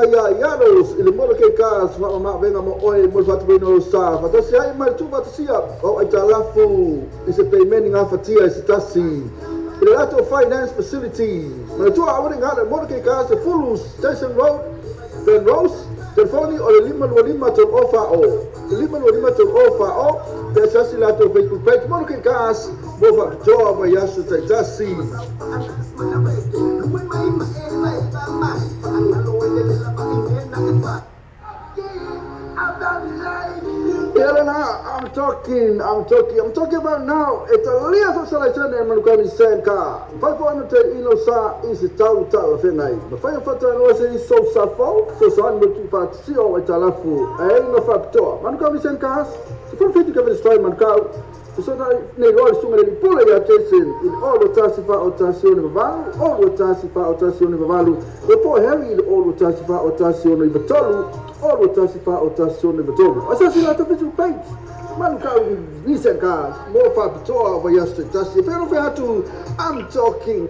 mai ia Ianos i le mono ke cars fa ma venga mo oe mo fatu no sa fa tasi ai mai tu fatasia o ai talafu i se payment nga fatia i se tasi i le lato finance facility ma tu a wani ngala mono ke cars Fulu Station Road Ben Rose telefoni o le 525 tolu ofa o 525 tolu ofa o pe sasi lato Facebook page mono ke cars mo fa toa ma yasu taitasi. I'm talking about now. It's a lia socialization and manukani senka. Fai ano te ino sa i se tau tau whenai. Ma whai whata no se i so sa fau, so sa an mutu whatisio o talafu. E ino whapitoa. Manukani senka has. Se furu whitu kawin story manukau. Se so na nei loa sunga le pule ia Jason in all o tasi fa o tasi ono valu, all o tasi fa o tasi ono valu. E po Harry in all o tasi fa o tasi ono tolu, all o tasi fa o tasi ono tolu. Asa si la te Facebook page. Manukau Nissan cars, more whapitoa over yesterday. Tasi. I'm talking.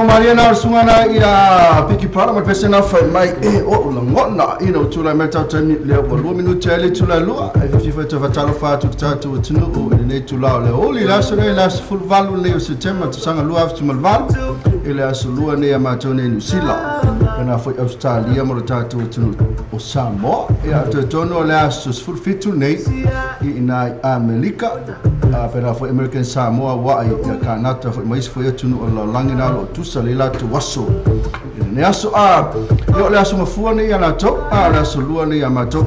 Maria sungana ia piki para ma pese na fai mai e o langona ina tula mai tau tani le o lua minuti le tula lua e fifi fa te fatalo fa tu tatu tunu o le tula le oli la so le la full valu le o September tu sanga lua tu malvalu ele aso lua ne ma tone New Zealand na foi Australia mo tatu tunu o Samoa e a te tono le aso full fitu nei i na Amerika pera foi American Samoa wa i Kanata foi mais foi tunu o langi na o lo o tusa le latou aso i lenei aso. Ia o le aso mafua nei ia latou, a o le aso lua nei ia matou.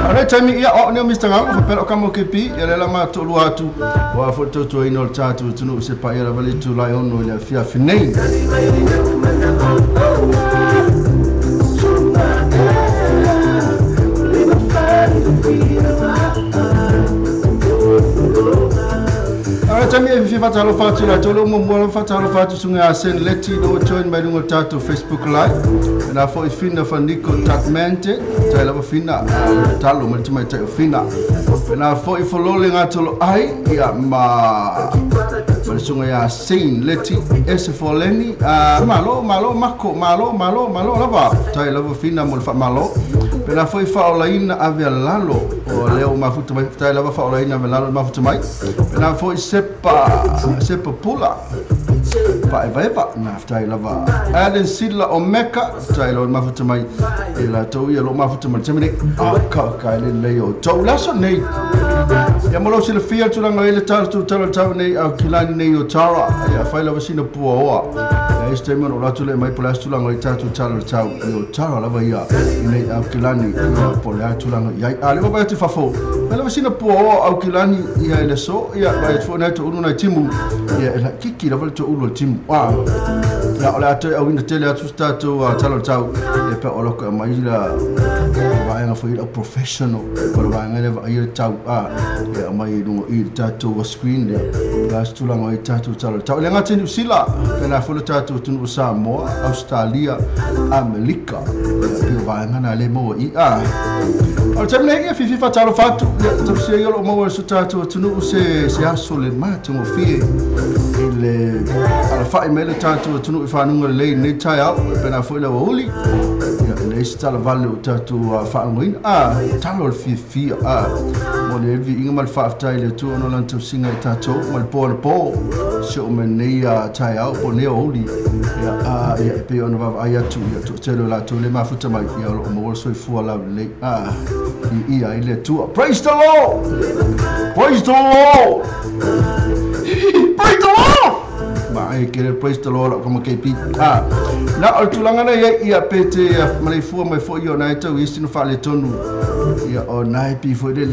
A o le taimi ia o nei Mr. Gau, faapea o kamo KP, ia le la matou lua atu, ua foi tautuaina o le tatou atunuu se paia lava le itulai 6 i le afiafi nei. A taimi e fia whatalofa atu la tolu mo mua whatalofa atu sunga a sen leti no join mai lunga tatou Facebook Live. Na foi fina fa Nico Tatmente, tai lava fina talo mai mai tai fina. Na foi folole ngatolo ai ia ma sunga ya sen leti ese foleni malo malo mako malo malo malo lava tai lava fina mo fa malo. Na foi faolaina ave lalo o leo mafuta mai tai lava faolaina ave lalo mafuta mai. Na foi sepa pula pa eva na tai lava Aden Sila o Mecca tai lava mafuta mai e la tau ia lo mafuta mai temene a ka ka le le o tau laso nei ia mo lo sila fia tulanga ile tau tau tau nei au kilani nei o Tara ia fai lava sina pua oa ia este mo lo tule mai pola tulanga i tau tau tau o Tara lava ia nei au kilani ia pola tulanga ia a le ba te fafo lava sina pua oa au kilani ia ile so ia vai fo nei to ulu nei timu ia la kiki lava to ulu timu a ia o le atu au ina tele atu tatou talo tau ia pe o loko mai la vaega foi o professional ko vaega le ia tau a ia mai lunga i tatou screen le la tulanga i tatou talo tau le ngati New Zealand pe na fo tatou tunu Samoa Australia Amerika ia pe vaega na le mo i a o te mea ia fifi fatalo fatu ia tau se ia lo mo se tatou tunu se aso le matu mo fie le ala fai mele tatou tunu i whanunga le nei tai au pe na foi le uli ia le stala vale o tatou whanunga a talo le fifi a mo le vi inga mal faaftai le tu ono lan tausinga i tatou mal po le po se o me nei tai au po nei uli ia a ia pe ono va ai atu ia to telo la tu le mafuta mai ia o mo so fua la le a i ia i le tu. Praise the Lord, praise the Lord, praise the Lord. Mai ke praise the Lord ko KP a na o tulanga nei ia pe te malei fua mai foi o nai tau isi no fale tonu ia o nai pi foi le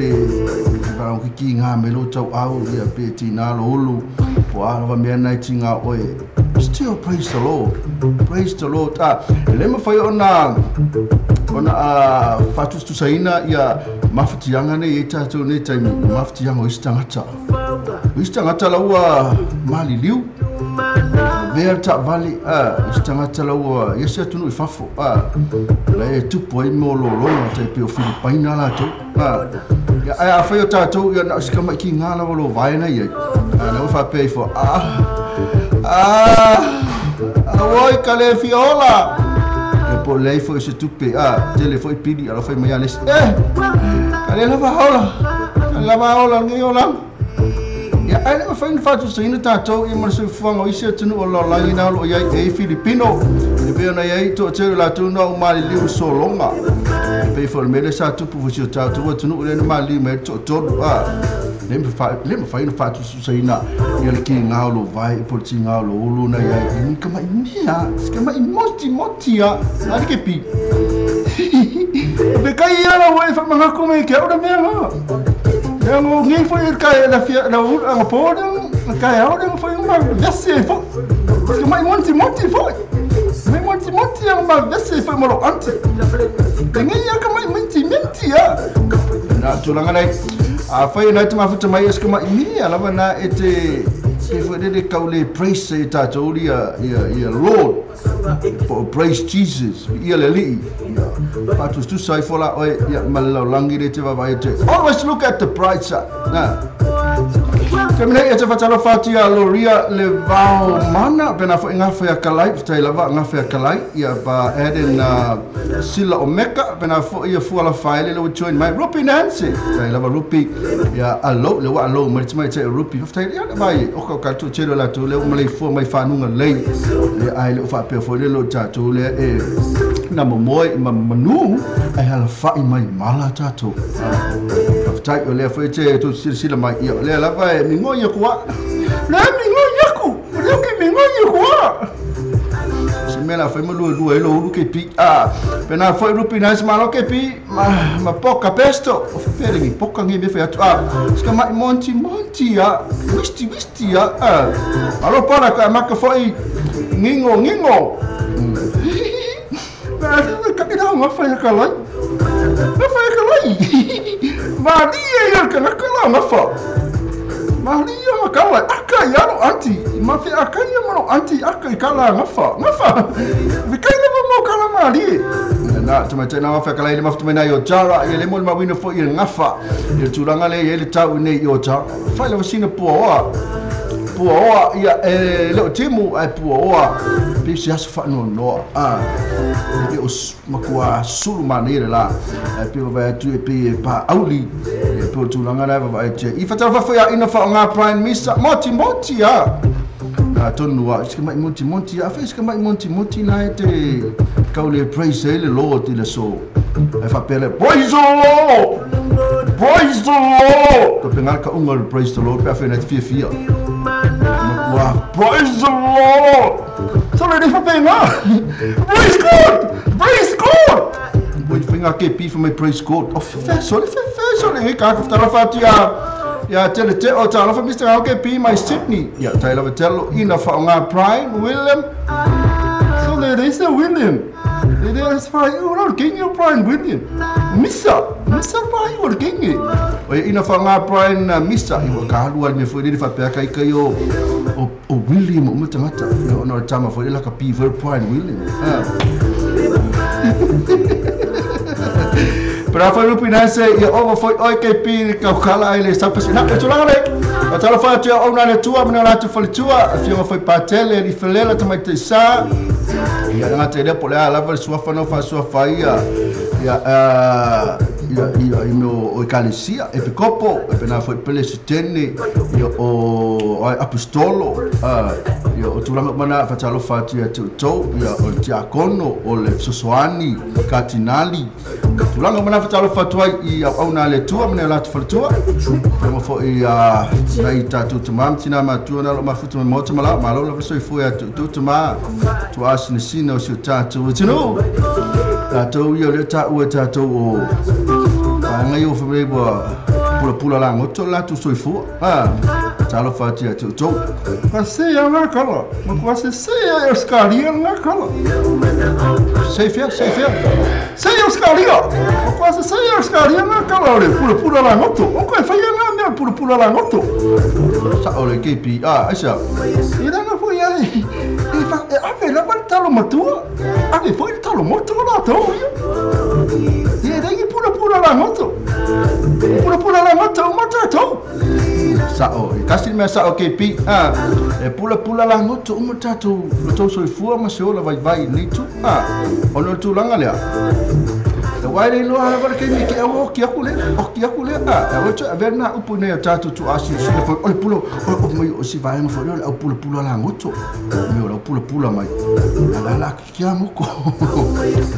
ba o ki ngā me lo tau au ia pe ti nā lo ulu po a va mea nai ti ngā oe. Still praise the Lord, praise the Lord. A le mawhai ona whatutusaina ia mawhatianga nei e tātou nei taimi mawhatianga o isi tangata. O isi tangata laua maliliu vea ta vale isi tangata laua ia se atunu i fafo la e tupu ai mo lolonga tai pe o Filipaina latou ia ai a whai o tātou ia na o sika mai ki ngā lawa lo vaena ia na o whapea i fo oi ka le fiola e po lei foi se tupe tele foi pili ala foi mai ales ka le lava hola ngi ola ia ai le foi fatu se ina tatou i mo se fuanga i se atunu o la ina lo ia e Filipino e pe ona ia to te la tu no mali liu solonga pe foi mele sa tupu fu se tatou atunu le mali me to to le mawhai na whatu susaina ia le ki ngā lo vai po ti ngā lo ulu na ia i ka mai mea ka mai moti moti a ari ke pi be kai ia la wai fa manga ko me ke ora mea ha ia ngo ngi foi ka la fia la ulu a po ka ia ora foi uma vesse fo ka mai monti monti fo mai monti monti a ma vesse foi mo lo ante ngi ia ka mai minti minti a na tulanga nei a whai nei te mafuta mai eska mai mea lava na e te foi le kau le praise e tātou ia Lord po praise Jesus ia le lii ia patu tu sai fola oi ia malau langi le te vavai te always look at the bright side na te mene e te whatalo whati a Loria le vao mana pena fo ngā whea kalai tai lava ngā whea kalai ia pa Eden Sila o Mecca pena fo ia fuala whaele le join mai Rupi Nancy tai lava Rupi ia alo le wa alo mai te mai te Rupi tai ia mai o ka ka tu telo la tu le o malei fua mai whanunga lei le ai le o whapea fo le lo tātou le e na momoe ma manu ai hala whai mai mala tātou tai o le foi te tu sila mai ia le lava e mingo ia kua le mingo ia ku o le ke me ngai kua. Se me la fai ma lua lua e lo ulu ke pi. Ah, pena foi rupi na se malo ke pi ma ma poka pesto. O fere ngi poka ngi me fai atu. Ah, ska mai monti monti ya. Wisti wisti ya. Ah. Alo para ka maka foi ngingo ngingo. Ma ka ka na fai ka lai. Ma fai ka lai. Ma ni e ka na ka la ma fa. Maria makala aka ia no anti ma fe aka ia mo anti aka i kala ngafa ngafa vi kai le mo kala mali na tu me tena fa kala ile maftu mena yo jara ile mo ma wina fo ile ngafa ile tulanga le ile tau nei yo jara fa le sina puoa puoa ia e le timu ai puoa pe se aso fa no no a e o makua sulu manere la pe va tu e pe pa auli e pe tulanga la va e i fa ta fa ia ina fa nga prime minister moti moti ya na tonu a ska mai monti monti a fa ska mai monti monti na te kaule praise le Lord ile so e fa pele praise the Lord praise the Lord to pengal ka unga praise the Lord pe fa na fia fia wa praise the Lord so le fa penga praise God praise God Wait finga ke pi for my praise God oh fa so le fa so le ka ka fa fa tia ya tele te o ta fa Mr. Okay P my Sydney ya ta la tello ina fa nga Brian William so there is a William there is fa you king you Brian William Misa Misa fa you king o ina fa nga Brian Misa i ka lu al me fo le fa pe ka ka yo o William o mutangata no no tama fo le ka P for Brian William Pero a foi pinase ia over foi oi ke pi ka kala ile sa pasi na tulaga le o tala fa tu o na le tua mena la tu foi tua fio foi patele li felela ta mai te sa ia nga te le pole ala fa sua fa no fa sua fa ia ia ia ia i mo o kalisia e pekopo e pena foi presidente ia o apostolo ia o tulaga mana fa talo fa tu tu ia o diakono o le sosoani katinali tulaga mana fa talo fa tu i au na le tua mena la tu fa tua mo fo i nai tatu tamam tina ma tu na lo ma futu mo tu mala malo lo so fo ya tu tu ma tu asina o tatu tinu tatu ia le ta ua tatu o ngai o fa bua pula pula la ngoto la tu soifua ah talo fa tia tu tu ka se ya nga kala ma kwa se se ya skaria nga kala se fia se fia se ya skaria ma kwa se se ya skaria nga kala le pula pula la ngoto o ko fa ya nga me pula pula la ngoto sa o le KP ah aisa ira nga fo ya e fa a ve la talo matua a ve fo talo moto la to ya e pula pula la ngoto pula pula la ngoto matato sa o e kasi me sa o KP ah e pula pula la ngoto matato lo to so fua ma se ola vai vai ni tu ah ono tulanga lea te wai le loa la ke ni ke o ki aku le o ki aku le ah e o te verna upu nei tatu tu asi se fo o pula o mai o si vai mo fo le o pula pula la ngoto me o pula pula mai ala la ki amuko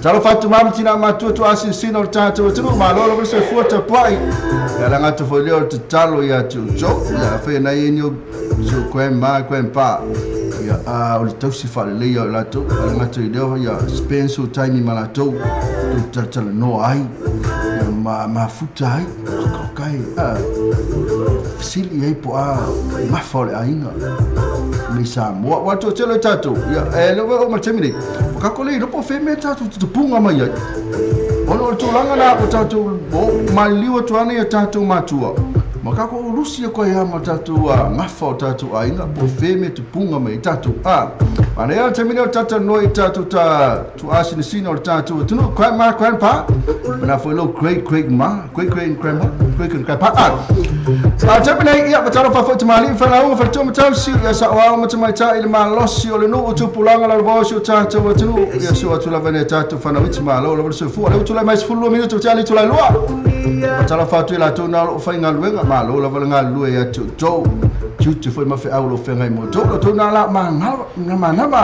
talo fatu ma tina ma tu tu asi sino tatu tu ma lo lo se fu te pai ala ngato fo le o te talo ia tu jo ia fe na ni o so grandma grandpa ia a o le tausi fa le ia la tu ala ngato i leo ia spend so time ma la tu tu tala no ai ia ma ma futa ai kai a sili ai po a ma fa le ainga ni sa mo wa tu tele tatu ia e le o ma temine o ka ko le po fe me tatu tu punga mai ai ono tulanga na o tatu o mai liwa tu ana ia tatu matua Makako o Rusia koe ia ma tātou a ngafa o tātou ainga po fe me te punga mai tātou a. Ana ia te mine o tātou noi tātou tā tu asinisina o tātou tunu grandma grandpa mana foi lo great great ma great great grandma great great grandpa a. A te mine ia ma tātou whawhai te maali whanau wha tō matau si ia sa oau ma te mai tā i le malosi o le nuu o tupulanga la rwaosi o tātou tunu ia so atu lava ne tātou whanau i te malo la so fua le utulai mai sefulu minutu te ali tulai lua. Ma tātou whātu i la tō nā lo whainga luenga malo la vala lue ia tu to tu te foi ma fe au lo fe ngai mo to lo to na la ma na ma na ma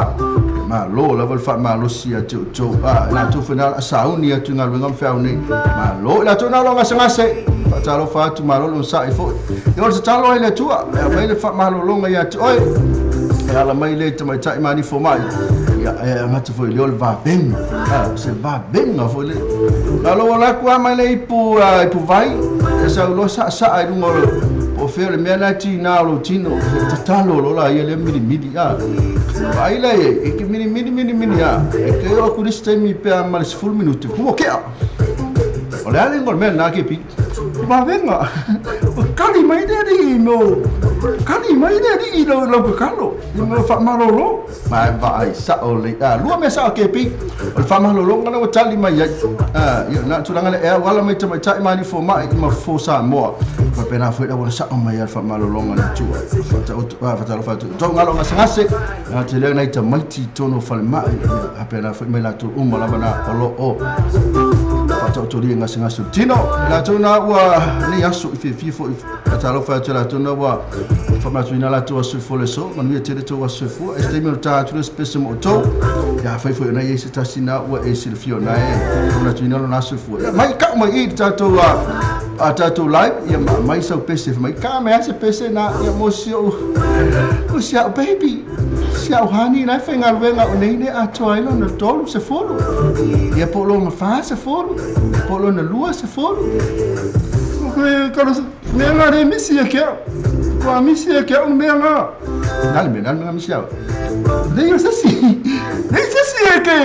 Malo lava le faamalosi ia te outou a latou foi na sauni atu i galuega ma feau nei. Malo i latou na o lo o gasegase, faatalofa atu, malo le onosai foi. Ia o le tatalo ai le Atua e aumai le faamalologa ia te oe, e ala mai lea i tamaitai ma alii fomai, ia e agata foi lea o le vavega, a se vavega foi lea. Na lou ala atu lava mai le ipu ipu vai, e sau loa saasaa i luga o le po o fea o le mea lena e tiga o lou tino, e tatalo loa laia lea milimili a. Vaai la i ai, e te milimili milimili a, e te oo atu i le isi taimi pe a ma le 10 minute, ua kea. O le a le igoa o le mea lena kepi? O vavega. Ua kali mai le alii i mea kali mai le alii i lau tatalo, i mea faamalolo. Ma e vaai sao lelei. A, lua mea sao kepi. O le faamalologa lea ua tali mai ai. A, ia, na o le tulaga lea e auala mai tamaitai ma alii fomai ma fofo Samoa. Faapena foi le auala sao mai ai le faamalologa a le Atua. Faataoto, a, faatalofa atu i outou galo gasegase, a tele ai nai tamaiti i totonu o falemai, ia, faapena foi ma i latou uma lava na o lo o faataotolia i gasegase o le tino. I latou na ua nei aso i fiafia foi, faatalofa atu i latou na ua faamanatuina latou aso soifua le aso, manuia tele tou aso soifua. E se taimi ona ta atu lea o se pese mo outou. Ia, afai foi o na i ai se tasi na ua e silafia o na e faamanatuina lona aso soifua, ia, mai kau mai i le tatou a tatou live, ia ma aumai sau pese, fai mai ka mai a se pese na, ia mo si ou mo si au baby, si au honey la e faigaluega o nei le atoa ai lona 30, ia po o lona 40, po o lona 20. Mea nga le misi e ke au. Kua misi e ke au mea nga. Na le mea, na le mea nga misi au. Nei o sesi. Nei sesi e ke,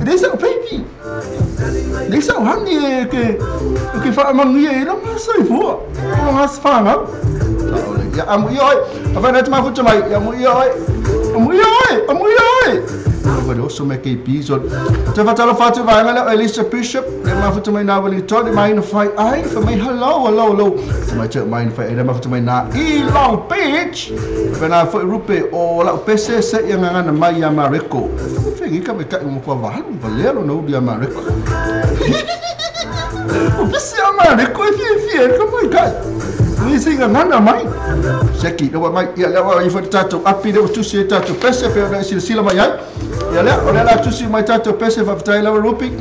nei sa baby. Nei sa honey e ke, e ke whaamanuia e longa soifua. Longa whanau. Ia amu ia oi. A whai te mafuta mai. Ia amu ia oi. Amu ia oi. Amu ia oi. Ua le oso mai kei piso. Te whatalofa atu vaenga lea o Elisa Bishop. Le mafuta mai nā Wellington. Mai na whai ai. Whai mai hello, hello, hello. Te mai te mai na whai ai. Le mafuta mai nā i Long Beach. Whai nā whai rupe o lau pese se ia ngangana mai ia Mareko. Whai ngi ka me kai mo kua vahalu. Valea lo na uli ia Mareko. O pese ia Mareko e fie fie. Ka mai kai. Ni se ngangana mai. Seki, le mai, ia lea ua ifo i le tatou api lea ua tusi ai tatou pese pei ona e silasila mai ai. Ia lea, o lea la tusi mai tatou pese faafetai lava Rupi.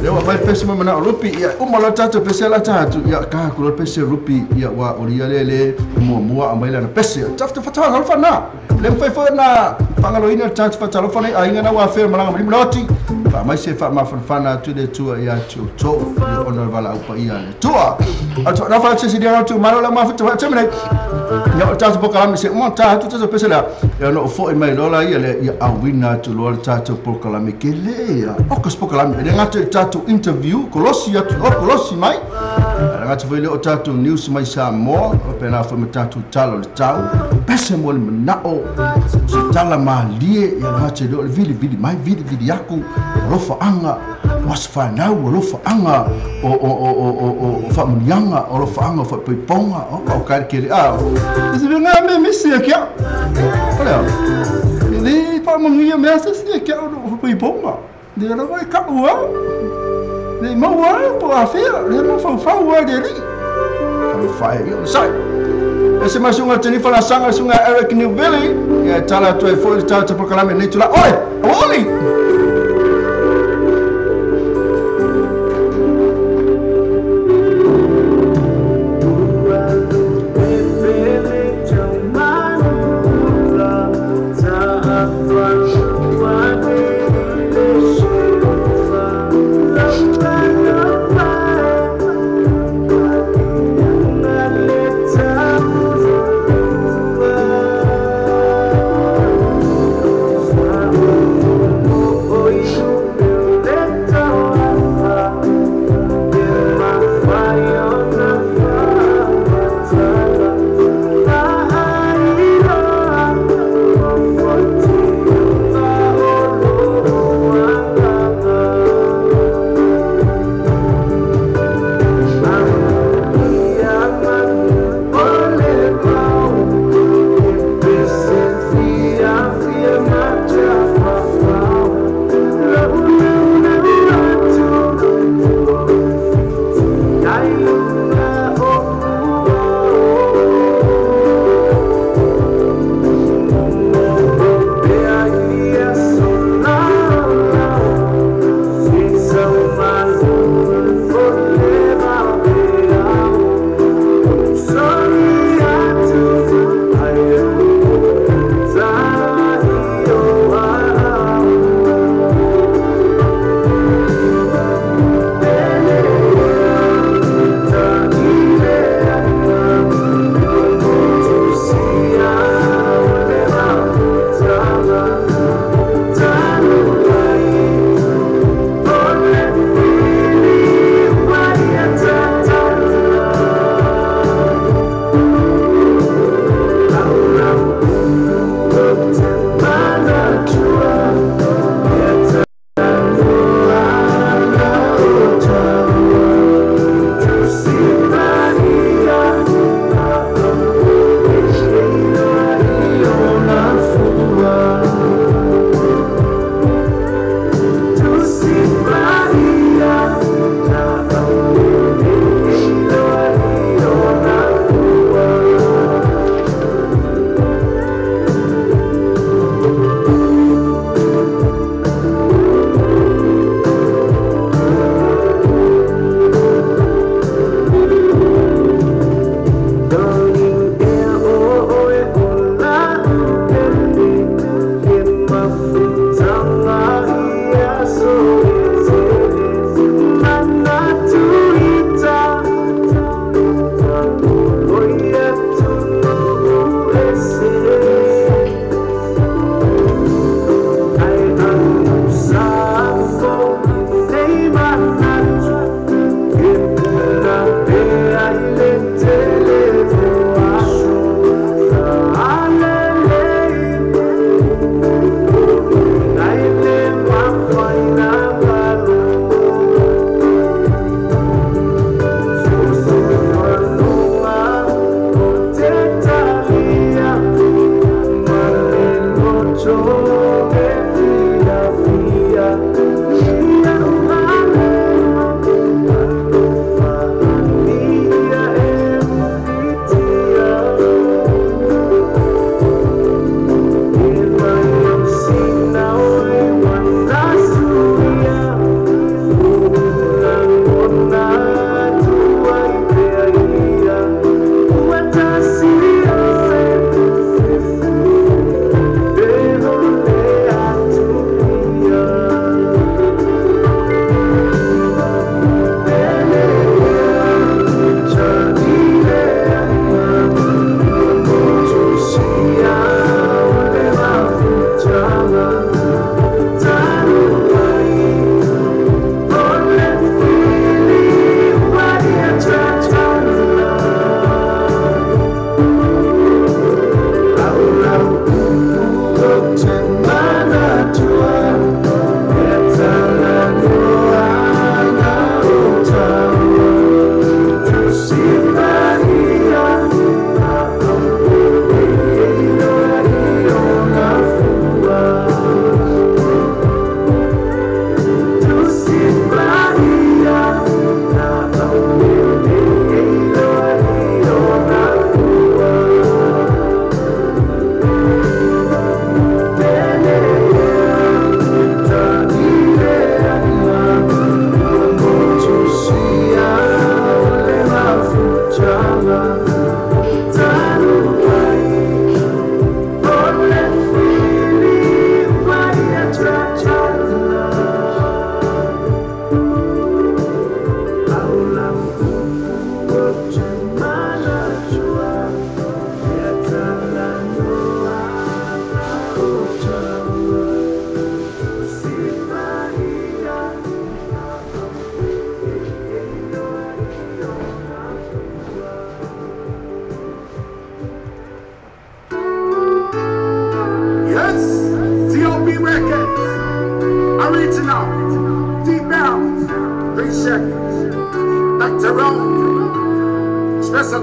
Lea ua aumai le pese mai manao Rupi, ia uma loa le tatou pese la ta atu, ia ka atu loa le pese Rupi, ia ua o ia lea le muamua aumai lana pese. Fatalofa na. Le mafai foi ona faagaloina le tatou fatalofa nei aiga na ua afea malaga ma lima loti. Faamai se faamafanafana atu i le Atua ia te outou, ia ona o le valaau paia a le Atua. Atu na fa se silia atu malo la mafuta wa teme nei. Ia o tatou polokalame se uma ta atu tatou pese lea. Ia no foi mai lola ia le ia auina atu loa le tatou polokalame ke le ia. O ka polokalame e le gata i tatou interview kolosi atu o kolosi mai. E le gata foi le o tatou news mai Samoa, o pena foi ma tatou tala o le tau. Pese mo le manao se tala malie ia le gata i le o le vilivili mai vilivili aku alofaanga o aso fanau, alofaanga o faamuniaga, o alofaanga o faaipoipoga, o ka o ka kele a. E se mea me misi e kia. O lea. E le faamanuia mea se si e kia o faaipoipoga. Le lava e kau a. Le mau a po a fea, le mau faufau a le alii. Alofa e ia o sai. E se mai suga Jennifer Lasaga, suga Eric Newville, ia e tala atu ai foi le tatou polokalame nei tula. Oi, auauli!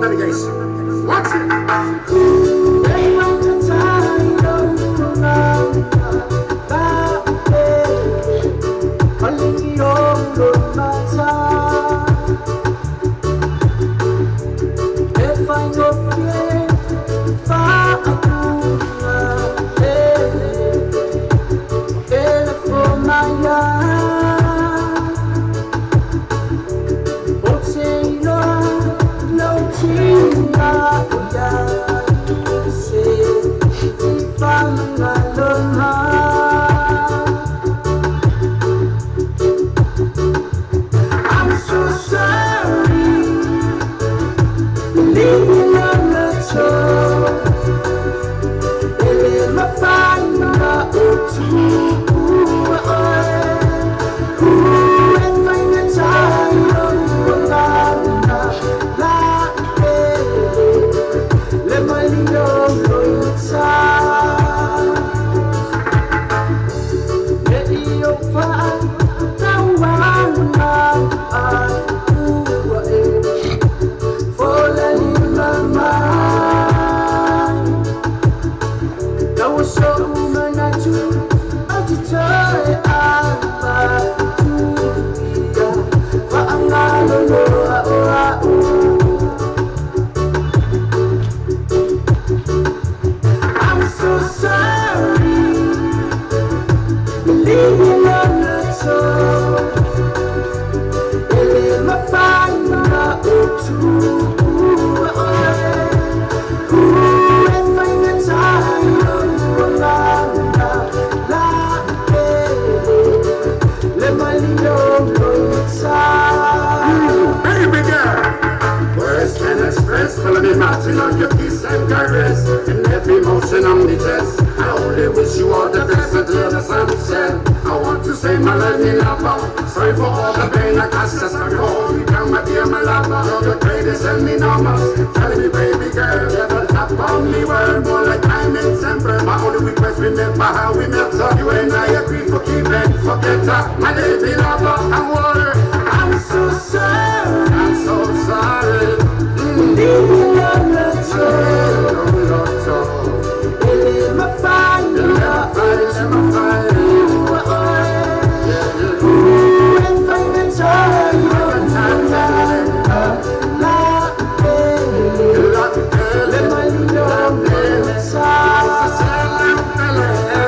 Navigation. Watch it. I'm so sorry, leaving on the top. I'm so sorry, leaving on the top. Baby girl, words can express, follow me marching on your kiss and caress, and every motion on the chest. I only wish you all the best until the sunset. I want to say my love, me lover. Sorry for all the pain I caused. Just I hold you down, my dear, my lover. You're the greatest and me numbers. Telling me, baby girl, you're the top of me world. More like I'm in temper. My only request, remember how we met. So you and I agree for keeping, forget her. My lady lover, I'm water. I'm so sorry. I'm so sorry. Leaving on the top.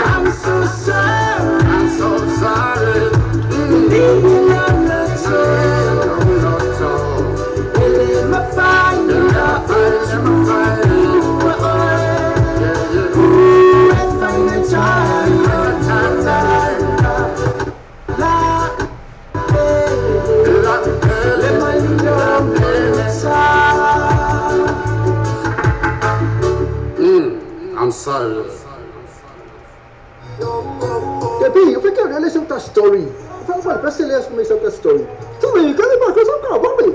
I'm so sorry. I'm so sorry. Leaving on the top. I'm sorry. Tepi, eu fiquei olhando esse outra story. Eu falo, mano, parece que ele essa outra story. Sorry, cadê para coisa cara, vamos.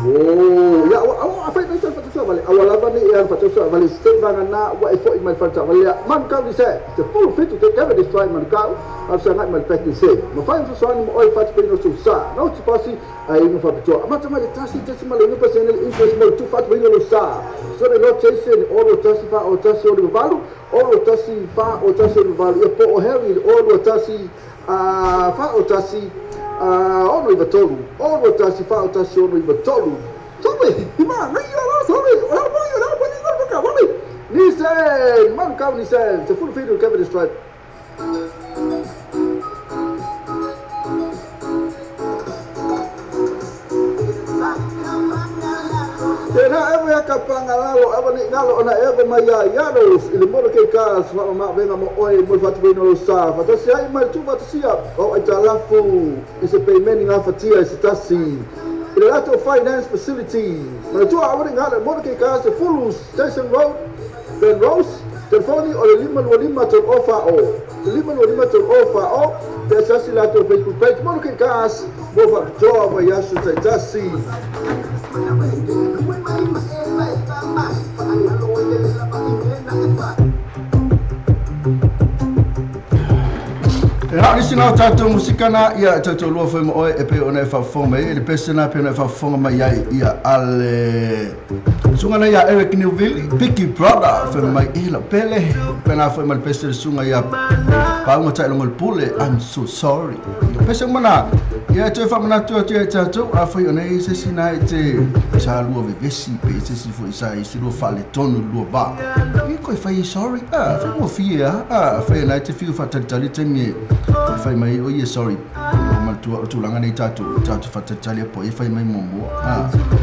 Oh, ya, a fai nai fa vale. A wala ba ni ya fa tso vale se ba na wa e fo i mai fa vale. Man ka ni se, te full fit te keve destroy man ka. A sa ngai mal pet ni se. Ma fa so so ni mo oi fa te no so sa. No ti pasi ai no fa to. Ma ta ma le tasi te ma le no pasi ne interest mo tu fa te no sa. So le no chase ni o tasi fa o tasi o le valu, o tasi fa o tasi o le valu. E po o Harry o tasi a fa o tasi ono iva tolu, ono tasi fa o tasi ono iva tolu. Sorry, ma, no io sorry, ora voglio, ora voglio, ora voglio. Nissan, man ka Nissan, te full feed Kevin Stripe. Tena ewe ya kapangalalo, ewe ni ngalo ona ewe maya yanos, ile mono ke ka swa ma venga mo oi mo fatu no sa, fatasi ai mai tu fatasia, o ai talafu, ise payment nga fatia ise tasi. Ile lato finance facility. Ma tu awri ngalo mono ke ka se full Station Road, Ben Rose, telefoni o le 525 to ofa o. 525 to ofa o. Tesi lato Facebook page mono ke ka mo fa toa wa yasu tasi. tasi o tātou musika na ia tātou lua foi mo oe e pe ona e whaafonga mai e le pese na pe ona e whaafonga mai ai ia ale sunga na ia Eric Newville Picky Brother foi mai e la pele pena foi mai pese sunga ia paunga tai longo pule. I'm so sorry pese mana ia te whamana tua te tātou a foi ona e se sina e te sa lua vevesi pe se si foi sa e se lua whale tonu lua ba i koe whai sorry a whai mo fia a whai nai te whiu whatalitali te me whai mai o ia sorry o matua tūlanga nei tātou tātou whatalitali po e whai mai momoa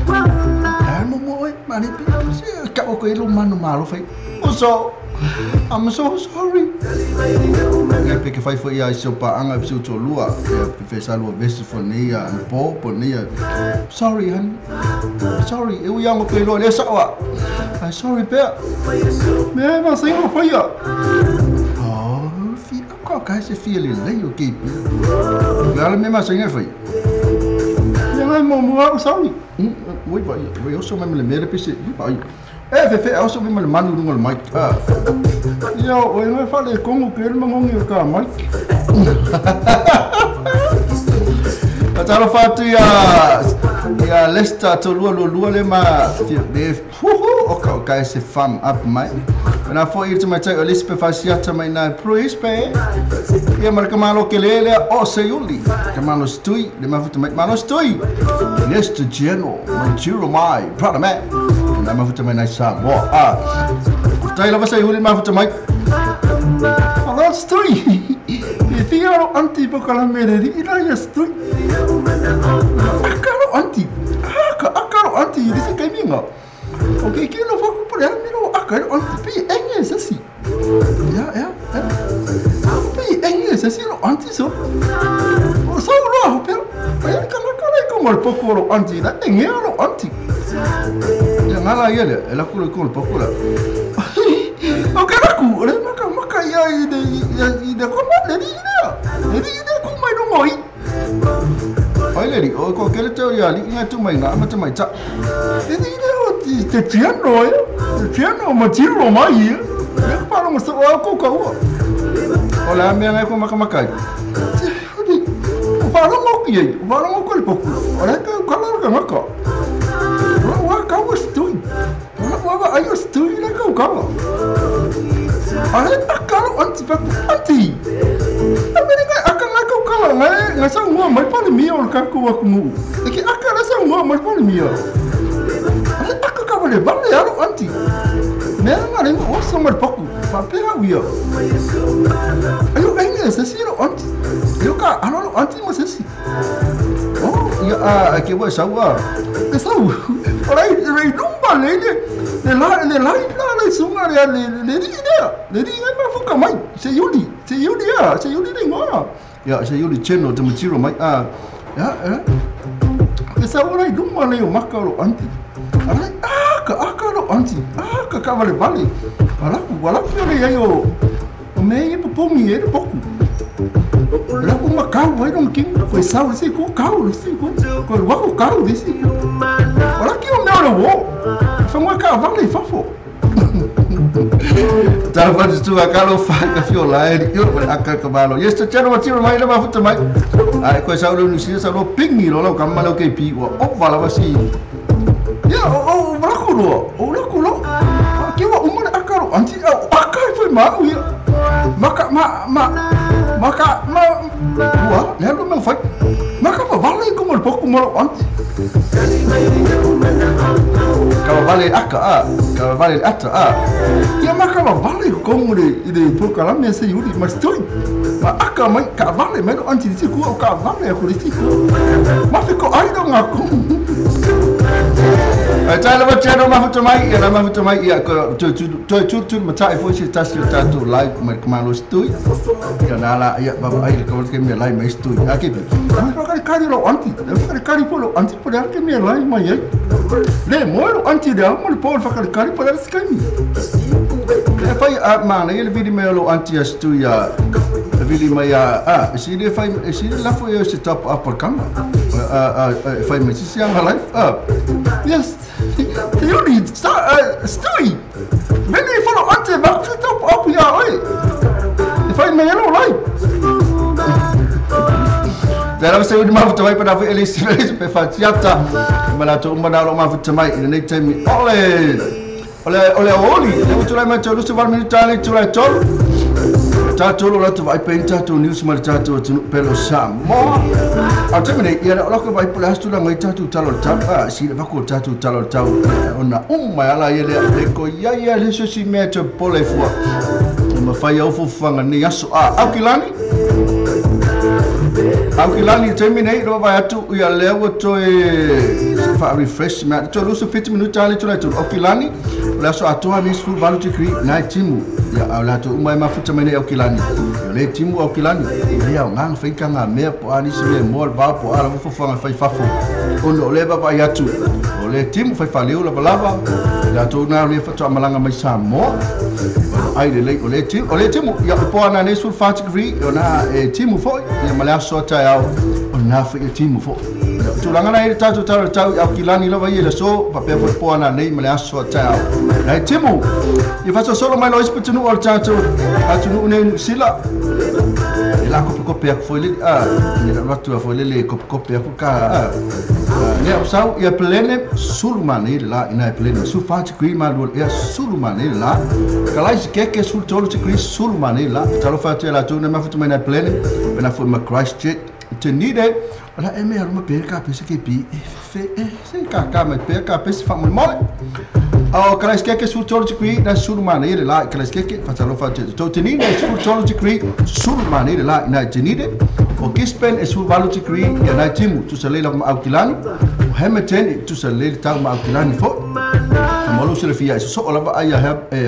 a momoa e mani pe se ka o koe lo manu malo whai o so I'm so sorry. Ia pe ke whai fo ia i seo paanga i seo tō lua. Ia pe whai sa lua vesi fo nei ia po po nei ia. Sorry honey. Sorry. E ui ango koe loa le sawa. Ai sorry pea. Mea e masainga whai ia. Oh, fi ako kai se fia le lei o keipi. Mea ala me masainga whai. Ia ngai momoa o sorry. Ui vai, ui oso mai me le mere pese. Ui vai. E fefe au so me le manu runga le mic. Ia o e ngai whale kongo ke le mangongi o ka mic. A talo whatu ia Lester tō lua lua lua le ma le huhu o ka o kai se fam up mai. Pena fo i te mai tai o Lispe whasiata mai nai Pruispe. Ia maraka malo ke lele o se uli. Ka malo stui le mafuta mai malo stui. Lester General, mai tiro mai, brother man. Na mafuta mai nai Samoa. Ah. Tai lava se uli mafuta mai. Malo stui. E whia ro anti po kala mere ri ila ia stui. Akaro anti. Akaro anti i se kai minga. O ke ki no faku pore mi no akaro anti pe enge se si. Ya ya. Pe enge se si ro anti so. O so ro pe. Ai ka ka ko mo poko ro anti la enge ro anti. Ya ngala ia le la kulo ko poko la. O ke raku le maka maka ia i de ko ma le ri le. Le ri le ko mai no moi. Ai le ri o ko ke le te ia li ngai tu mai na ma te mai ta. Le ri le o te tiano e. Te tiano ma tiro mai ia. Le pa lo so o ko ka o. O la me ngai ko maka maka. O pa lo mo ki o pa lo mo ko le poko. O le ka ka la ka maka. O wa ka o stui. O wa ai o stui le ka ka. Ale akalo anti pa anti. Amene akanga ko kala ngai ngai sa ngua mai pa le mia o ka ko wa ku. E ke akala sa ngua mai pa le mia. Ale akaka vale vale aro anti. Me nga le o sa mai pa ku. Pa pe ha uia. Ayo ai se si ro anti. Yo ka alo anti mo se si. Oh, ia a ke wa sa wa. E sa u. Ora i lumba le le la le la la sunga le le ri le le ri ngai ma fuka mai se yuli ya se yuli le ngoa ya se yuli cheno te mutiro mai a ya e sa ora i lumba le o maka ro anti ara a ka aka ro anti a ka ka vale vale ala ku ala ku le ai o me e popongi e poku la ku makau ai no king ko sa o se ko kau se ko ko wa ko kau se ora ki o me ora wo fa mo ka vale fafo. Talo whatu tu a kalo whaika fiola e ri o aka ka malo. Yes, te tēnā matiro mai na mafuta mai. Ai koe sa uru nusia sa lo pingi lo lau ka malo ke pi ua o wala wasi. Ia o raku loa, o raku loa. Ke wa umana aka ro anti au aka i whai mau ia. Maka ma ma maka ma ua le alu mau whai. Maka ma wale ko mo poku mo anti. Ka vale aka a, ka vale ata a. Ia maka ma vale kongo le le poka la me se yuri ma stoi. Ma aka mai ka vale mai no anti ti ku ka vale ko ti ku. Ma fi ko ai no nga ku. Ai tala ma chano ma futa mai ia ma futa mai ia ko tu tu tu tu ma tai fo se tasi ta tu live ma ma lo stoi. Ia na la ia ba ai ko ke me live mai stoi. A ke. Ma ka kari lo anti. Ka kari po lo anti po le ke me live mai ai. Le mo lo anti de mo le po fa kari po le skami. Le fai a ma le vidi me lo anti a stoi a vidi mai a si le fai si le la fo yo se top up por kama. A fai me si anga live. Yes. You need stoi. Many follow anti ma top up ya oi. Fai me lo live. Le lava se uni mafuta mai pa na foi elisi pe fatiata ma la to uma na lo mafuta mai i lenei taimi o le aoauli le ua tulai mai toe 28 minita le itulā e 3 tatou lo latou vaai pea tatou news ma le tatou atunuu pele o Samoa. A o taimi nei, ia o lako vaai po o le a se tulaga ai tatou tala o le tau, a sila vaku o le tatou tala o le tau ona uma e ala ia lea le ko ia ia le se si mea e toe popole ai fua. E mafai au fuafuaga nei aso. A Aukilani, Aukilani i le taimi nei, lo vaai atu ia lea ua toe faa-refresh mea. Toe 27 minuta le itulā e 3. Aukilani, o le aso atoa nei 18 degree nai timu. Ia a o le ato uma e mafuta mai nei Aukilani. Ia le timu Aukilani, e le aoga fai ka mea po a nisi mea moa le vao po a lava fuafuaga fai fafo. Ona o le vaavaai atu, o le timu fai faaleu lava lava, latou na o le faatoa malaga mai Samoa. Ai lelei o le timu, o le timu, ia o po ana nei 14 degree, o na e timu foi, ia ma le aso taeao, o na foi e timu foi. Ia, o tulaga na i le tatou tala o le tau i Aukilani lava ia i le aso, faapea foi po ana nei ma le aso taeao. Nai timu, ia faasosolo mai loa isi pitonuu o le tatou atunuu nei Niu Sila. E la kopekope aku foi lele, a, ia le atu foi lele kopekope aku ka, a, lea o sau, ia pelene, sulu manei le la, ina e pelene, 14 degree ma lua, ia sulu manei le la, kalai si keke, 13 degree, sulu manei le la, talofa atu ia latou na mafuta mai nai pelene, pena foi ma Christchurch, te nide, o la e mea luma pe ka pese ke pi, e fe, e, se ka ka mai pe ka pese fa mo mole. O kalai si keke 13 degree, na sulu manei le la, kalai si keke, fatalofa atu. To te nide, 13 degree, sulu manei le la, ina te nide, o Gisborne e 18 degree, ia nai timu, tusa le lava ma Aukilani, o Hamilton e tusa le le tau ma Aukilani foi. Malo se le fia e so lava ai a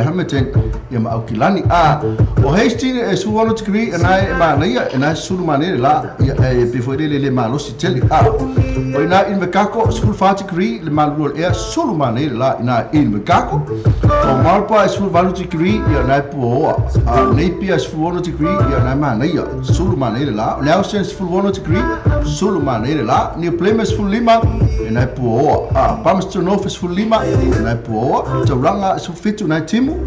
Hamilton ia ma Aukilani. A o Hastings e 18 degree e nai ma naia e nai sulu manei le la, ia e pe foi le le malosi tele. A o ina Invercargill 14 degree le malulu ea sulu manei le la ina Invercargill. O Marlborough e 18 degree ia nai puoa. A Napier e 16 degree ia nai manaia sulu manei le la. O Nelson 16 degree sulu manei le la. New Plymouth 15 e nai puoa. A Palmerston North 15 e nai puoa. Tauranga 17 nai timu.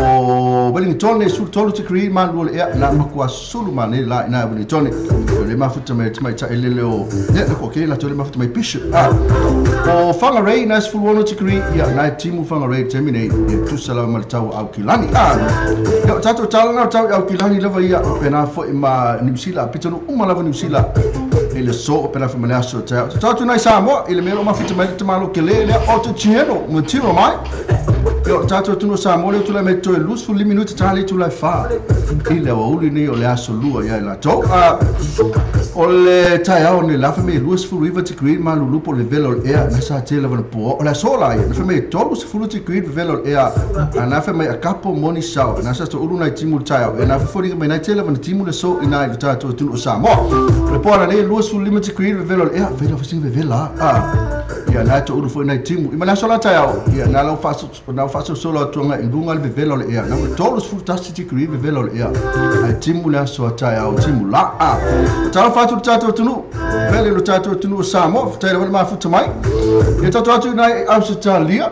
O Wellington e 13 degree malulu le ea na makua sulu manei le la ina Wellington. O le mafuta mai te mai ta elele o ia na ko ke la le mafuta mai Bishop. A o Whangarei na 16 degree ia nai timu Whangarei te mine ia tusa lava ma le tau Aukilani. A ia o tatou tala na o tau Aukilani lava ia o pena foi ma New Zealand pitonu uma lava New Zealand i le so o pena foi ma le aso taeao. Tatou nai Samoa i le mea o mafuta mai te malo ke le lea o te tieno ma tiro mai. Ia o tatou atunuu o Samoa lea tulai mai toe 25 minuta ta le itulā e 4 i le aoauli nei o le aso Lua ia i latou. A o le taeao nei la fai mai 29 degree malulu po le vela o le ea na sa tele lava na poa. O le aso la ia na fai mai 30 degree le vela o le ea a na fai mai a kapo moni sao na sa to ulu nai timu le taeao e na fofoliga mai nai tele lava na timu le so i nai le tatou atunuu o Samoa. O le poa nei 25 degree le vela o le ea fai la fasinga vevela a ia na to ulu foi nai timu. I ma le aso la taeao ia na lau na faasolosolo atuga i luga le vevela o le ea na 31 degree vevela o le ea ae timu le aso a taeao timu la a talofa atu le tatou atunuu pele le tatou atunuu o Samoa faafetai lava le mafuta mai ia tatou atu i nai Ausetalia.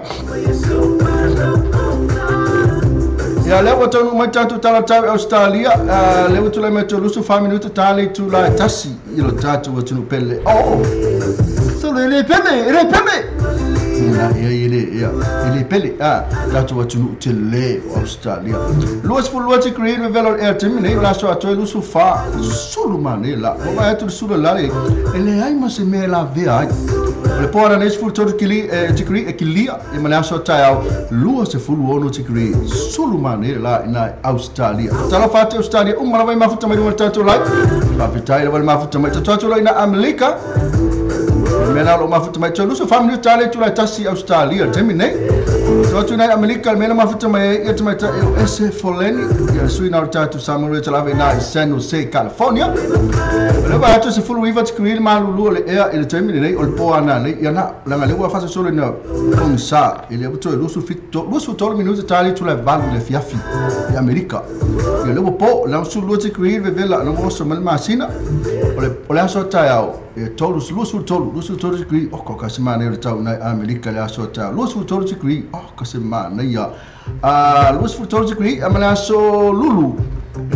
Ia lea ua taunuu mai tatou talatau i Australia, lea ua tulai mai toe 24 minuta ta le itulā e 1 i lo tatou atunuu pele. Oh, so le le pele, e le pele. Na ia ia le ia, e le pele a tatou atunuu tele o Australia. 22 degree le velo ea taimi nei o le aso atoa 24 sulu manei la. Ua vaai atu le sulu lale e leai ma se mea e lavea ai. O le poa nei 13 kili degree e kilia e ma le aso taeao 26 degree sulu manei la ina Australia. Talofa atu Australia uma lava i mafuta mai lunga le tatou lai. Faafetai lava le mafuta mai. Tatou atu la ina Amerika. Mea na o mafuta mai. Toe 24 minuta le itulā e 1 Australia. Taimi nei. Tatou atu ina Amerika le mea na mafuta mai ia te mai e o Ese Foleni. Ia sui na o le tatou Samoa te lava ina i San Jose, California. O le vai atu 19 degree le malulu o le ea i le taimi nei o le poa ana nei. Ia na, langa le ua faasosolo ina pogisa i le ua toe 23 minuta ta le itulā e 8 i le afiafi i Amerika. Ia le ua po, la 12 degree le vevela na ua oso mai le masina. O le aso taeao, e 23 degree, oh, ka se manaia o le tau nai Amerika le aso taeao. 23 degree, oh, ka se manaia. 23 degree, a ma le aso Lulu.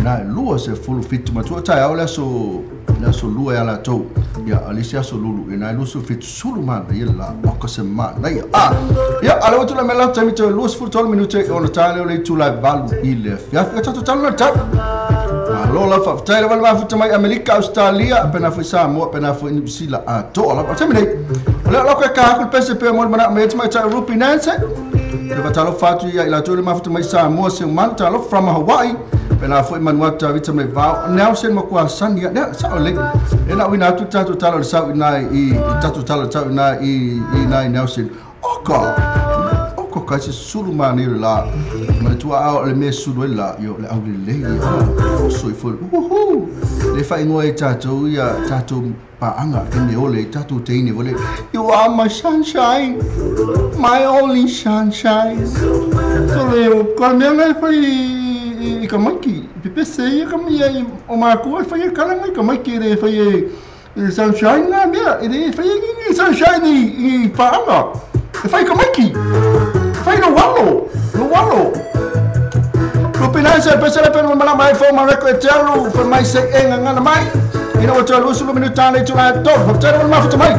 Na 27 matua taeao le aso le aso lua ia latou. Ia a le isi aso lulu ina e 27 sulu manaia le la oka se manaia. A ia a le ua tulai mai la taimi toe 23 minute ona ta lea o le itula e 8 i le afiafi. Ia tatou talo na le tau. Malo la faafetai lava le mafuta mai Amerika, Australia, pena foi Samoa, pena foi Niu Sila atoa lava. O le taimi nei, o lea o lau ka aku le pese pea mo le manao mai e tamaitai Rupi Nancy. Le faatalofa atu ia i latou le mafuta mai Samoa, Seumanu, talofa from Hawaii. Pena foi Manuatu Tavita mai Vao, Nelson Makuasani, ia, sao lei. E na uina atu tatou tala o le sau ina i tatou tala o le sau ina i i Nelson. Oka! Oka kai se sulu manaia o le la. Ma le tua'a o le mea e sulu ai le la, ia o le aulelei, a, o soifua, uhuhu! Le faaigoa ai tatou ia tatou paaga e ole i tatou teine foi le, You are my sunshine, my only sunshine. So le, ko le mea lena e fai i ka maiki, pepese ia ka mea i o mākua e fai e kala mai ka maiki e le fai e sunshine nā mea, e le fai e ni sunshine i paaga, e fai ka maiki, e fai lou alo, lou alo. Lupina se pese le penu malama mai fo ma reko e te alu fai mai se e ngangana mai. Ina ua toe 20 minuta le itula e tolu. Faafetai lava le mafuta mai.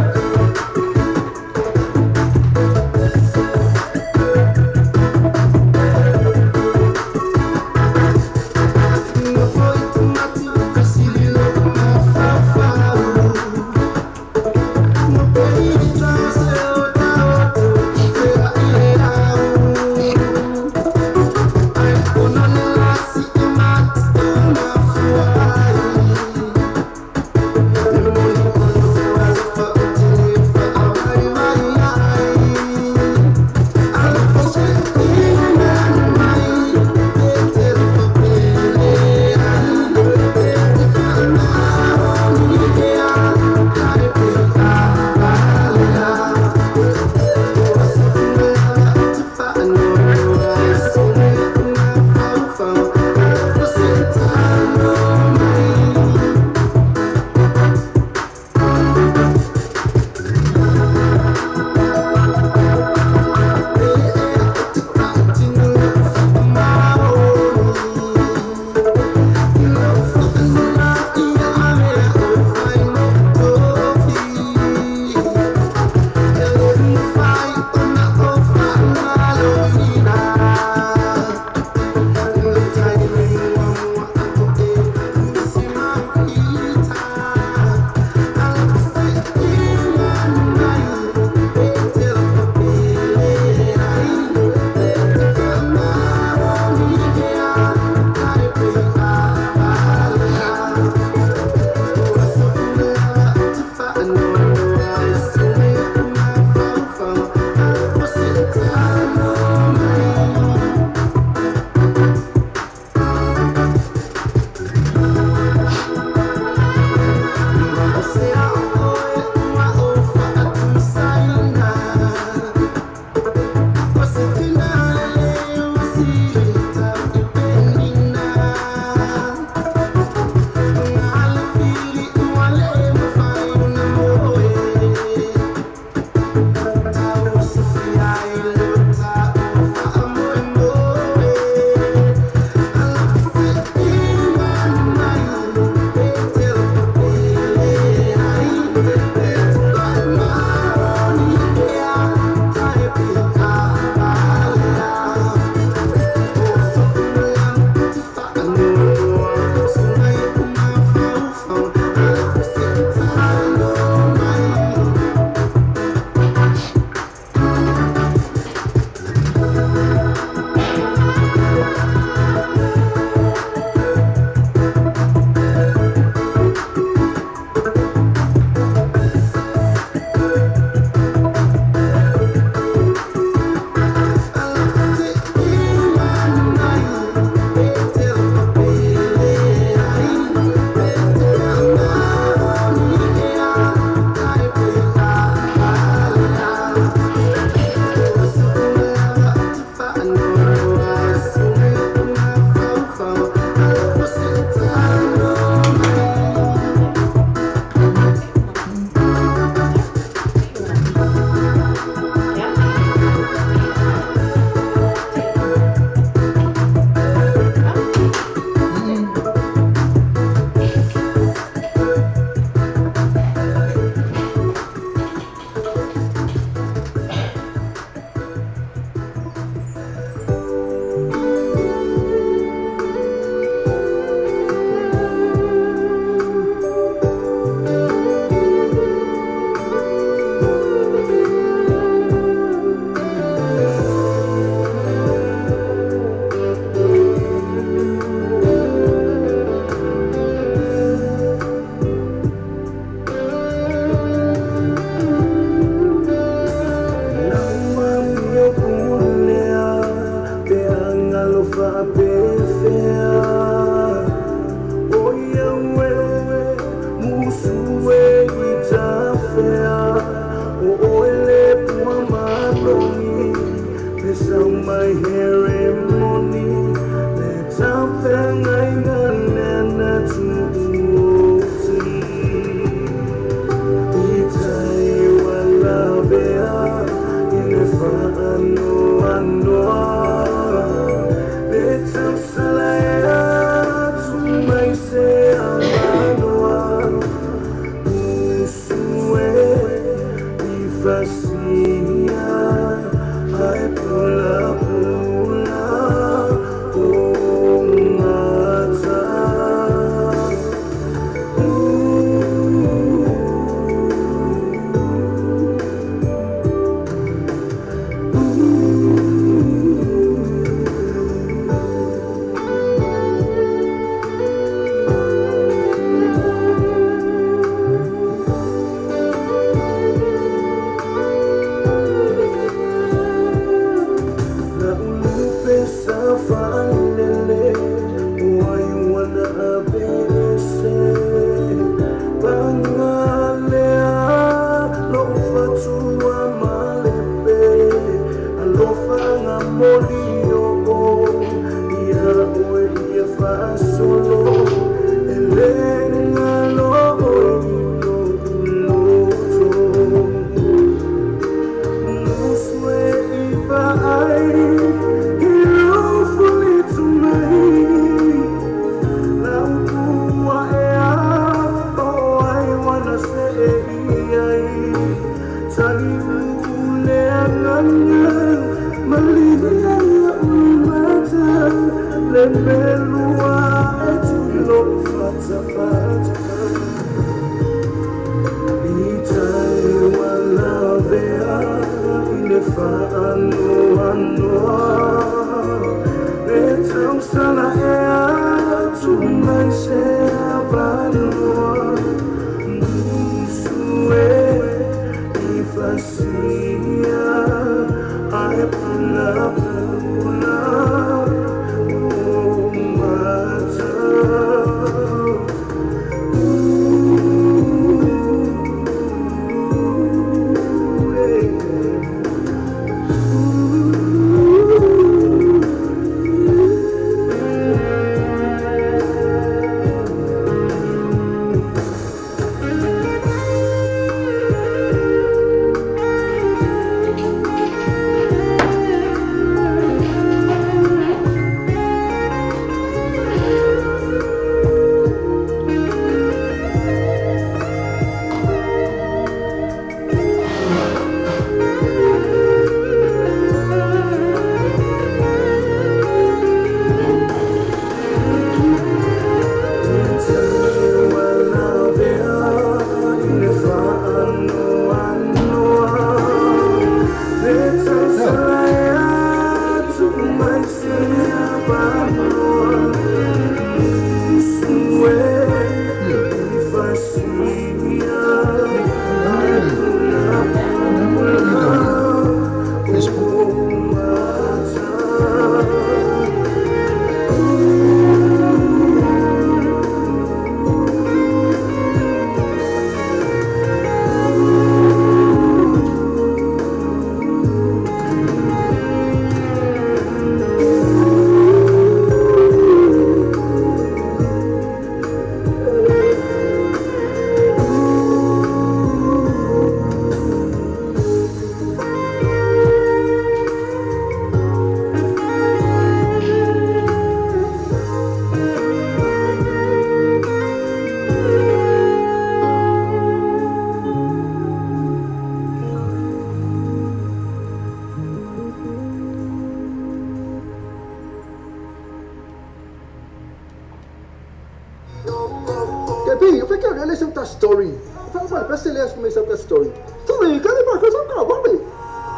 Story.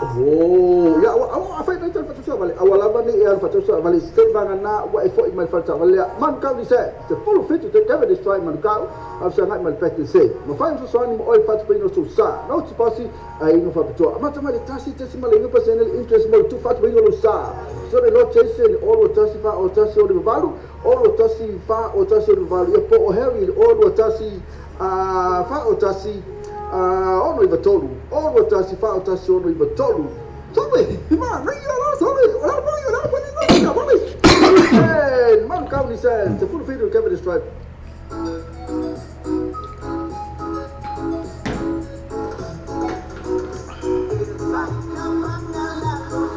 Oh, ia ua afai nei tale faatausavale aua lava nei e alu faatausavale se vagana ua e fo'i mai le faletaavale lea Manukau Nissan 17 te Cavendish Drive Manukau a fesagai ma le PEC mafai ona fesoasoani mo oe i le faatupeina o sou sa na utusipasi aiga faapitoa amata mai le 1.9% le interest mo le tupe faatupeina o lou sa fesoasoani loa Jason 0 2 1 4 0 1 6 8 0 2 1 4 0 1 6 8 ia po o Harry 0 2 1 4 1 6 9 3 0 2 1 4 1 6 9 3. Sorry, ma, sorry, Manukau Nissan, 17 Cavendish Drive.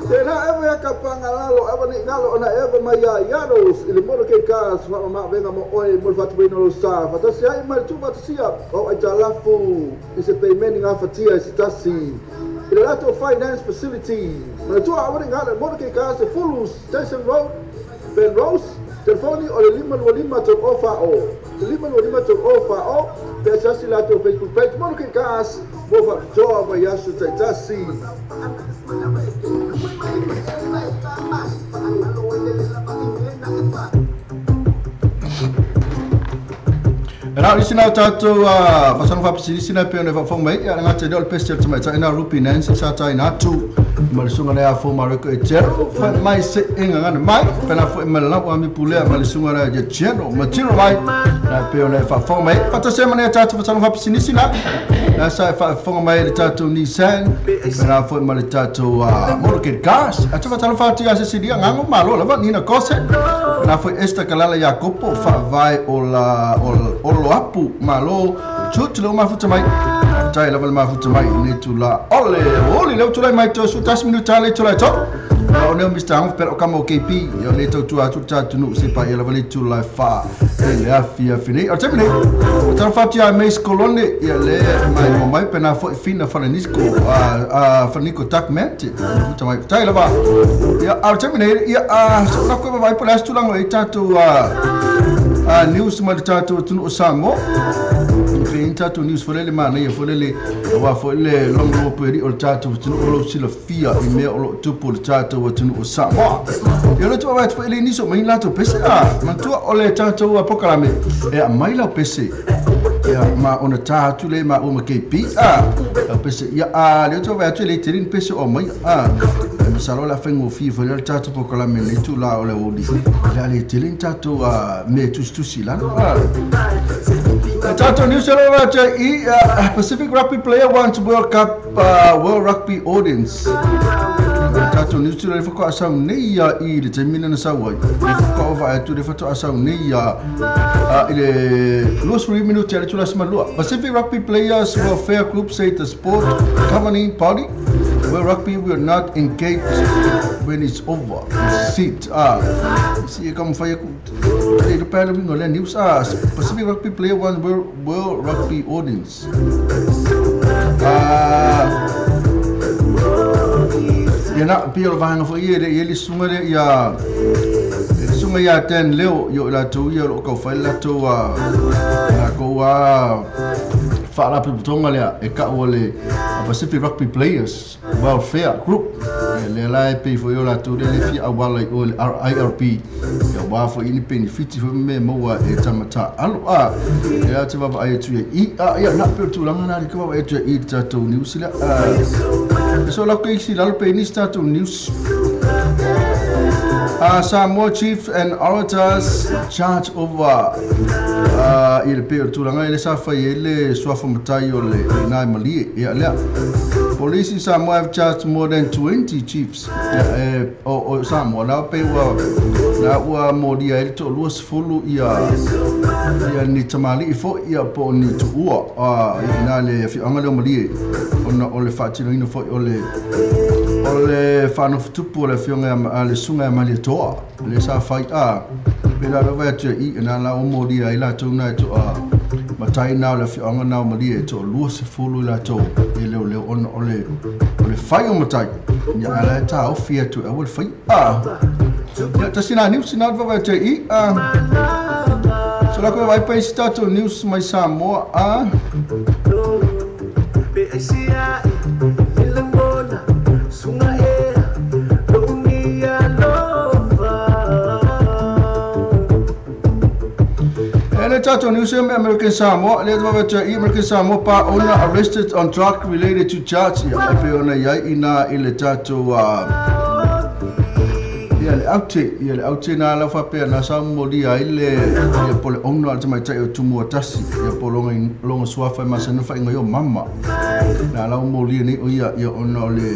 Tēnā ewa ia ka pangalalo, ewa ni ngalo ona ewa mai ia Ianos, i le mono ke ka swa ma venga mo oe mo le fatuina lo sa. Fatasi ai mai tu fatasia, o ai talafu, i se peimeni ngā fatia i se tasi. I le lato finance facility. Mana tua awa ni ngalo, mono ke ka se Fulu Station Road, Ben Rose, telefoni o le 525 tau ofa o. 525 tau ofa o, pe sasi lato Facebook page, mono ke ka mo fa toa mai aso taitasi. E rau isi nau tātou whasanga whapisirisi nei peo nei whawhong mai, ia ngā te reo le pesi o te mai ina Rupi Nancy sa tai nā tū ma le sunga nei a fō mariko e tero, whai mai se inga ngana mai, pena fo i ma le lau ami pulea ma le sunga nei e tero, ma tiro mai, nā peo nei whawhong mai. Whatase mana tātou whasanga whapisinisi nā, nā sa e whawhonga mai le tātou Nissan, pena fo i ma le tātou Motorcade Gas, atu whatalo whāti a Cecilia, ngango malo lava, Nina Kose, pena fo i Esther Kalala Iakopo, whaavai o la o lo apu malo tutu le mafuta mai tai lava le mafuta mai ni tula ole oli le tula mai to su tas minuta le tula to o ne Mr. Ang pero kamo KP yo le to tu atu ta tu nu se pa ye lava le tula fa le afia fini o temine o ta fatia mes kolone ye le mai mo mai pena fo fina fa nisko a fa niko tak mente mafuta mai tai lava ya o temine ya a so na ko vai por tula ngo e tatu a news ma tātou tunu o Samoa. Pe tātou news fo le mana ia fo le wa fo le longo peri o tātou tunu o lo sila fia i mea o lo tupu le tātou tunu o Samoa. Ia le tua vai fo le niso mai lato pese a mantua o le tātou a pokalame e a mai lau pese. Ia ma ona tātu le ma o ma KP a pese ia a le tua vai atu le terin pese o mai a masalo la fengo fi fo le tātou pokalame le tu la o le oli. Le le terin tātou a me tusi la. Tātou New Zealand i Pacific Rugby player wants World Cup World Rugby audience. Tātou New Zealand whaka asau nei ia i le taimina na sau ai. Whaka ova atu le whaka asau nei ia i le 23 minuti ale tula sima lua. Pacific Rugby Players Welfare Group say the sport governing body World Rugby will not engage when it's over. Sit. Si e kama whai aku. Le pēle wingo le news. Pacific Rugby Player wants World Rugby audience. Ia na pia o vahanga fo ia le sunga le ia le sunga ia ten leo yo la tu ia lo kau fai la tu a ko a whaala piputonga lea e kau le Pacific Rugby Players Welfare Group le la e pei fo la tu le fia awala i o le IRB ia wā fo ini benefiti fo me maua e tamata alo a e a te vava ai tu i a ia na pe tu langa na le vava ai tu i tātou news le a so la ko isi lalo pe ni tātou news. Samoa Chief and Orators charge over i le pe o tulaga i le sa fai e le suafa matai o le nai malie ia lea. Police in Samoa have charged more than 20 chiefs o Samoa na pe ua na ua molia e le to'alua sefulu ia ia ni tamali'i fo'i ia po o ni tu'ua i ina le afioaga lea o malie ona o le faatinoina fo'i o le whaanofutupu o le afioga a le sunga e malia toa le sa fai a pe la lava atu i na la o molia i latou na e to'a matai na o le afioaga na o malie e to'alua sefulu i latou e leoleo ona o le fai o matai ia ala e tāofi atu e aua le fai a ia tasi nā news na vava atu i a so la koe vai pai si tātou news mai Samoa a le tatou news e American Samoa, le American Samoa pa owner arrested on drug related to charge. Ia, e pe ona iai ina i le tatou ia le aute, ia le aute na lau whapea na sa moli ai le ia po le owner al tamaitai o Tumua Tasi, ia po longa longa suafa e masana whainga yo mama. Na lau moli ni o ia ia ona o le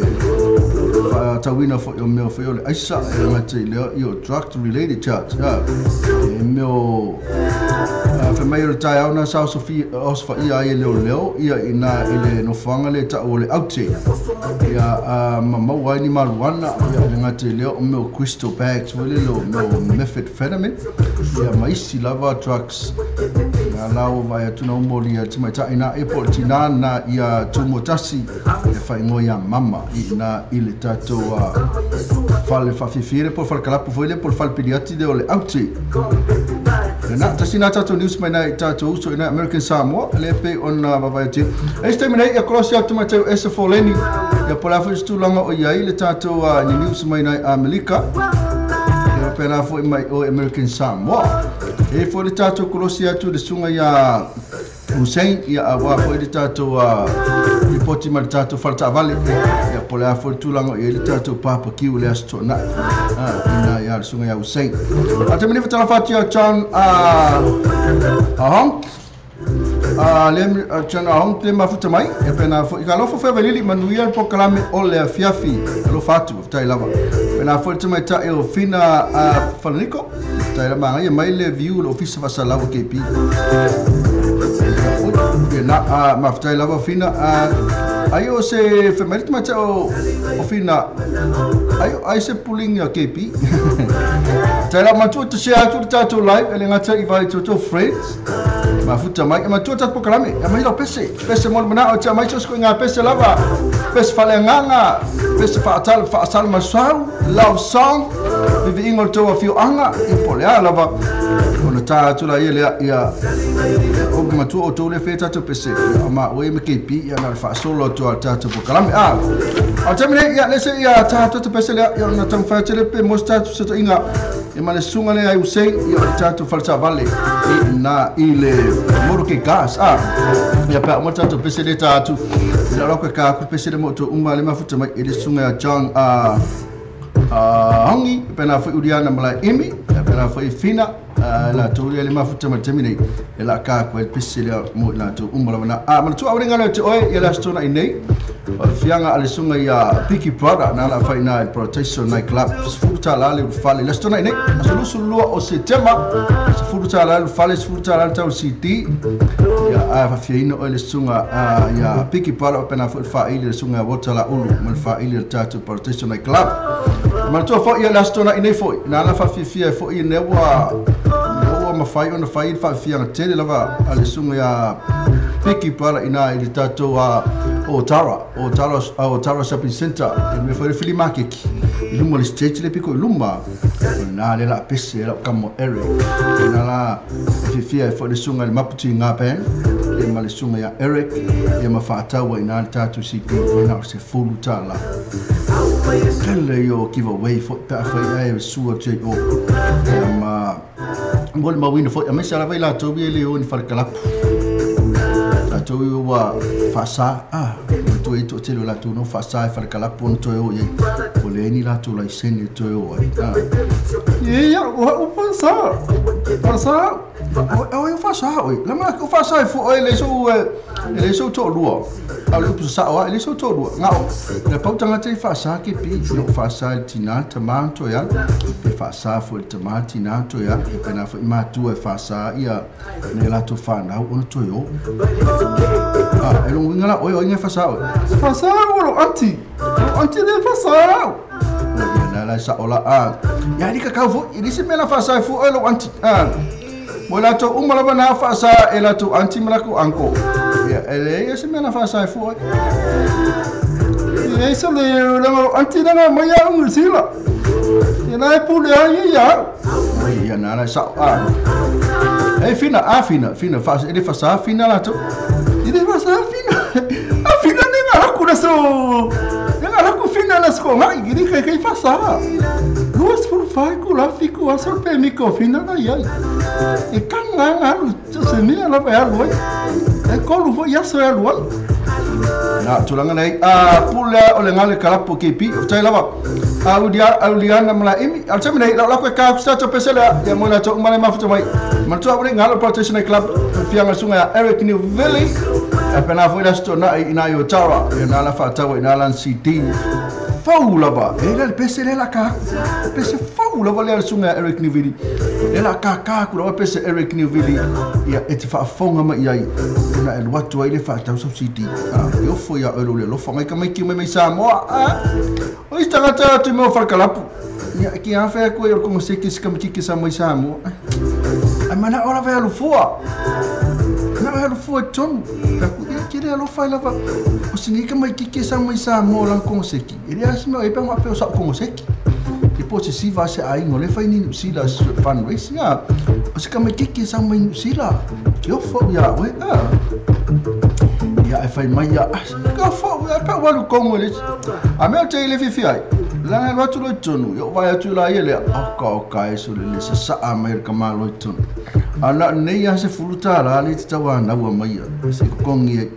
tauina fo o meo fo le aisa e ngate leo ia drug related charge. Ia e meo fa mai o tai au na sa Sofia osfa ia ai leo leo ia ina ile no fanga le ta o le aute. Ia mamau ai ni maruana ia le ngate leo o meo crystal bags wele lo meo methamphetamine ia maisi lava drugs. Na lau vai atuna moli ia timaita ina e po tina na ia Tumotasi e whaingo ia mama ina ile tatou fale whawhiwhire po fale kalapu foile po fale piliati de o le aute. Na tasi na tatou news mai na tatou uso ina American Samoa le pe ona vavai atu. E ste mai ia kolosi atu mai tau esa foleni ia po la fu langa o ia ile tatou ni news mai na Amerika. Ia pena foi mai o American Samoa. E foi le tatou kolosi atu le sunga ia Hussein ia awa foi le tatou ripoti mai le tatou faletavale ia po le a foi tulaga i le tatou papa kiu le aso na ina ia le sunga ia Hussein. A te mini fatalafatia John Ahong le John Ahong te mafuta mai e pena foi ka lofo fe velili manuia le pokalame o le afiafi alo fatu tai lava pena foi te mai ta e o fina falaniko tai la manga ia mai le view le ofisa fasalawa KP. Na maftai lava fina ai o se femeri mai o fina ai ai se pulling ya KP. Tai la matu te share atu tatou live ele ngata i vai toto friends mafuta mai matu ta pokalame mai lo pese pese mo mana o ta mai so nga pese lava pese fale nganga pese fa tal fa sal masau love song vivi ingol to a few anga i pole lava ona ta atu la ia ia o matu o tole fe tatou pese ma o me KP ia na fa solo to al tatou pokalame a o tamine ia lese ia tatou pese le ia na tam fa tele pe mosta se to inga e male sunga le ai Hussein ia tatou falsa vale na ile moro ke gas a ia pa mo tatou pese le tatu ia ro ka ku pese le mo to uma le mafuta mai ile sunga John a hongi pena foi Uriana mala imi pena foi fina la tuli le mafuta mai temine e la ka ko pese le mo la to uma la a ma tu awringa le te oi ia la stona inei o fianga ale sunga ia Piki Brother na la faina Protection Night Club futa la le fale la stona inei solusu lua o setema futa la le fale futa la tau city ia a fiaina o le sunga ia Piki Brother pena foi fa ile sunga wota la ulu mal fa ile tatu Protection Night Club ma tu fo ia la stona inei foi na la fa fia fo ia newa ma fai ona fai fa fianga tele lava ale sunga ia Piki Brother ina ile tatu o Tara Shopping Center e me foi fili market i luma le stage le piko i luma na le la pese la kamo Eric na la fifia e foi le sunga le maputi ngā pen e ma le sunga ia Eric e ma whaataua ina le tatu CP na se fulu tala tele yo giveaway fo pe foi ai sua J.O. e ma mo le mawina foi a mesa la vai la tobi le o ni wharekalapu tau ua whasa a tu e to tele la tu no whasa e wharekalapu no toi o ye o le ni la tu la isene toi o ai ye ya o whasa whasa o e whasa o la ma o whasa e fo le so to lua a le upu sa o le so to lua ngao le pautanga te whasa ke pi no whasa tina tamato ya e whasa fo te tina to ya e pena fo ma tu e whasa ia ne la tu whanau o toi o e longo inga la oi o inga whasa o whasa o lo anti anti de whasa o ia la sa ola a ia ni ka kau fo i se mela whasa fo o lo anti a mo la to uma lava na whasa e la tu anti mala ku anko ia ele ia se mela whasa fo ia se le lo anti na mo ia un sila ia na e pule ai ia ia na la sa a e fina a fina fina fasa ele fasa fina la to ele fasa fina a fina nem a ku na so nem a ku fina na so ma giri que fasa duas por fai ku la fico a so pe mi ko fina na ia E kanga alu se mea lava e alu ai. E kolu foi aso e alu ai. Na tulaga nei a pule o le ngale kalapo KP o tai lava. A udia auliana mala imi. Al temi nei la ko ka ku sa to pesele ya mo la to mala mafuta mai. Matua ure ngalo Protection Club fianga sunga Eric New Valley. A pena foi la sto na ina yo tara e na la fatawa ina lan CD. Fau lava. E la pesele la ka. Pese fau lava le sunga Eric New Valley. E la ka ka ku la pese Eric New Valley. Ia e te faafonga mai ai. Na e luatu ai le faatau sau CD. E ofo ia oe le alofa ngai ka mai ki mai mai Samoa. O isi tagata atu i mea o falekalapu. Ia ki a fea koe o le kongoseki se kamatiki sa mai Samoa. Ai mana o lava e alufua. Na e alufua i tonu. Aku ia ke le alofa i lava. O sinei ka mai kiki sa mai Samoa lang kongoseki. E le asi mea e pe ngā peo sa kongoseki. Te po se siva se aingo le fai ni New Zealand fundraising a. O se ka mai kiki sa mai New Zealand. Ke ofo ia oe. Ia e fai mai ia. Ka ofo ia pa walu kongo le. A mea te le fifi ai. La e atu loi tonu. Ia vai atu la ia le. Oka oka e so le sa sa a mai ka ma loi tonu. Ana nei a se fuluta la le te tawa naua mai ia. Se kongi e.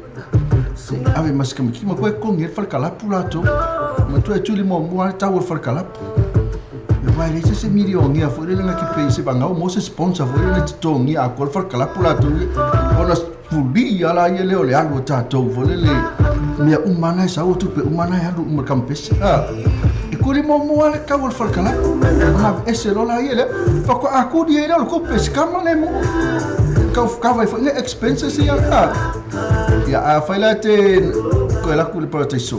Se ave mas ka miki ma koe kongi e falekalapu la to. Ma tu e tuli mo mua tau e falekalapu. Vai le se miliongi a foi le nga ki pe se banga o mo se sponsor foi le te tongi a ko falekalapu la to. Ona fuli ala ia le o le alu tātou foi le mea umana e sau tupe umana e alu uma kampesi. E kuli mo mua le kau o le falekalapu. Ma ese lola ia le fa ko akudi e le o le kupe se kama le mo. Kau kava foi le expenses ia. Ia a fai la te ko la ku le parataiso.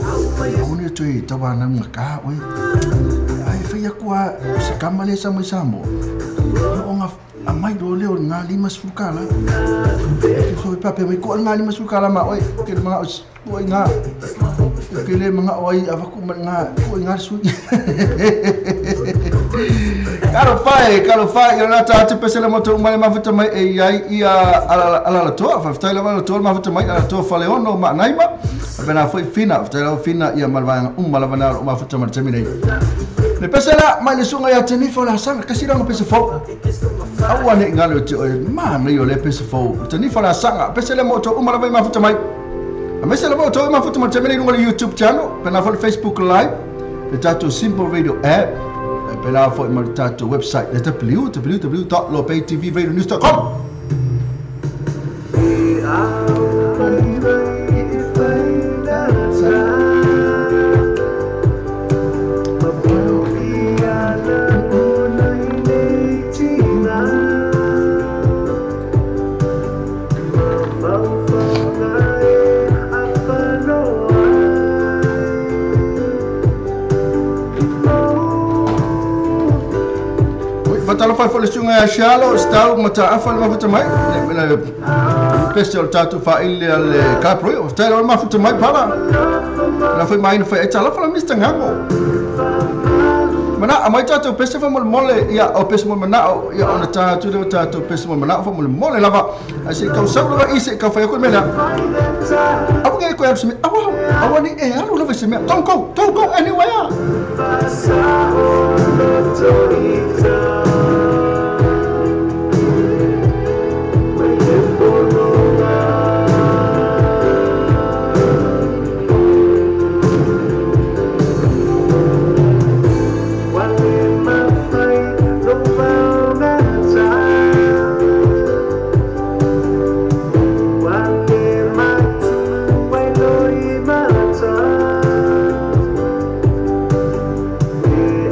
Oni tu e tawana nga ka oi. Ai fai akua se kama le sa mai Samoa. O nga a mai lo leo ngā lima sfukala. E so pape mai ko ngā lima sfukala ma oi ke mga oi ngā. Ke le mga oi avaku ngā ko ngā su. Karo fai ia na ta te pesele moto mai mafuta mai e ai ia ala la toa fa ftai la la toa mafuta mai ala toa fale ono ma naima. Bena foi fina ftai la fina ia malvanga umma la bana mafuta mai temi nei. Le pesela mai le sunga ia teni fo la sanga kasi ranga pese fo. Aua ne ngalo te oi ma nei o le pese fo. Teni fo la sanga pesele moto umma la mafuta mai. A mese la moto mafuta mai temi nei no YouTube channel, pena fo Facebook Live, le tato Simple Radio app. Pela fo mai tato website le www.lopaytvradionews.com. Fatalo fai fo le sunga ia sialo, stau mata afa le mafuta mai. Le pese o le tātou whaile a le kaproi, o tailo le mafuta mai pala. La fai mai na fai e talofa la Mr. Ngango. Mana a mai tātou pese fa mole mole ia o pese mo mana o ia ona tātou le tātou pese mo mana fa mole mole lava. A se kau sau lava i se kau fai ko mena. Awa ngai ko se me awa awa ni e alu lava se me. Don't go anywhere.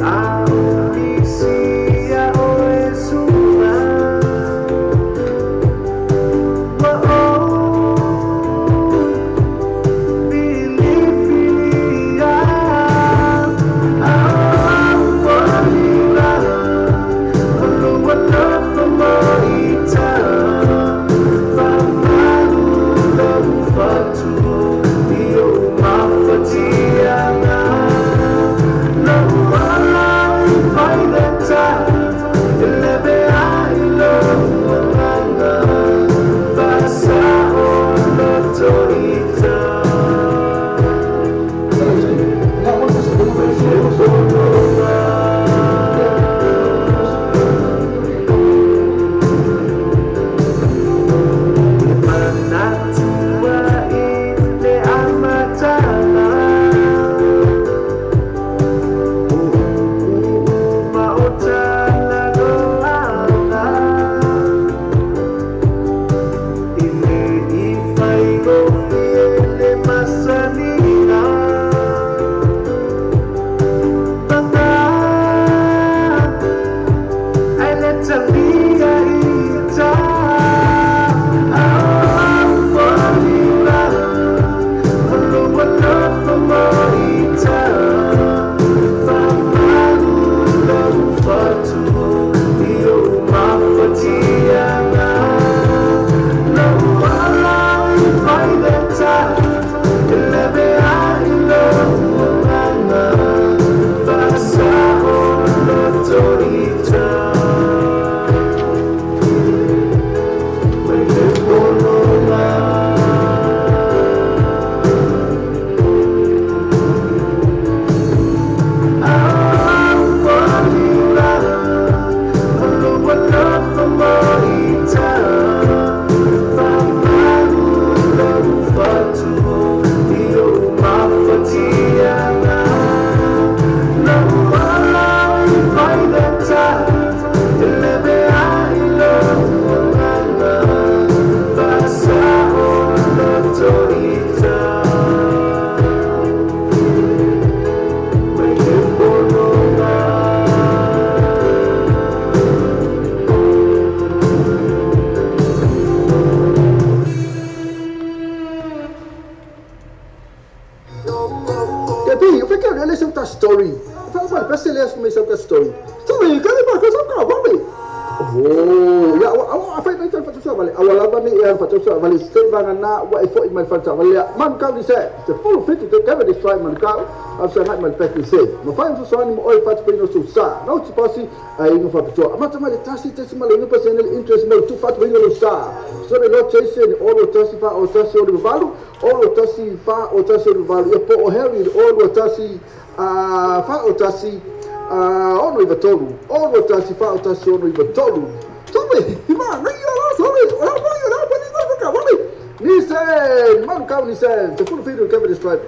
I me sau ka story. Sorry, ka le ka sau ka vale. Oh, ya wa fa nei fa tsa vale. Awa lava ni e fa tsa vale se vanga na wa e fo i mai fa tsa vale. Man ka ni se. Se full fit to cover this try man ka. Af sa ngai mai pek se. Ma fa so so ni mo oi fa tsa no so sa. No tsi pasi ai no fa tsa. Ma tsa mai tasi tasi ma le no pasi interest mo tu fa tsa no sa. So le lo chase ni o lo tasi fa o tasi o valu, o lo tasi fa o tasi o valu. E po o Harry o lo tasi a fa o tasi ono i vatolu, ono tasi fa o tasi ono i vatolu. Sorry, ma nei ora sorry, ora mai ora pa ni ka vale. Ni se, man ka ni se, te full feed cover this tribe.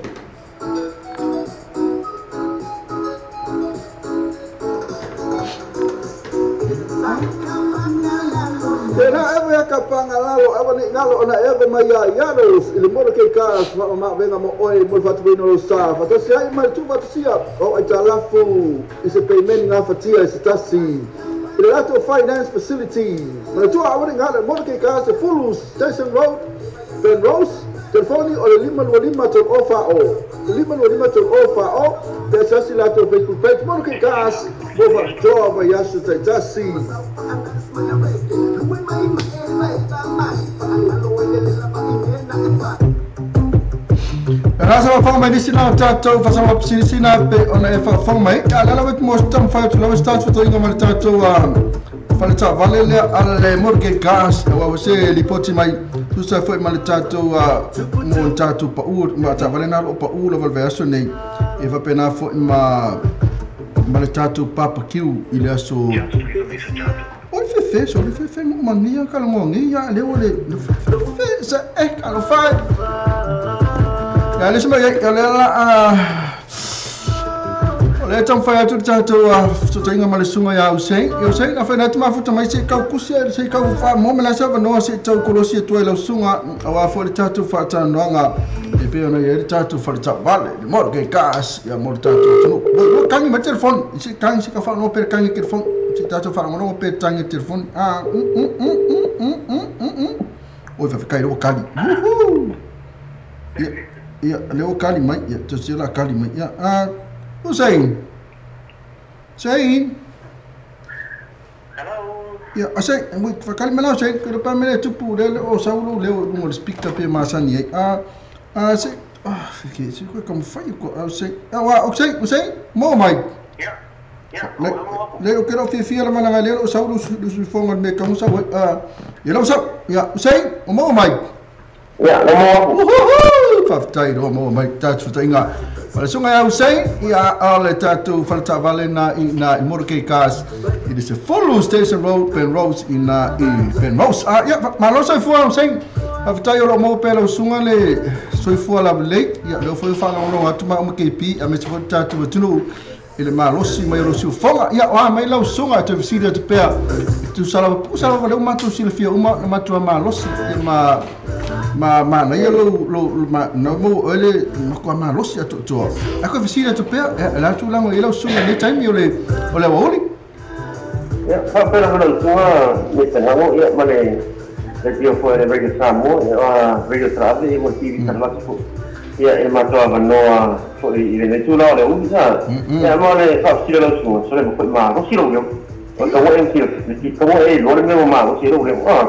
Tena ewa ya kapanga lalo, ewa ni ngalo ona ewa mai ia iaros, i le mora kei kas, wa ma venga mo oe, mo whatu no sa, whatasi ai mai tu whatusia, o ai tā lafu, i se payment ngā whatia, i se tasi, i le lato finance facility, mana tua awa ni ngalo, mora kei kas, e Fulu Station Road, Ben Rose, telefoni o le 525 tol ofa o, 525 tol ofa o, te sasi lato Facebook page, mora kei kas, mo whatoa wa iasu tai tasi. Rasa wa mai nisi na tātou whasama pisirisi nā pe ona e whawhang mai. A lala wet mo tam whai atu lawa start whatoinga ma le tātou whaletā vale lea ala le mortgage gas e wawa se lipoti mai tusa foi ma le tātou mo tātou pa u ma tā vale nā lo pa u la valve aso nei e whapena foi ma le tātou papa kiu i le aso. O le fefe, so le fefe mo mania ka le ngongi ya le o le fefe sa e ka lo fai. Ya le sma ya le la o le tam fai atu tātou so tainga ma le sunga ya o sei. Eu sei na fa na tuma futa mai se ka kusi se ka fa mo me la sa no se tau kolosi tu le sunga o a fo le tātou fa ta noanga e pe ona ye tātou fa ta vale le mo ke gas ya mo tātou no no kangi ma telefone se kangi se ka fa no per kangi telefone se tātou fa no per tangi telefone a o fa kai o kali. Ia le o kali mai ia to se la kali mai ia a Hussein. Hussein. Hello. Ia ase mo fa kali mai Hussein ko pa me tupu le o saulo le o mo speak up ma sani a a se ah ke se ko kom fai ko a se a wa Hussein Hussein mo mai. Yeah. Yeah. Le o kero fi fi la mana le o saulo lu fonga me ka musa a ia lo sa ia Hussein o mo mai. Ia mo. Whaftai roa mo mai tātou tainga. Wale sunga ia Hussein, ia a le tātou whaletā vale nā i nā i Morokei Cars. It is a Fulu Station Road, Penrose, i nā i Penrose. Ia, malosa i fua Hussein. Whaftai o roa mo pēla usunga le soifua la lei. Ia, leo foi whangaonga atu ma uma KP, a me te fo tātou atunu i le malosi mai o siu fonga. Ia, oa mai lau sunga, te visiri atu pea. Tu salava pu salava leo mātou silafia uma, na mātou a malosi. Ia ma ma na ia lo lo ma no mo ele ma ko ma losi atu to a ko visira to pe la tu lango ila sunga ni time ole ole wa oli ya fa pero no tu ni tengo ya male le tio fue de Radio Samoa ya Radio Travel y mo TV Salvatico ya el mato a no foi i le tu la le u sa ya mo le fa silo lo su so le mo ma lo silo yo o to en silo ti como e lo le mo ma lo silo le ah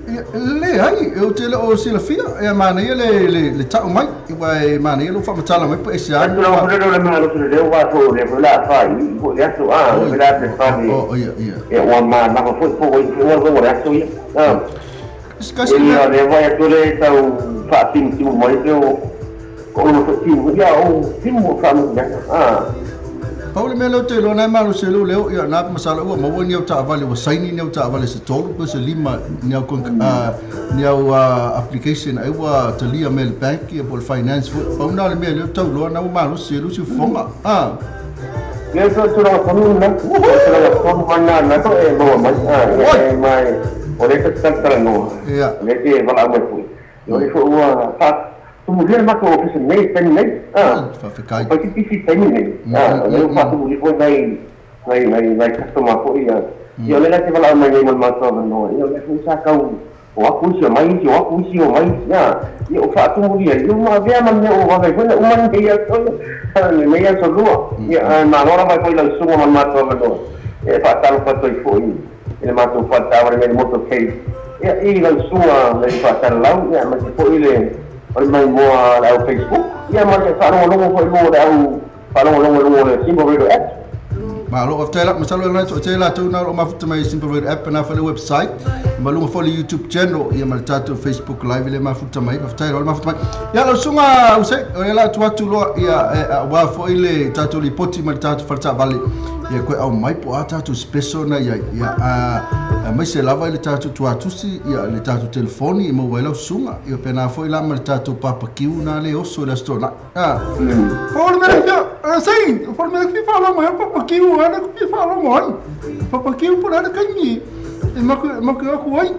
Le ai, eu te le o silafia, e mana ia le tau mai, i wai mana ia lo whamatala mai po e se anu. No, no, no, no, no, le wa fo le la fa i po le aso a le la le fa ni. Oh, ia, ia. E wa ma na fo fo i fo le aso ia. Ah. Skasi le le wa ya le tau fa tim tim mo le o ko no tim ia o tim mo fa no ah. Pauli mea leo te loa nai malo se leo leo ia nā masala ua maua ni au taavale ua saini ni au taavale se tolu pe se lima ni au ni au application ai ua talia mea le bank ia po le finance foi pau nā le mea leo tau loa nā ua malo se leo si fonga ah. Leo tau tulaga tonu na tulaga tonu mana na to e maua mai ah e mai o le te noa le te wala mai foi o le foi ua fa tu mulher ma ko office nei pen nei ah fa fa ti ti pen nei ah le fa tu mulher foi nei nei nei nei customer foi ia ia le la te wala mai nei mo ma to no ia le fu sa kau O aku isi o mai isi, o aku isi o mai isi, ia o faatumu ia, ia uma avea ma mea o vavai foi na uma nei aso, nei aso lua. Ia, malo lava foi lau susuga ma le matou avanoa. Ia, e faatalofa atu ai foi i le matou faletaavale nei le motorcade. Ia, i lau susuga le faasalalau, ia, aemaise foi le o le maimoa a le au Facebook, ia ma le faalogologo foi i luga o le au faalogologo i luga o le Simple Radio App. Malo, faafetai la, masalo e lana toatele latou na o lo o mafuta mai i Simple Radio App na foi le website, ma luga foi le YouTube channel, ia ma le tatou Facebook Live le mafuta mai. Faafetai loa le mafuta mai. Ia lau susuga Usei, o lea la atu atu loa, ia aua foi le tatou lipoti ma le tatou faletaavale, ia koe aumai po o a tatou special na iai, ia aemaise lava i le tatou tuatusi, ia le tatou telefoni e maua ai lau susuga, ia pena foi la ma le tatou papakiu na le oso i le Aso Toonai. Po o le mea fia, sei, po o le mea fia faalogo ai o papakiu, a le fia faalogo ai. Papakiu po o le a le taimi e maku aku ai.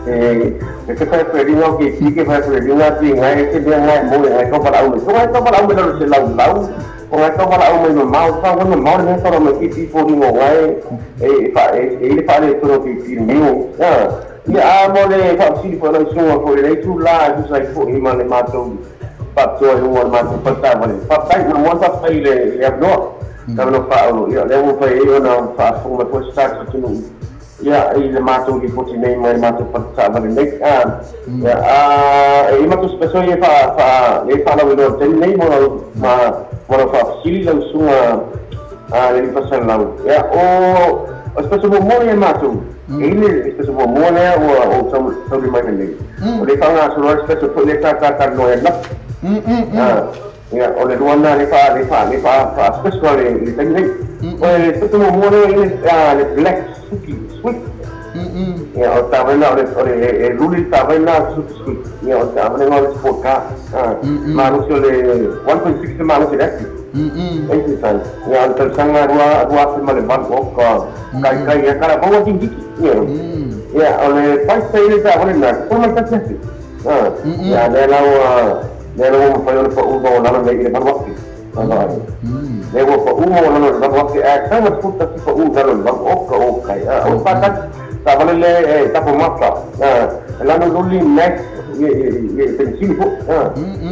E ke whai koe ringa o ke ki ke whai koe ringa atu i ngai e te mea ngai mo e ngai tau walaau mai. Ko ngai tau walaau mai lalo se lau lau, ko ngai tau walaau mai mamao, sa wana mamao le mea tau mai ki ki po ringa o ngai e e i le whaale tono ki ki mio. Ia a mo le whaafisili fo lau susuga foi le itu la e tusa ai foi ma le matou faapitoa i luga o le matou faletaavale. Faafetai, na moa faafetai i le avanoa, le avanoa faaaulo. Ia lea ua fai ai ona faafofoga mai foi se tatou atunuu ia i le matou lipoti nei mai le matou faletaavale nei. Ia e i matou special ia faa faa le faalauiloa i le taimi nei mo lau ma mo lau faafesili lau susuga le Lipasalalau. Ia o special muamua ia e matou. E i le special muamua lea ua ou taulimaina nei. O le faagasolo ai le special foi lea sa talanoa ai ananafi. Ia, o le lua lena lea faa lea faa lea faa faa special i le taimi nei. O le special muamua lea e i le Black Suzuki Swift. Ia, o le taavale o le o le e luli le taavale lena Suzuki Swift. Ia, o le taavale lena o le sport car. Malosi o le 1.6 le malosi o le ati. Engine size. Ia, o le tausaga 2008 oka kaikai ia kala maua tingiti. Ia, ia o le price sa i le taavale lena, 11,000. Ia, lea la ua lea la ua mafai ona pau ma o lalo nei i le 8,000. Lea ua pau ma o lalo i le 8,000, ae sau ma 11 pau i lalo i le 8, oka okai. O le faatasi, taavale lea e tapo mata. E lanu luli max i penisini foi.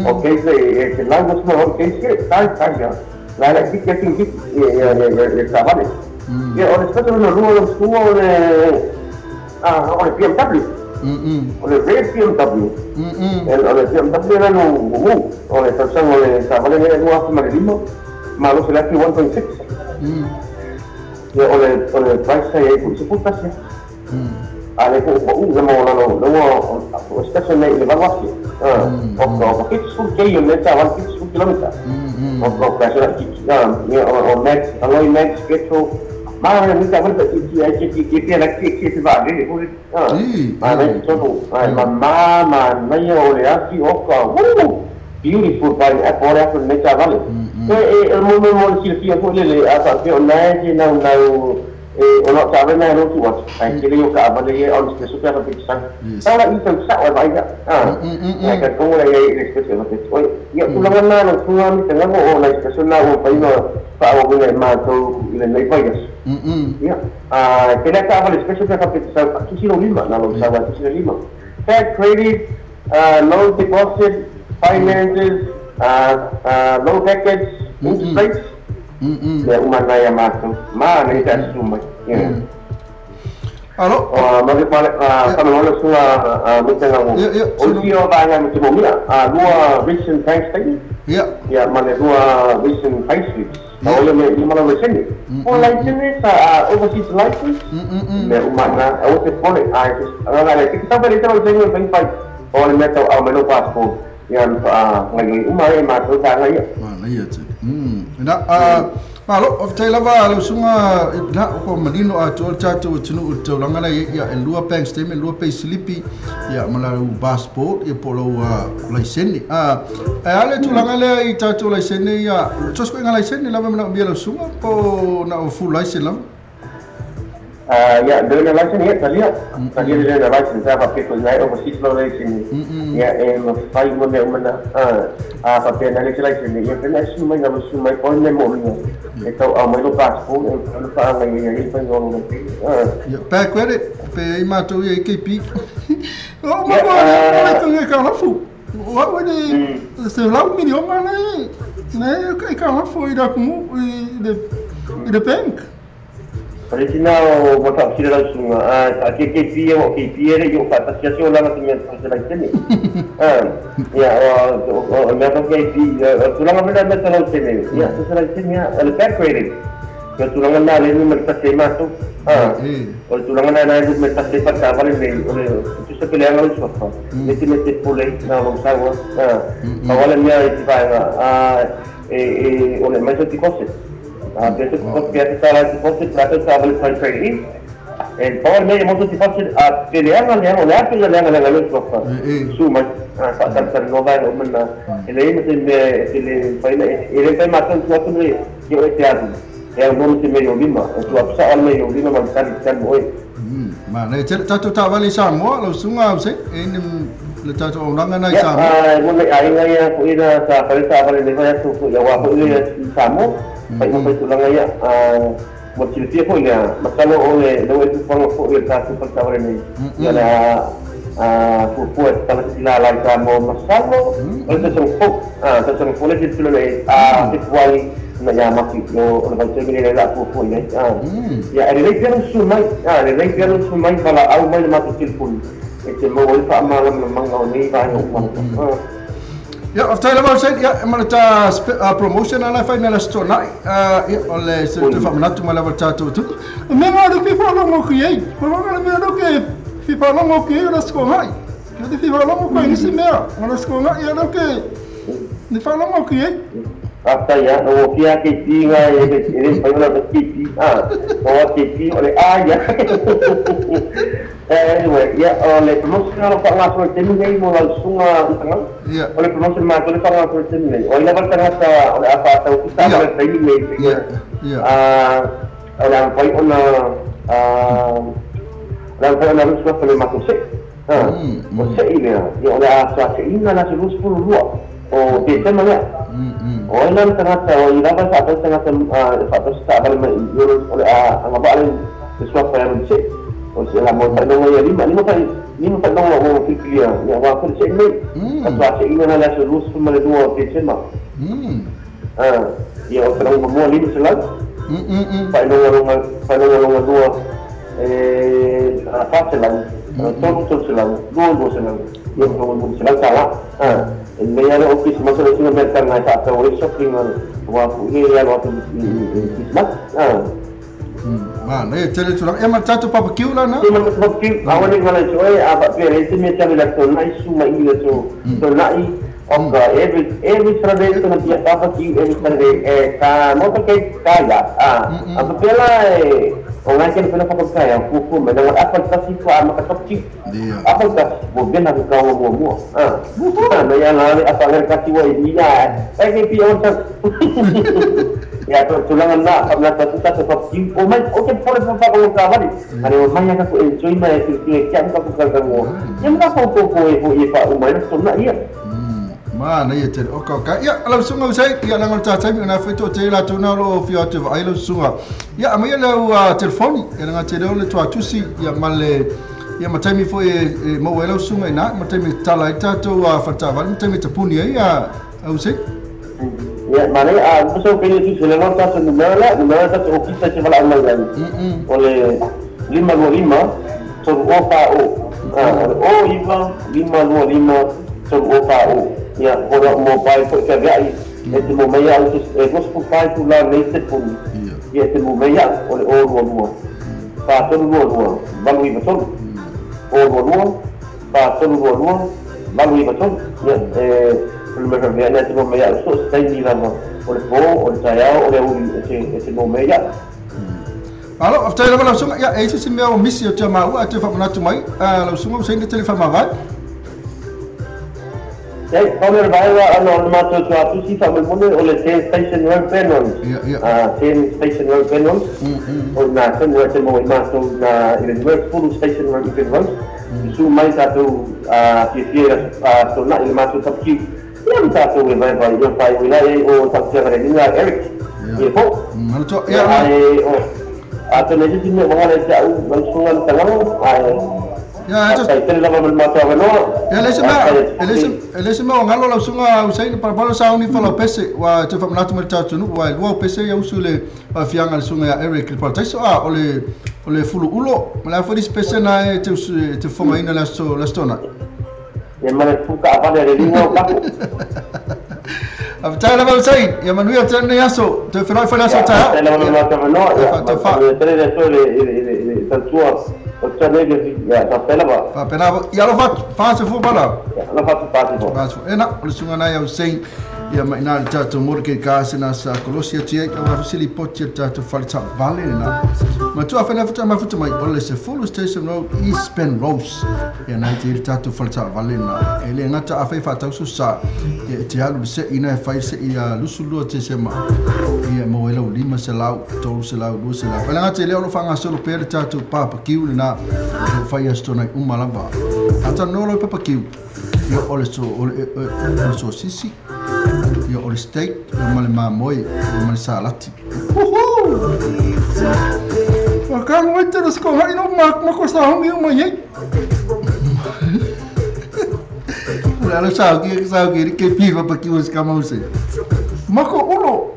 O case e te lau mosi ma o case, tai tai ia. La la tiki ati tiki i taavale. Ia, o le special na lua o sua o le o le BMW. O le red BMW. O le BMW na no mu. O le tausaga o le taavale lea 2005. Malosi le ati 1.6. Ia, o le price sa iai foi 11. A le po pau le mo lalo le ua o special nei i le 8,000. O o 70 km o le taavale 70 kilomita. O o ka se ki ia o max alloy max petrol. Ma le mita wale ki ki ai ki ki ki ki la ki ki ki va le foi. Ma le tonu ma ma ma nei o le ati o ka woo beautiful by a pore a le taavale. E e mo mo mo si fia foi le a fa pe o nai ki nau nau e o lo taavale nai lo tu atu. Ai ke le o ka avale e on special pe fa pe sa. Sa la i tau sa o vai ga. Ia ka ko le e special pe. Oi ia tulaga na no tunga mi te ngago o na special na o pai no fa o ko le matou i le nei vai. Ia ke le taavale special pe fa pe sa tu si lo lima na lo sa wa tu si lo lima. Fair credit, low deposit, finances, low package, interest rates. Le uma nai a matou. Ma nei ta suma. Ia. Alo. O ma le pale fa no le sua mi te ngago. O si o va nga mi te momia, lua recent bank statement. Ia. Ia ma le lua recent pay slips. O le me i mana le sene. O license overseas license. Le uma na o te pole a a le ki ta le ta le sene pai pai. O le mea tau au mai lo passport. Ia ngai uma e matou ta ngai. Ma nai atu. Na malo, faafetai lava lau susuga na ko manino atoa le tatou atunuu i le taulaga lea ia e lua bank statement, lua pay slip ia ma lau passport ia po o lau laisene. Ae a le tulaga lea i tatou laisene ia, so o se koiga laisene lava e manaomia lau susuga po o na o full license lava? Ia, learner license, ia, talia. Talia le learner license, a faapea foi nai overseas lau license. Ia, e mafai uma mea uma na. A faapea nai le isi license, ia, pena e sui mai na sui mai poi mea moomia. E tau au mai lo passport, e mafai ona faaagai ai ai le faiga o lona pei. Ia, bad credit. Pe i mātou i AKP. O ma ko le tu ka lafu. Wa wa le se lau miliona le ne ka ka lafu i da kumu i le bank. Palestina o mata sila lau sunga a KKP o KP le yo fa ta sia la na mea ta la tene. Ya o mea ta KP tulanga mea mea ta lau tene. Ya ta la tene ya le back rating. Ya tulanga na le ni mea ta se ma to. O tulanga na na ni mea ta se pa ta vale me o le tu se pele anga lo fa. Le ti mete pole na lo sawa. Pa vale mea i va a e o le mai to ti cose. Penso che sarà il posto per la fare trading e poi meglio molto ti faccio a peleare le le altre le le le le su ma fa tanto no va o mena e lei mi le fai e le fai ma tanto tu le io e te adu e un se meglio lima e tu apsa al meglio lima ma tali tali oi ma ne tato ta vale Samoa lo sunga se e le tato onanga na Samoa e mo le ai ngai ko ina sa fare sa vale le vai tu ya wa ko ile Samoa pai mo pai tulanga ia mo tilfia foi ia masalo o le lo e tu fo ia ta tu pa vale ni ia la fu fu ta la la ta mo masalo o le so fo ta so fo le ti le a ti wai na ia ma ki o le vai te le la fu fu ia ia le le su mai le le su mai bala au mai ma tu tilfun e te mo fa ma la manga o nei vai o Ya, after la voce, ya, ma ta promotion ala fai mela sto na, ya, ole se te fa manatu mala volta tu. Me ma do fi fa longo ki ei. Ma ma me do ke fi fa longo ki la sko ngai. Ke te fi fa longo ko ni si mea, ma la sko ngai ya do ke ni fa longo ki ei. After ya, no fia ke ti ngai e e fa la ke ti. O ke ti ole a ya. Anyway, ya, le promotion lo fa nga so te ni mo la sunga utanga. O le promotion ma to le fa nga so te ni. O ile volta nga o le afa ta o ta le te ni. Ya. O la fai ona la fai ona rusa fa le ma to se. O se ile ya o la sa se ina la se lus pulu lua. O te tema ya. O ila tanga o ila va sa ta tanga fa ta sa va le o le a nga ba le sua fa le se. O se la monta no ya lima lima fa no o filia ya wa fa se nei a tua se ina la se lus ma le dua te tema. Ya o tra mo lima se la. Fa no no dua a fa se la. Todo se la. Dua se la. Yo no se la sala. El medio o Christmas o se me tan na ta o shopping wa fu ya wa Christmas. Ma ne tele tu la e ma tato papa kiu la na. E ma papa kiu a wani wala so e a pa pe te me tele la to nai su ma i le so to nai o ka every Saturday to na papa kiu every Saturday e ka mo to ke ka ya a pa pe la e o ngai ke pela papa ka ya fu fu me na apa ta si fa ma ka top kiu apa ta bo ben na ka o mo mo na ya la apa le ka ti wa i ya e ke pi o ta ya to tulangan na kabla ta ta ta ki o mai o ke pole pa ko ka bari are o mai ka ko enjoy mai ke ke kya ka ko ka mo ya ma ko ko ko e ho e fa o mai so na ia ma na ia te o ka ka ia ala sunga usai ia la ngol ta ta na fe to te la to na lo fi o te vai lo sunga ia ma ia la telefoni ia nga te le to atusi ia male ia ma taimi fo e mo elo sunga ina ma taimi tala ita to fa ta va ma taimi tapuni ia au se Ya, mana a muso pele tu se levanta se numero la numero ta o kisa se vala online. O le lima no lima so o pa o. O iva lima no lima so o pa o. Ya, o la mobile fo ka vai e te mo meia o e gosto pai tu la nei te pun. Ya te mo meia o le o no no. Pa to no no, valu iva to. O no no, pa to no no, valu iva to. Ya, o le mea mea te mo mea so se ni la o le po o le taiao o le uri e te mo mea. Alo, after la la sunga ya e se mea o misi o te mau a te fa manatu mai la sunga se ni telefone ma vai. Ei, o le vai la no ma to to atu si fa mo o le ten station road penon. Ten station road penon. O na ten road te mo ma to na ile road full station road penon. Su mai ta to a fi a to na ile ma to tap ki. Ia ta to e vai vai eu vai o la o ta te re ni Eric. E po. Ma to ia o Atonu e se mea ua gala ia te a'u ma le susuga le Tagago ae Ia, e faafetai tele lava mo le matou avanoa. Ia, le isi mea, e le isi mea o galo lau susuga Usaini Palapala sauni falaupese, ua toe faamanatu mai le tatou atunuu, ua e lua au pese ia usu i le faafiaga a le susuga ia Eric i le Parataiso, a o le, o le fuluulo, ma le a foi le isi pese na e te usu, e te fofogaina i le aso, le Aso Toonai. Ia ma le fu taavale a le liga o tapo. Faafetai lava Usaini, ia manuia tele lenei aso, toe feiloai foi le aso Ia, taeao. faafetai lava mo le Ia, matou avanoa, ia ia, faatofa. manuia tele le aso i le, i le, i le, i le tautua o tusa nei le, ia, faafetai lava. Faapena foi, ia alofa atu, 40 pala. Ia, alofa atu, 40. Ena, o le susuga nai au Saint, ia ma ina le tatou motorcade car sina sa kolosi atu ai, aua foi se lipoti a le tatou fale taavale lena. Matua whena futa mafuta mai o le 10 Station Road, East Penrose. Ia nai te i le tatou fale taavale lena. E le gata a fai whaatauso sa, ia e te alu le se ina e fai se ia lusu lua te se ma. Ia mo e lau 5 selau, 3 selau, 2 selau. Whena ngata i leo lo whangasolo pea le tatou papakiu lena. O fai aso tōnai uma lava. Ata no lo papakiu. Ia o le so, o le, o le sosisi, ia o le steak, ia ma le mamoe, ia ma le salati. Uhu! Whakaanu ai te rasko hai no ma ko sa hongi o mai ai. O le ala sa ki sa ki ri ke pi papakiu o se kama use. Mako ulo.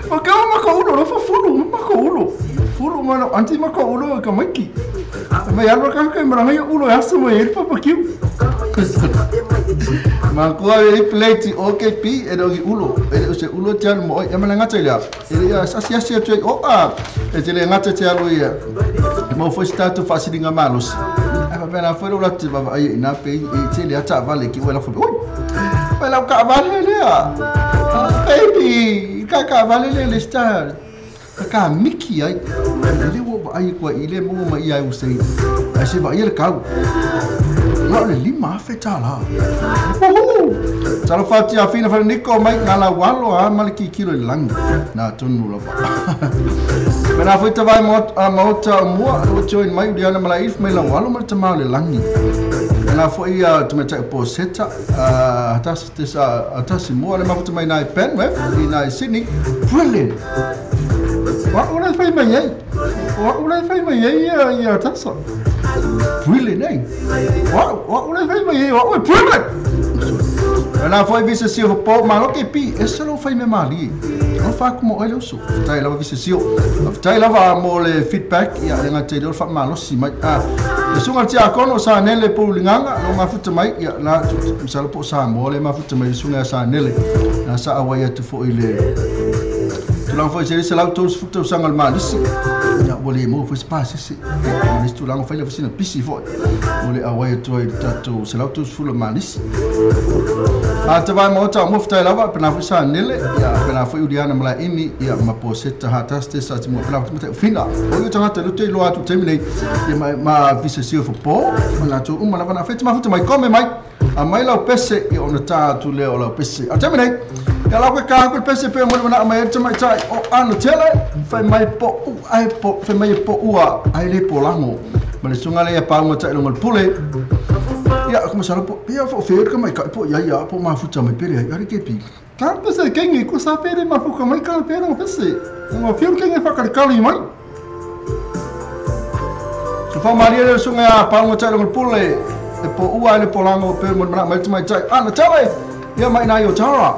Whakaanu mako ulo, lo fa fulu, mako ulo. Fulu mana, anti mako ulo e ka maiki. Mai alo ka ka maranga ia ulo e aso mai e papakiu. Ma kua e plate OKP e do ulo e o se ulo te alu mo e mana ngata ia e ia sasi asi atu o a e te le ngata te alu ia e mo foi statu faasilinga malosi e fa pena foi lo lati va ai ina pe e te le ata vale ki wela foi oi vai lau ka vale lea baby ka ka vale le le star ka miki ai le wo ai kwa ile mo ma ia u sei ai se va ia le kau Ia o le 5,000 tālā. Uhu! Talo whati a whina whare niko mai ngā la walo a male ki kilo i langi. Nā tonu lava. Mena foi tawai maota o mua, o join mai udiana mala if mai la walo ma le tamau le langi. Mena foi a tumetai po seta, atasi mua le mafuta mai nai Penrith, i nai Sydney. Brilliant! Wa ula whai mai ei. Wa ula whai mai ei ia tasa. Brilliant, eh? Wa ula whai mai ei, wa ua brilliant! Mena foi visa sio po malo ke pi, e solo whai me mali. O whaku mo oile uso. Fatai lava visa sio. Fatai lava mo le feedback, ia le ngā te leo wha malosi mai. Le sunga tia kono sa nele po linganga, lo mafuta mai, ia la misalo po sa mo le mafuta mai sunga sa nele. Na sa awai atu fo i le tulang foi se se lau tos futa sanga le malisi. Ia mo le mo foi se pasi se. Le tulang foi le sina pisi foi. Mo le awai atu ai tatou se lau tos fula malisi. A te vai mota mo ftai lava pena foi sa nele ia pena foi udiana mala imi ia ma po seta ha taste sa ti mo pena foi te fina. O yo tangata le te lo atu te mine ia ma visa sio fo po na tu uma lava na fete ma futa mai kome mai. A mai lau pese ia ona tā atu lea o lau pese. A te mine ia lau ke kā koe pese pe mo na mai te mai tai o ana tele fai mai po u ai po fai mai po ua ai le po lango. Ma le sunga le ia paunga tai longa le pule. Ia kuma sala po ia fo fe ka mai ka po ia ia po mafuta mai pere ai ari ke pi. Ka pese kengi ko sa pere mafuka mai ka pere o pese. Ngo fiu kengi fa ka kali mai. So fa maria le sunga ia paunga tai longa le pule. E po ua le po lango pe mo mana mai mai tai ana tele. Ia mai na yo tara.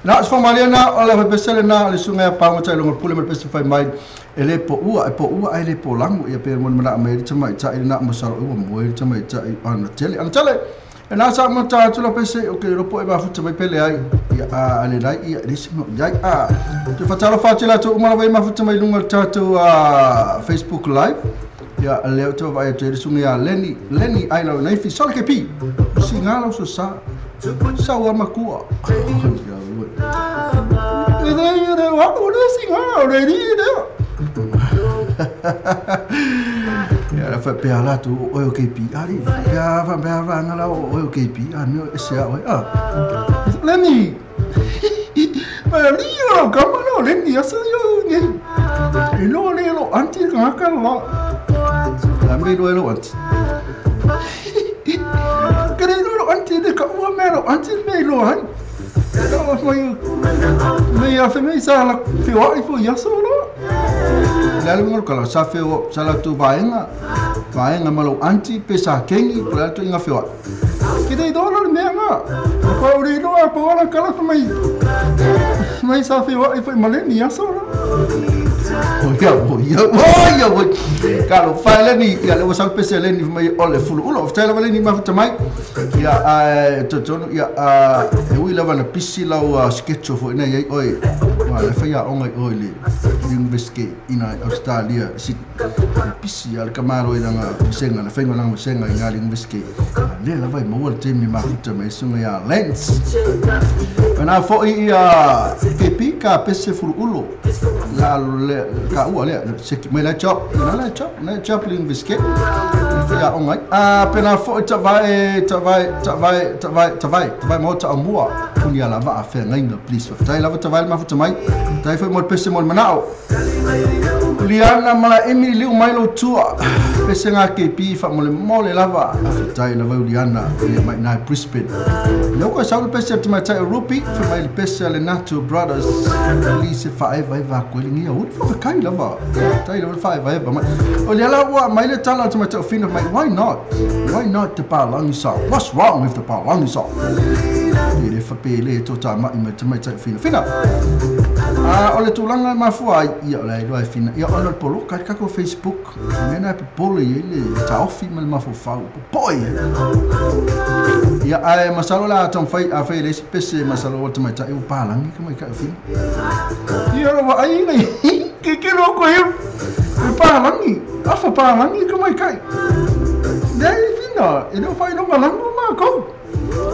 Na so malia na o le pese na le sunga pa mo tai longo pule me pese fai mai e le po ua e po ua ai le po langu ia pe mo mana me te mai tai na mo salo ua mo te mai tai ana tele ana tele e na sa mo ta tu la pese o ke ro po e ba futa mai pele ai ia a le lai ia le simo ia a te fatalo fatila tu uma vai ma futa mai lunga tatu a Facebook live ia le to vai te sunga Lenny Lenny ai lo nei fi sol ke pi singalo so sa sa wa makua ia la fa pe ala tu o o ke pi ari ia fa pe ala ngala o o ke pi a no se a a Lenny ma li yo kama no Lenny asa yo nge e lo le lo anti ka ka la la me lo lo anti kere lo anti de ka o me lo anti me lo hai me a fe me sa la fi wa ifo ya solo la lo kala sa fe o sa la tu vaenga vaenga malo anti pesa kengi pula tu inga fi wa ki dei do lo me nga ko uri lo a po la kala mai mai sa fi wa ifo male ni ya solo ya ya ya kalo fa le ni ya le sa pese le ni mai ole fulu ulo tela le ni ma futa mai ya a totono ya a e ui lava na pisi lau sketch fo ina ia oi wa le fa ya ongai oi le university ina Australia si pisi al kamaro ina nga senga na fenga na senga ina le university le lava i mo le temi ma futa mai sunga ya lens na fo ia kepi ka pese fulu ulo la le ka ua le se mai la chop na la chop na chop le university ya ongai a pena fo ta vai ta vai ta vai ta vai ta vai ta vai mo ta amua kunia lava a fe ngai no please tai lava ta vai ma futa mai tai foi mo pese mo manao Liana mala Emily liu mai lo tua pese nga kepi fa mo le mo le lava tai lava Liana ia mai na Brisbane leo ko sa pese te mai tai rupi fa mai pese le Nato Brothers please fa ai vai va ko le ngia ut fa kai lava tai lava fa vai va mai o le la wa mai le tala te mai tai fina mai why not the palangi song what's wrong with the palangi song le fa pele to ta mai mai te mai tai fina fina a o le tulaga mafua ia o le iloa e fina ia ona le poloka i kako Facebook mena e popole i le taofi ma le mafofau popoi ia ae masalo la taumafai afai le isi pese masalo o le tamaitai ua palagi ka mai kai fina ia lo vaai nei kekelo ko e palagi afa palagi ka mai kai nei fina e le o faailoga lago makou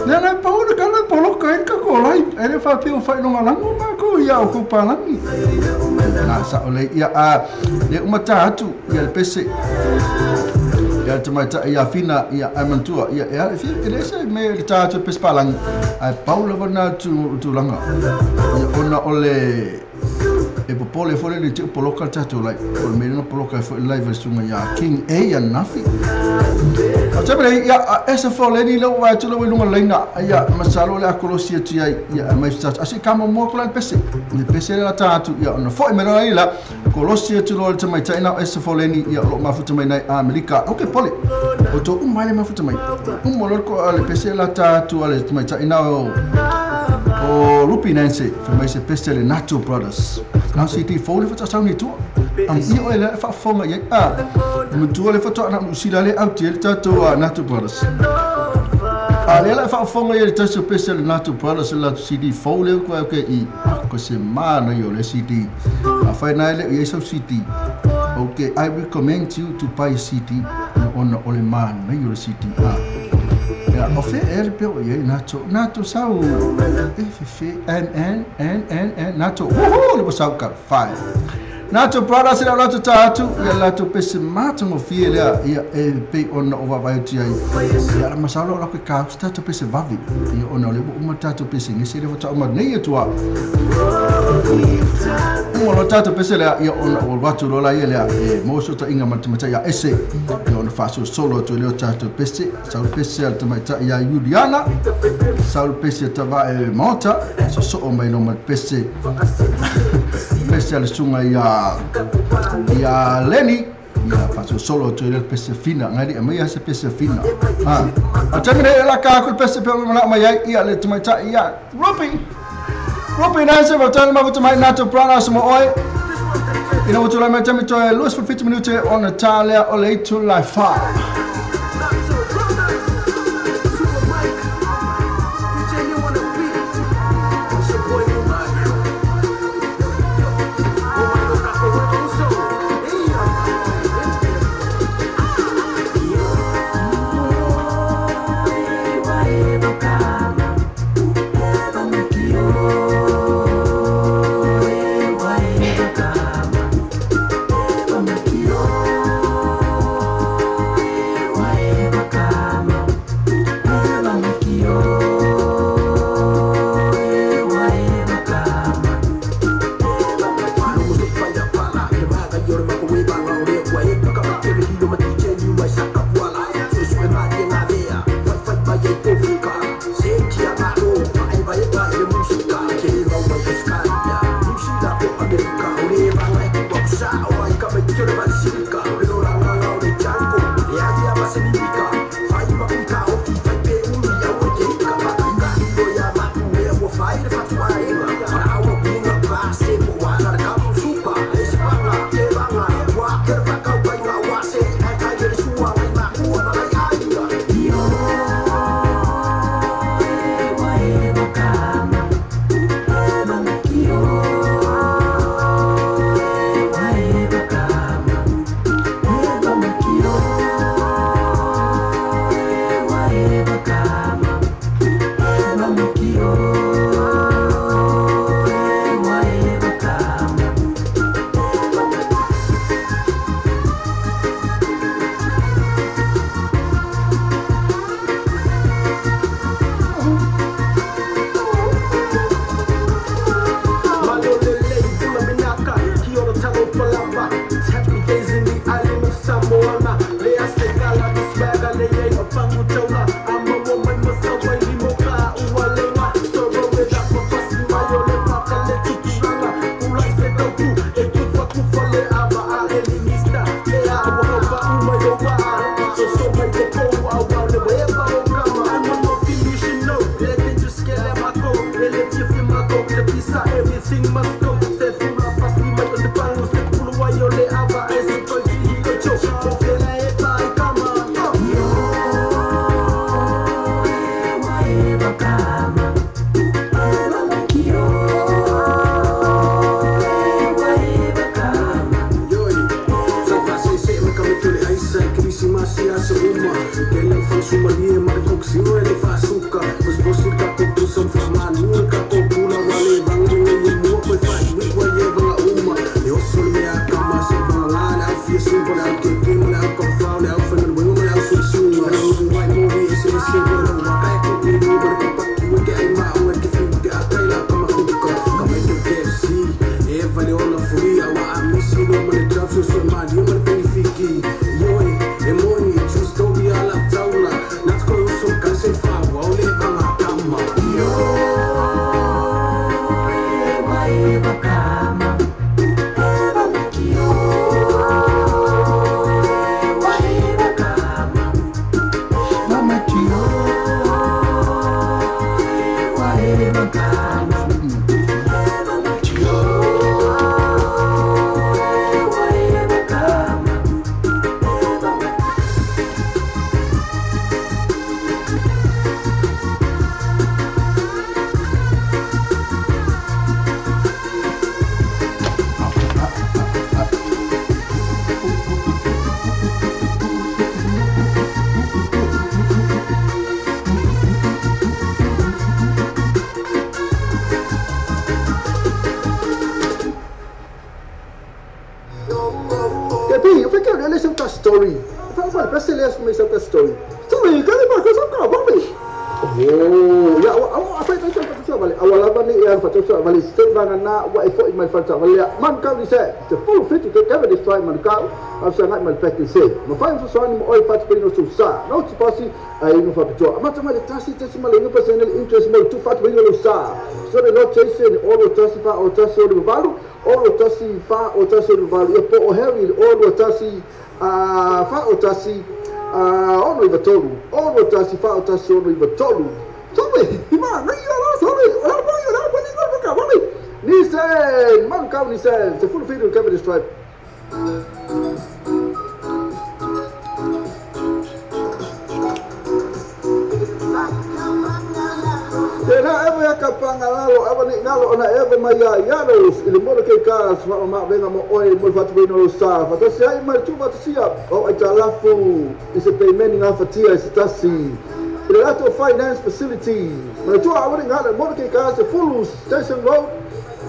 le le pau le kala poloka e ka ko lai e le fa pio fa no ngalango ma ko ia o ko palangi na sa ole ia a le umata atu ia le pese ia te mai ta ia fina ia amantua ia e fi le se me le ta tu pese palangi ai pau le vana tu tu langa ia ona ole e popole fole le te poloka ta tu lai o me no poloka fo live sunga ia King A ia nafi o te mele ia esa fo le ni lo wa tu lo lunga leina ia masalo le akolosi tu ia ia mai sa asi kama mo ko le pese le ta tu ia ona fo me lo ila kolosi tu lo te mai taina esa fo le ni ia lo mafuta mai nei Amerika okay pole o to umai le mafuta mai umo lo ko le pese la ta tu ale mai taina o Rupi Nancy fa mai se pese le Nato Brothers na CD fo le fa ta ni tu am i o le fa fonga ia a mutua le fa to na usila le au te ta to Nato Brothers a le fa fonga ia ta so pese le Nato Brothers la CD fo le ko ke i ko se mana yo le CD a fa na le ia so CD okay I recommend you to buy CD ona o le mana yo le CD a ia o fe el pe o ia Nato Nato sau F F N N N N N Nato woohoo le sau ka 5 Nato Brothers la lato tatu ia lato pese mata mo fie lea ia e pe ona o vai ti ai ia la masalo la ke ka tato pese vavi ia ona le uma tato pese ngese le fota uma nei atua uma lo tato pese lea ia ona o watu lo la ia lea e mo so ta inga mata ia ese ia ona faso solo tu le tato pese sau pese al tamaita ia Juliana sau pese ta va e mota so so o mai no ma pese pese al sunga ia ia Lenny ia faso solo tu le pese fina ngai mai se pese fina ha a tamine la ka ko pese pe mo mai ia le tamaita ia Rupi Rupi Nancy wa tala ma vutu mai nato prana sa mo oi. Ina vutu lai mai tami toe 27 minute ona talea o le itu lai fa. Story. Story. Story, Oh, ya, apa itu man kau ni se full fit to cover this time man kau afsa ngai man pack se ma fai so ni oi fat pe no sa no ti pasi ai no fa pito ma ta ma le tasi tasi ma le no pasene interest mo tu fat pe no sa so le no chase o lo tasi fa o tasi o valu o lo tasi fa o tasi o valu e po o Harry o lo tasi a fa o tasi a o no ivatolu o lo tasi fa o tasi o no ivatolu. Sabe, ima, no yo no sabe, ora voy, ora voy, no Nissan Manukau Nissan 17 Cavendish Drive. Tena ewa ya kapangalalo ewa ni ngalo ona ewa mai ia iaros i le mora ke ka sma ma venga mo oi mo fatu no sa fatasi ai mai tu fatasia o ai talafu i se payment nga fatia i se tasi i le lato finance facility ma tu a wani ngalo mora ke ka se Fulu Station Road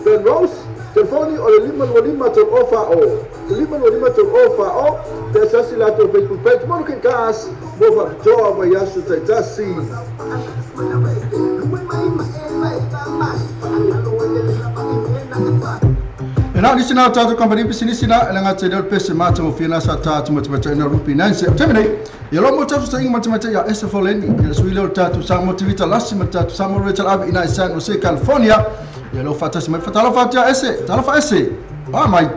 Ben Rose telefoni o le 525 tolu ofa o 525 tolu ofa o te sasi lato Facebook page mora ke ka mo fatu wa yasu taitasi. E nā nisi nā tātou company pisinisi nā e langa te leo pese māta mo whina sa tātou matamata ina rupi nanse. O temene, ia lo mo tātou sa inga matamata ia esa foleni, ia sui leo tātou sa motivita lasi ma tātou sa mo Rachel Abe ina i San Jose, California. Ia lo whatasi mai whatalofa atu ia ese, talofa ese, ah mai.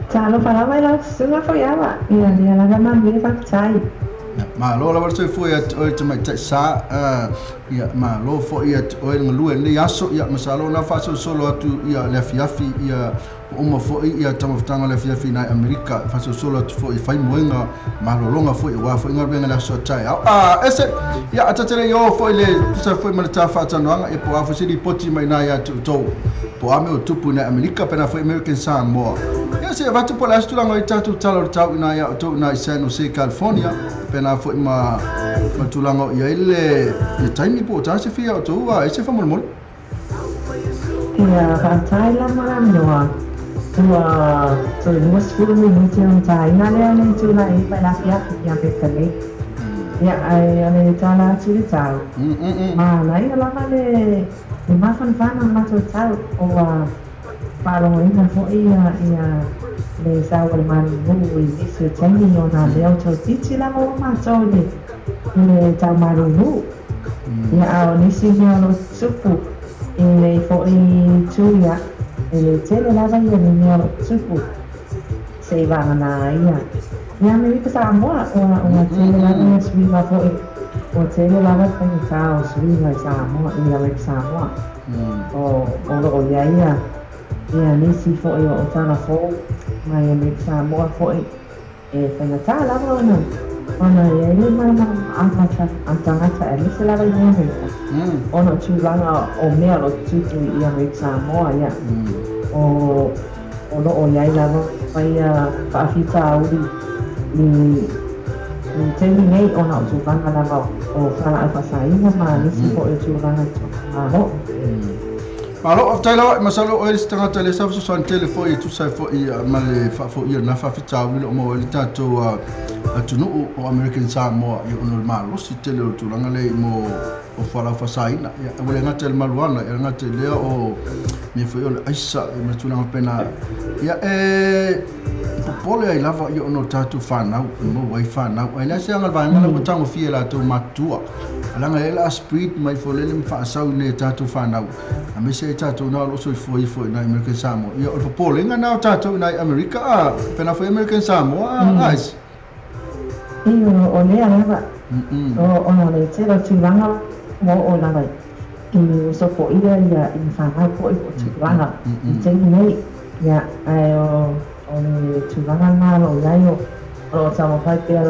Talofa lava ila sunga fo iawa, ia lia lava manuia whakatai. Ma lo lava se foi at oi te mai te sa ia ma lo foi at oi ngalue le aso ia masalo na faso solo atu ia le afiafi ia uma foi ia tamaftanga le afiafi na Amerika faso solo atu foi fai moenga malolonga foi wa foi ngabenga la so tai a ese ia atatele yo foi le tusa foi ma ta fa tanoanga e po afu se di poti mai na ia tu to po ame o tupu na Amerika pena foi American Samoa ia se vatu po la stulanga i tatu talo tau na ia to na San Jose California pena foi ma matulanga ia ile le taimi po ta se fia o tu a ese fa molmol ia fatai la maranoa ua toi lua sefulu minute o taina lea le itula i mai le afiafi ia mekale ia ae o le tala atu le tau manaia lava le mafanafana o le matou tau ua faalogoina foʻi ia le sau o le malulu i nisi o taimi ona lea o tautiti lava ua matou i le tau malulu ia a o nisi mea o loo tupu i le foʻi itu ia e le tele lava ia le mea o loo tupu se i vagana ia ia Amerika Samoa ua tele lava ia suiga foʻi ua tele lava faigata o suiga i Samoa i Amerika Samoa o loo ia ia ia nisi foʻi o tala fou mai Amerika Samoa foʻi e faigata lava ona ia i le malamalama a tagata e lese lava i Amerika ona o tulaga o mea o loo tupu i Amerika Samoa ia o loo iai lava ia faafitauli i taimi nei ona o tulaga lava o falaau faasaina ma nisi foʻi o tulaga i malo. Malo of tailo masalo o le tagata le sa so tele foi tu sa foi ma le fa fo ia na fa fitauli o mo le tatou atunuu o American Samoa i ono malo si tele o tulaga le mo o fala fasaina ia o le ngata le maluana ia ngata le o me foi o le aisa e matulaga pena ia e popole ai lava ia ono tatou whanau mo wai whanau ai la se anga vaenga la tango fie la tou matua alanga ela spirit mai fo lele mfaasau ne tatou whanau a me se tatou na lo so foi foi na American Samoa ia o popole nga na tatou na Amerika a pena foi American Samoa ais i o lea lava o ona le tele tulaga mo o lava i so fo ia ia i whanau po i tulaga i taimi nei ia ai o le tulaga na lo iai o o taumafai pea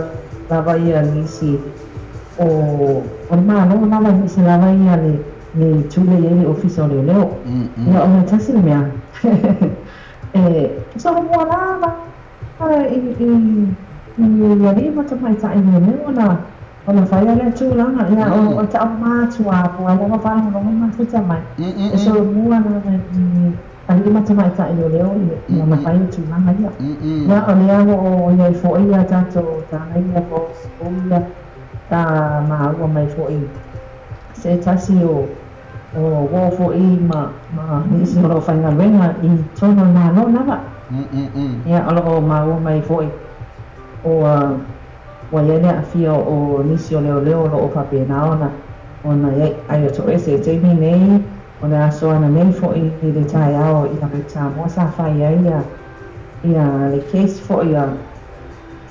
lava ia nisi o le malo lava nisi lava ia le tule i le ofisa o leoleo ia o le tasi le mea e solomua lava i alii ma tamaitai leoleo ona ona faia lea tulaga ia o taʻamatua po ai lava faalogologo mafuta mai e solomua lava i alii ma tamaitai leoleo ia na faia tulaga ia ia o lea o iai foʻi ia tatou taga ia fou ia ta maua mai foʻi se tasi o uō foʻi ma nisi o loo faigaluega i tonu o le malo lava ia o loo maua mai foʻi o ua iai le aafia o nisi o leoleo o loo faapena ona iai ai o toʻese taimi nei o le aso ana nei foʻi i le taeao i Amerika Samoa sa fai ai ia le case foʻi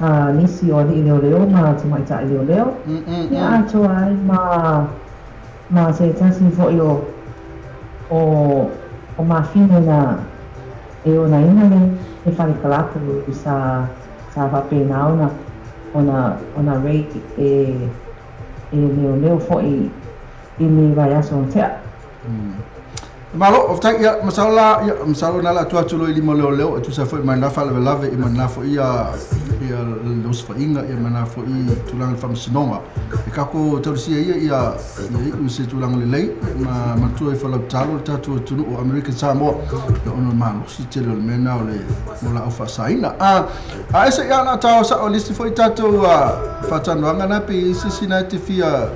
a nisi o alii leoleo ma tamaitai leoleo ia atoa ai ma se tasi foʻi o o mafine na e ona ina le e fale kalapu sa sa faapena ona ona ona rei e e leoleo fo'i i le vaiaso ua te'a. Malo, faafetai, ia, masalo la, ia, masalo na la atu atu loa i lima o leoleo e tusa foi ma lena faalavelave ia ma lena foi ia ia le osofaiga ia ma lena foi tulaga i le faamasinoga. E tatou tausia ia ia ia iu i se tulaga lelei ma manatua ifo lau tatalo le tatou atunuu o American Samoa ia ona o le malosi tele o le mea lena o le mo laau faasaina. A a ese ia la tao sao lisi foi tatou faatalanoaga na pe i ai se isi na e te fia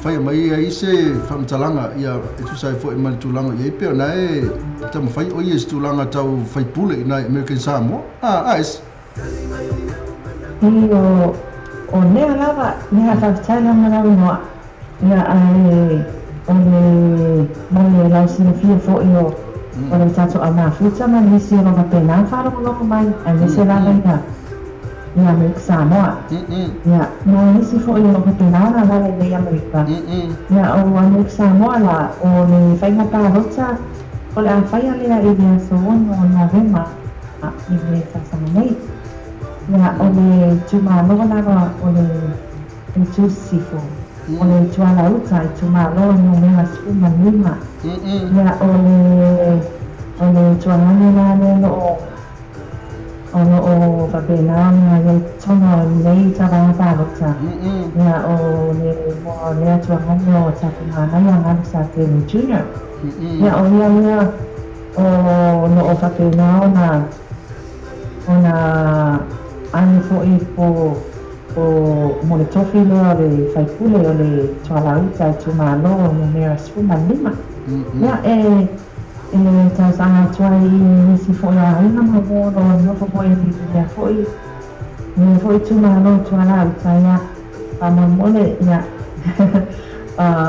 faia mai ai se faamatalaga ia e tusa ai foi ma le tulaga i ai pei ona e taumafai o ia i se tulaga tau faipule i nai American Samoa. A a ese. I o o lea lava lea faafetai lava ma lau inoa ia ae o le mo le lausilafia foi o o le tatou au mafuta ma nisi o lo o faapena faalogologo mai aemaise lava ia i Amerika Samoa ia ma nisi foi o lo o faapena ona alaala i nei Amerika ia o Amerika Samoa la o le faiga palota o le a faia lea i le aso 6 o Novema i le tausaga nei. Ia, o le itumalo lava o le itu sisifo, o le tualauta itumalo numera 15. Ia, o le o le tuagane la lea o lo o o lo o faapena ona i ai totonu o lenei tauvaga palota. Ia, o le igoa o lea tuagane o Tapumanaia Galu Satele Junior. Ia, o ia lea o lo o faapena ona ona ane foi po po mo le tofi lea o le faipule o le tualauta itumalo numera 15. Ia, e e talosaga atu ai i nisi foi o aiga ma uo o lo o nofo foi i lea foi lea foi itumalo tualauta, ia, faamolemole, ia,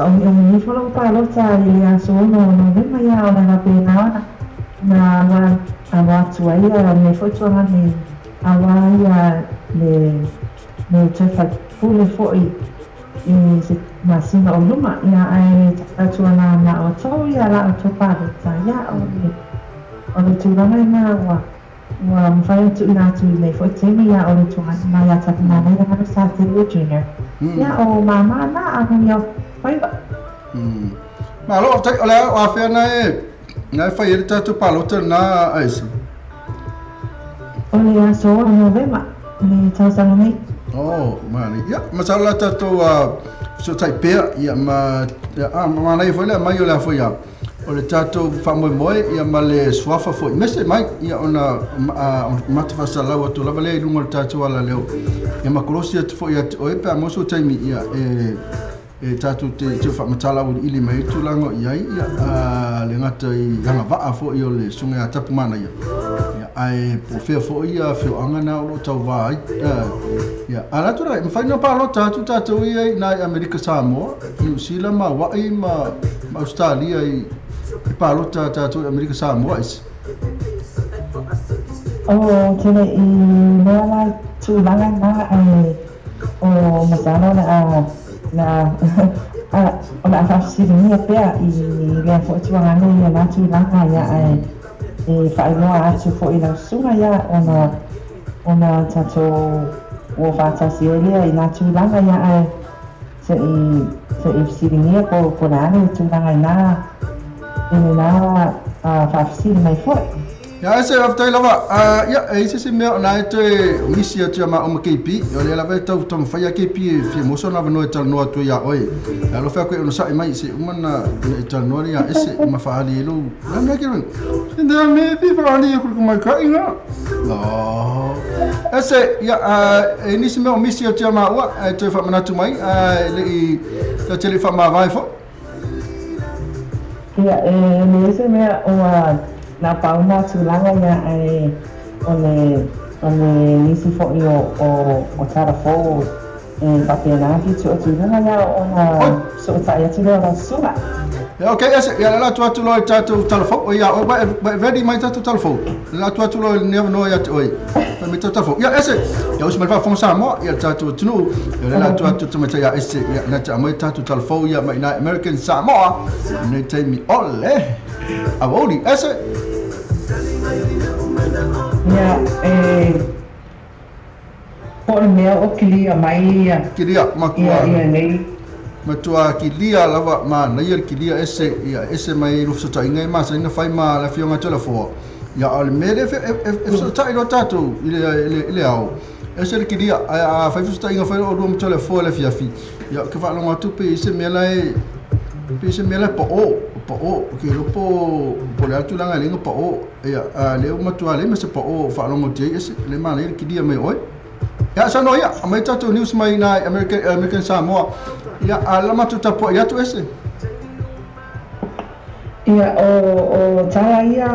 omiomī ifo lou palota i le aso 6 o Novema, ia, o le a faapena ona na alo atu ai ia lenei foi tuagane auā ia le le toe faipule foi i se masina o luma, ia, ae tautuana ma outou ia la outou palota, ia, o le o le tulaga lena ua ua mafai ona tuuina atu i lenei foi taimi, ia, o le tuagane mai ia Tapumanaia Galu Satele Junior, ia, o māmā na a manuia faiva. Malo, faafetai. O le a o afea na e na e fai ai le tatou palota lena a ese? O le aso 6 o Novema i le tausaga nei. Oh, manaia. Ia, masalo la tatou fesootai pea, ia ma ia, a, ma manaia foi le aumai o le a foi a o le tatou faamoemoe ia ma le suafa foi mese mai ia ona mata faasalalau atu lava lea i luga o le tatou alaleo ia ma kolosi atu foi ia te oe pe a maua sou taimi ia e e tatou te tau faamatala auiliili mai ai tulaga o i ai ia a le gata i agavaa foi o le susuga ia Tapumanaia ia ae po o fea foi ia afioaga na o lo o tauvā ai ia a le atu la e mafai ona palota atu tatou ia i nai Amerika Samoa, Niu Sila ma Hawaii ma ma Ausetalia i i palota a tatou i Amerika Samoa isi. O te le i loa la tulaga na ae o masalo o le a le a o le a faafesiligia pea i lea foi tuagane ia la tulaga ia ae e faailoa atu foi i lau susuga ia ona ona tatou ua faatasi ai lea i la tulaga ia ae se'i se'i fesiligia po po le a le tulaga i la i lena faafesili mai foi. Ia ese faafetai lava. Ia e i ai se isi mea o na e toe misi atu ia maua ma KP, o lea lava e tau taumafai a KP e fia maua sona avanoa e talanoa atu ai ia oe. E alofa atu e onosai mai se i uma ona e talanoa lea ia ese ma faaali ai lou le a mea ke Nā me fi whaali e kuru mai ka inga. No. Ese, ia, e nisi mea o misi atu ia maua, e toe whaamanatu mai, e le i, ta te le i whaamavae fo. Ia, e leai se mea ua na pau nā tulaga ia ae o le o le nisi foi o o o tala fou e faapena atu i luga ia ona fesootai atu lea o lau susuga. Ia okay ese ia la atu atu loa i tatou talafou. Ia oi wa ready mai tatou talafou. La atu atu loa ni avanoa ia te oi. Fai mai tatou talafou. Ia ese ia usi mai faafofoga Samoa ia tatou atunuu. Ia la atu atu tamatai ia ese ia na te aumai tatou talafou ia mai nai American Samoa. Nei taimi ole. Aouli ese. Ia e po o le mea o kilia mai ia. Kilia matua. Ia nei. Matua kilia lava ma naia le kilia ese ia ese mai lufesootaʻiga e masani ona fai ma le afioga atu le ia o le mea lea e fesootaʻi loa tatou i le ao ese le kilia ae a fai fesootaʻiga fai loo lua ma toleafoa le afiafi ia ou te faalogo atu pe i se mea lae pe se mea lae paʻo paʻo ke iloa po le a le tulaga e leai ona paʻo ia a lea ua matua leai ma se paʻo faalogo atu ai ese le manaia le kilia mai o oe. Ia saunoa ia, aumai tatou news mai ina American, American Samoa. Ia, a la matou tapuai atu ese. Ia, o tala ia,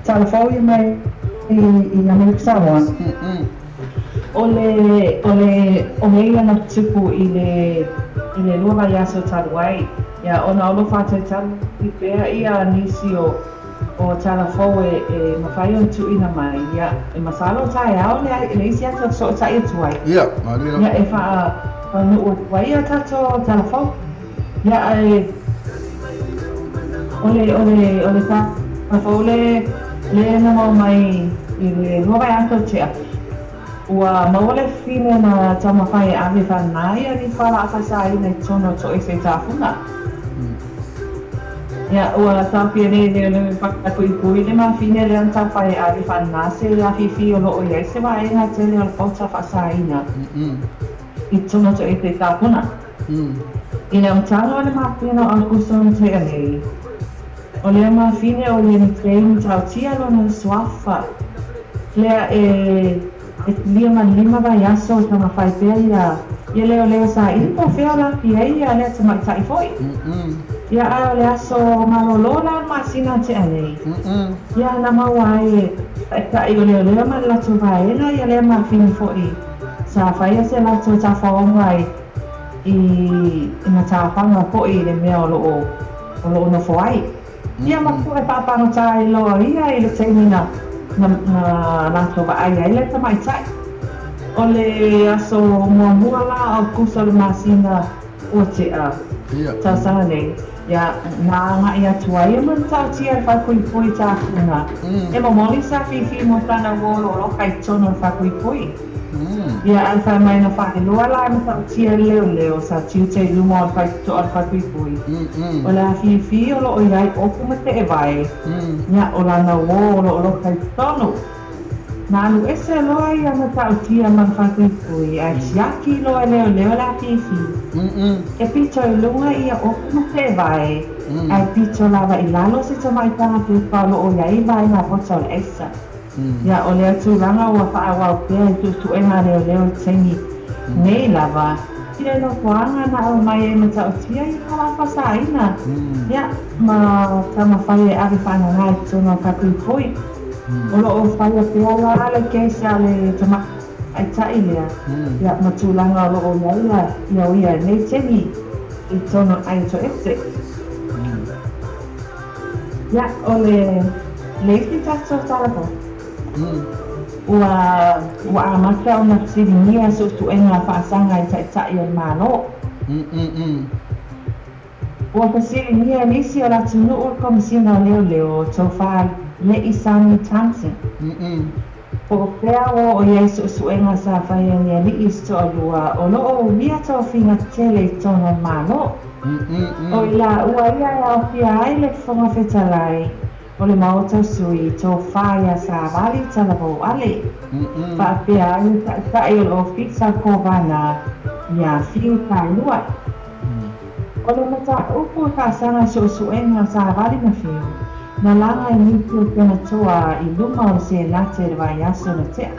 tala fou ia mai i Amerika Samoa. O le, o le, o mea ia na tupu i le, i le 2 vaiaso talu ai. Ia, ona o lo o faatalitali pea ia nisi o, o tala fou e mafai ona tuuina mai, ia, e masalo taeao le, le isi ata fesootai atu ai. Ia, malie lava. Ia, e faanuu atu ai ia tatou tala fou. Ia, ae o le, o le, o le tala fou le, le na maua mai i le 2 vaiaso tea. Ua maua le fafine na taumafai e ave faanā ia ni fualaau faasaina i totonu o toʻe tafuna. Ia, ua taofia nei e leoleo faaipuipui le mafine lea na taumafai e ave faanā se afifi o loo i ai se vaega tele o le pauta faasaina i totonu o toʻe tafuna. I le amataga o le masina o Aokuso na tea nei, o lea mafine o Lenny Gray matautia lona suafa lea e 55 vaiaso e taumafai pea ia ia leoleo saili po o fea o lafi ai ia lea tamaitai foi. Ia ae o le aso malolo la o le masina tea nei. Ia na maua ai e taitai o leoleo ma le latou vaega ia lea mafine foi sa faia se latou tafaoga ai i matafaga foi i le mea o loo o loo nofo ai. Ia ma pue faapagata ai loa ia i le taimi na na latou vaai ai le tamaitai. O le aso muamua la o Aokuso o le masina ua tea tausaga nei, ia na agai atu ai ia matautia le faaipoipoi tafuna. E momoli sa fifi mo tana ua olooloka i totonu o le faaipoipoi. Ia ae fai mai na faailoa la e matautia le leoleo sa tiute i luma o le faitotoa o le faaipoipoi. O le afifi o loo i ai ofu ma teevae, ia o lana uō o looloka i totonu. Na alu ese loa ia matautia ma le faaipoipoi ae tiaki loa e leoleo le afifi. E pito i luga ia ofu ma teevae, ae pito lava i lalo se tamaitaga pepa o loo i ai vaega pota o le aisa. Ia, o lea tulaga ua faaauau pea i suesuega a leoleo i taimi nei lava, i le nofoaga na aumai ai matautia i ka faasāina, ia, ma taumafai e ave faanana i totonu o faaipoipoi. O loo faia pea la le case a le tamaitai lea, ia, ma tulaga o loo i ai ia o ia i nei taimi i totonu o aiga toese. Ia, o le le isi tatou tala fou, ua ua amata ona fesiligia suesuega faasaga i taitai o le Malo. Ua fesiligia e nisi o le atunuu le Komesina o Leoleo Tofa Leʻi Sami Thompson. Po o fea ua oo i ai suesuega sa faia e alii se toalua o loo umia tofiga tele i totonu o le Malo. O i laua ia e aofia ai le Fofoga Fetalai o le Maota o Sui Tofa ia Savali Talavou Ale, faapea ai le Taitai o le Ofisa o Kovana ia Fiu Tailua. O le mataupu e faasaga i suesuega Savali ma Fiu, na laga e nisi o Penatoa i luma o le Senate i le vaiaso na tea.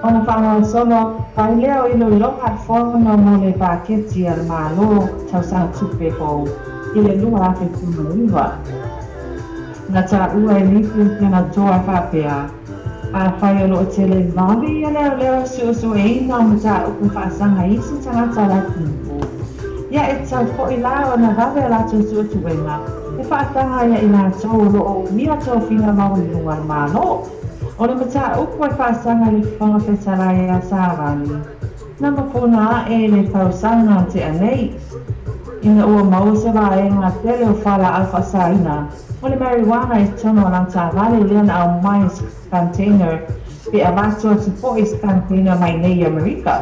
Ona faagasolo ai lea o iloiloga a le Fono mo le Paketi a le Malo tausaga tupe fou i le 2019. Na taua e nisi o Penatoa faapea, afai o loo tele vave ia leoleo suesueina o mataupu faasaga i isi tagata o le atunuu, Ia e tatau foi la ona vave a latou suesuega e faataga ia i latou o lo o umia tofiga maualuluga a le Malo. O le mataupu e faasaga i le Fofoga Fetalai ia Savali, na mapuna ae i le tausaga na tea nei, ina ua maua se vaega tele o fualaau faasaina o le marijuana i totonu o lana taavale lea na aumai i se container pe avatu atu foi i se container mai nei i Amerika.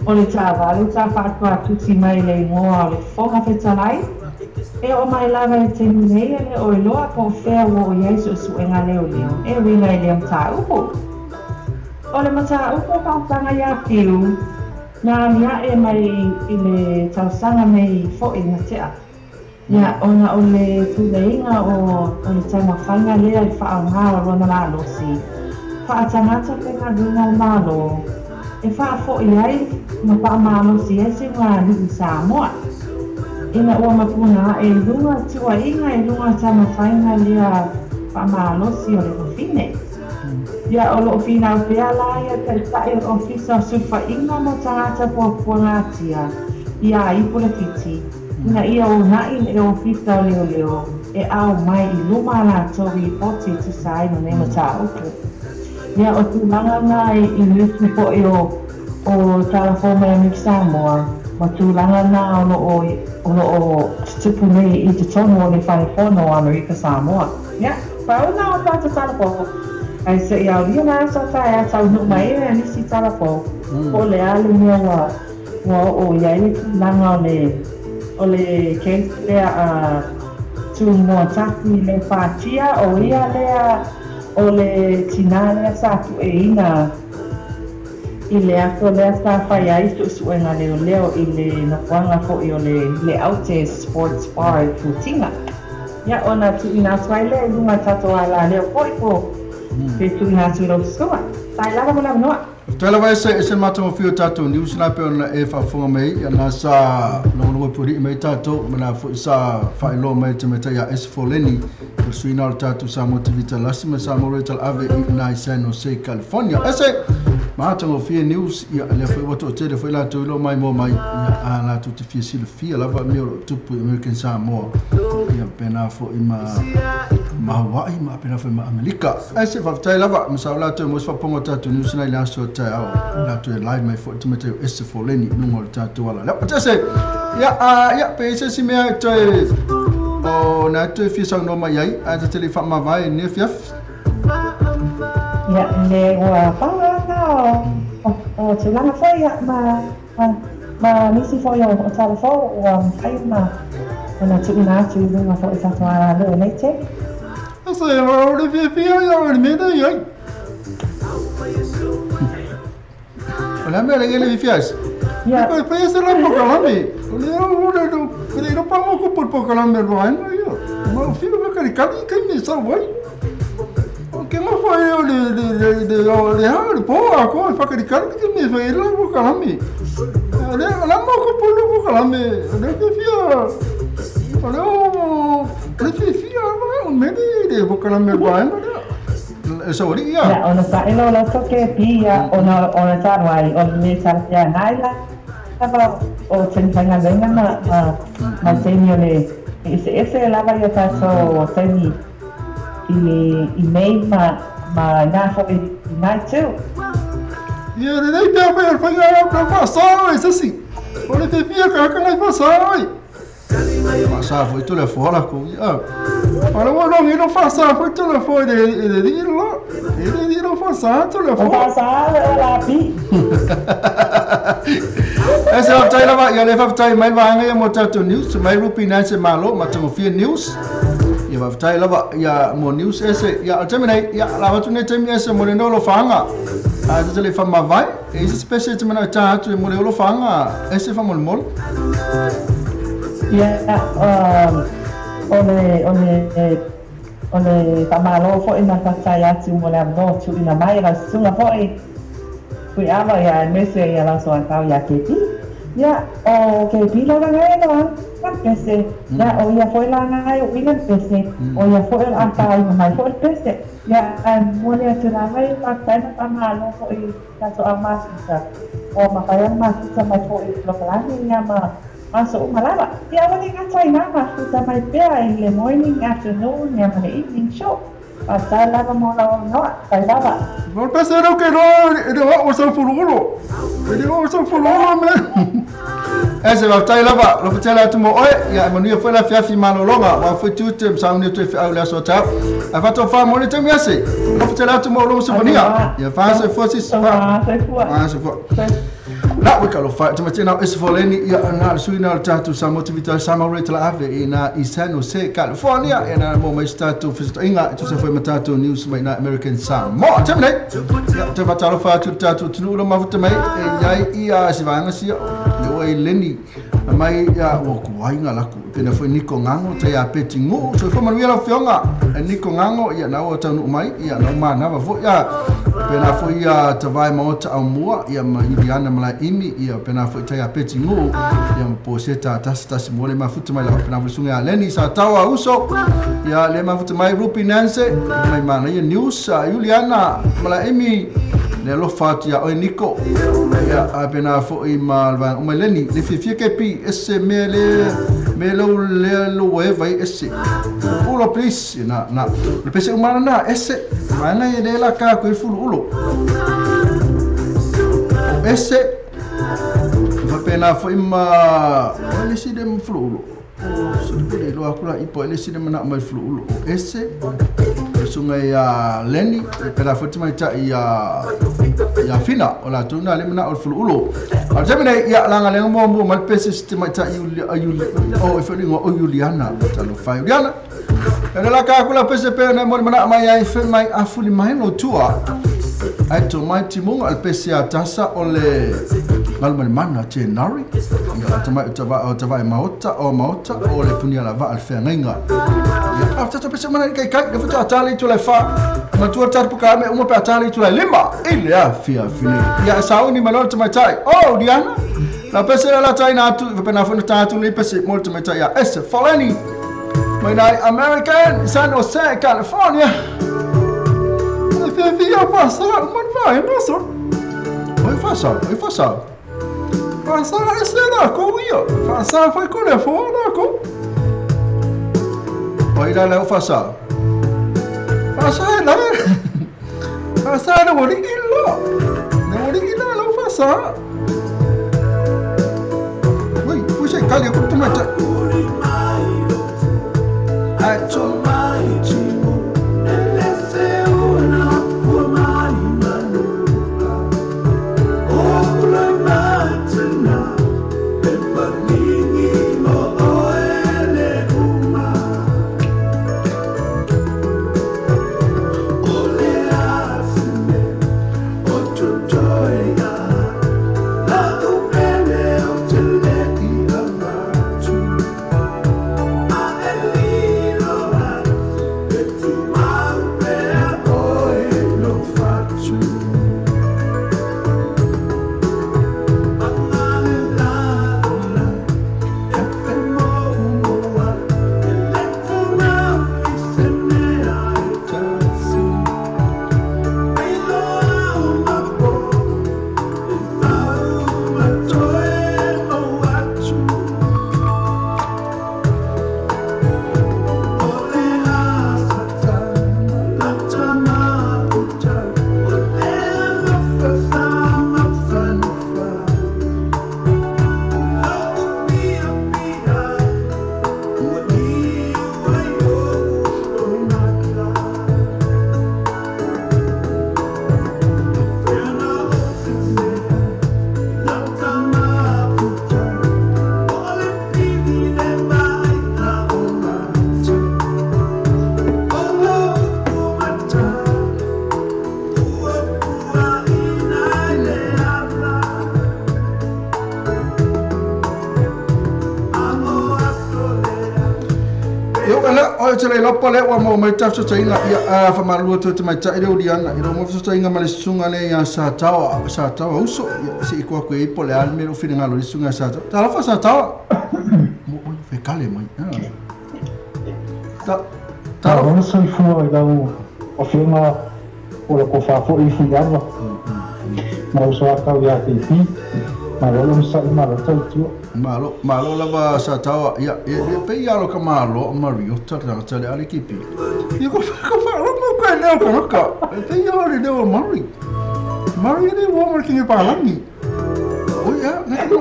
O le taavale sa faatuatusi mai i le igoa o le Fofoga Fetalai, e oo mai lava i le taimi nei e le o iloa po o fea ua oo i ai suesuega leoleo e uiga i lea mataupu. O le mataupu o faasaga ia Fiu, na aliae mai i le tausaga nei foi na tea, ia ona o le tuleiga o le taumafaiga lea i le faaaoga o lona malosi faatagata faigaluega a le Malo e faafoi ai ma faamalosi ai se uaali'i Samoa. Ina ua mapuna ae i luga tuuaiga i luga o taumafaiga lea faamalosi o le fafine. Ia o lo o finau pea la ia Taitai o le Ofisa o Sulufaiga mo Tagata Puapuagatia ia Ipu Lefiti ina ia uunai le Ofisa o Leoleo e ao mai i luma a latou lipoti e tusa ai ma nei mataupu. Ia o tulaga na i nisi foi o o tala fou mai Amerika Samoa ma tulaga na o lo o o lo o tutupu nei i totonu o le Fale Fono o Amerika Samoa. Ia, pau na o tatou tala fou, ae se i aolia la aso taeao taunuu mai ai nisi tala fou, po o le a le mea ua Ua oo i ai le tulaga o le o le case lea a Tumua Taki le Fatia, o ia lea o le tinā lea sa pueina i le aso lea sa fai ai suesuega leoleo i le nofoaga foi o le Le Aute Sports Bar i Futiga. Ia, ona tuuina atu ai lea i luga o le tatou alaleo foi po pe tuuina atu i lau susuga. Faafetai lava mo le avanoa. Faafetai lava ese ese le matagofie o tatou news na pei ona e faafofoga mai ai, na sa logologo puli'i mai tatou ma na foi sa faailoa mai e le tamaitai ia Ese Foleni o le suiina o le tatou Samoa TV Talasi ma Samoa Radio Talaave i ina i San Jose, California. Ese matagofie news, ia lea foi ua toatele foi latou i lo maimoa mai, ia a latou te fia silafia lava mea o lo o tupu i American Samoa, ia pena foi ma ma Hawaii ma pena foi ma Amelika. Ese faafetai lava ma sa o latou mo se faafofoga o tatou news na i le aso taeao latou e live mai foi tamaitai o Ese Foleni i luga o le tatou ala lea. Ese, ia, ia, pe i se isi mea e toe o na toe fia saunoa mai ai, ae ta te le i faamavae i lenei afiafi. Ia, le ua pau lava o, o tulaga foi ia ma, ma nisi foi o tala fou ua mafai ona, ona tuuina atu i luga foi o tatou alaleo i lenei taimi. Ese, o le fiafia ia o le mea lea i ai. O le a mea le le fiafia ai? Ia. Pe pe se la pokalame. O le o le le le le pa mo ko por pokalame lo ai no ia. Ma o filo me kari kari kai me sa wai. O ke ma fa o le le le le o le ha le po a ko fa kari kari ke me fa la pokalame. Le la mo ko por pokalame. Le fiafia. O le o le fiafia o me le pokalame lo ai no. E saoli ia. Ia, ona saʻilo o lau toke pi ia ona ona talu ai o le mea talafeagai lava o taimi faigaluega ma ma ma taimi o le eseese lava ia tatou taimi i i May ma ma ina foi i night too. Ia lelei pea mai o le faiga o faasa e sasi. O le fiafia ka haka ngai faasa ai. Faasa foi telefo la ko ia. O le ua longi no faasa foi telefo i le i le li lo. I le li lo faasa O telefo. faasa o la pi. E se faafetai lava ia le faafetai mai le vaega ia mo tatou news mai Rupi Nancy Malo matagofie news. Ia faafetai lava ia mo news ese ia o le taimi nei ia la avatu nei taimi ese mo le olofaga. A e te le faamavae e i se special e te manao e tā atu e mo le olofaga ese faamolemole. Ia, o le, o le, o le faamalo foi ma le faafetai atu mo le avanoa tuuina mai e lau susuga foi Fuiava ia aemaise ia lau soatau ia KP. Ia, o KP lava lea e le pese, ia o ia foi la na e uiga le pese, o ia foi o le a faaina mai foi le pese. Ia ae momoli atu lava i le faafetai ma faamalo foi i tatou au mafuta, ua mafai ona mafuta mai foi i polokalame ia ma aso uma lava. Ia aua ne i gata i ina, mafuta mai pea i le morning, afternoon ia ma le evening show. Faafetai lava mo lau avanoa. Fai lava. O le pese lea ou te iloa e le o au o sau fuluulu. E le o au o sau fuluulu me. E se faafetai lava, alofa tele atu mo oe, ia e manuia foi le afiafi malologa, aua foi tiute ma sauni atu e feau i le aso a taeao. Ae faatofa mo le taimi ase, alofa tele atu mo lou soifua. Ia fa soifua sisi fa. Fa soifua. La ua talofa e tamaiti nao ese foleni ia na le sui na le tatou Samoa TV tai Samoa Rate la ave i na i San Jose California ia na mo mai se tatou fesootaiga e tusa foi ma tatou news mai na American Samoa. Taimi nei ia te faatalofa atu i le tatou atunuu lo mafuta mai e iai ia se vaega sia le ua i Leni mai ia ua kuaiga laku pena foi Niko Ngango tai a Peti Nguu soifua manuia lau afioga e Niko Ngango ia na ua taunuu mai ia na manava foi ia pena foi ia Tavae Maota Aumua ia ma Iuliana Malaeimi ia pena foi tai a Peti Nguu ia ma Poseta tasi tasi mo le mafuta mai lau pena foi susuga ia Leni Sataua Uso ia le mafuta mai Rupi Nanse mai manaia news Iuliana Malaeimi le alofa atu iā oe Niko ia a pena foi ma le vaega uma Leni le fiafia ke pi ese mea le me lou lea lou eva i ese ulo please na na le pese uma na ese mana e le la ka ko fulu ulo o ese fa pena foi ma o le si le fulu ulo o so le lo akula ipo le si le mana mai fulu ulo o ese susuga ia Leni, pe la foi tamaitai ia Fina, o latou na le manao o le fuluulu. A o le taimi nei, ia laga lea muamua mai le pese se tamaitai o e foi le igoa o Iuliana, talofa e Iuliana. E le laka aku la pese pe ona mo le manao mai ai fe mai a fuli mai lo tua. Ai to mai timuga o le pese a tasa o le galu mai le mana January. Ia o tamai o tavae maota o maota o le punia la vaa le feagaiga. Ia a tatou pese mana i kai kai le faatoa tali i tula e fa. Matua tatu puka me uma pe a tali i tula e lima i le afiafi nei. Ia e sauni mai loa le tamaitai. Oh Diana! La pese la taina atu i whapena whana tā atu nei pese mo le tamaitai a Ese Faleni. Mai nai American, San Jose, California. Le fiafia whasa, man wha e maso. Oi whasa, oi whasa. Whasa ese la ko ia. Whasa whai kore whoa la ko. Oi la leo whasa. Whasa e la. Whasa e wori i la. Ne wori i la lau whasa. Oi, ui se kali ko tamatai. Ai to mai Oi te le lopo le ua maua mai ta fesootaiga ia a faamalulu atu e tamaitai le uliana i lou mau fesootaiga ma le susuga le ia Sataoa Sataoa uso ia se i ko aku e ai po o le a le mea o lou finagalo i le susuga ia Sataoa. Talofa Sataoa. Mo oi Fekale mai. Ta ta o soifua i lau afioga o le kofa foi i fuiava ma uso atau ia teipi malo le onosaʻi malo tautua. Malo malo lava sa taua ia e pe ia lo ka malo Mariota tagata le ale kipi. Ia ko ko fa ro mo ka leo ka ka. E pe ia le leo Mari. Mari le wo mo kingi palangi. O ia, ne ko.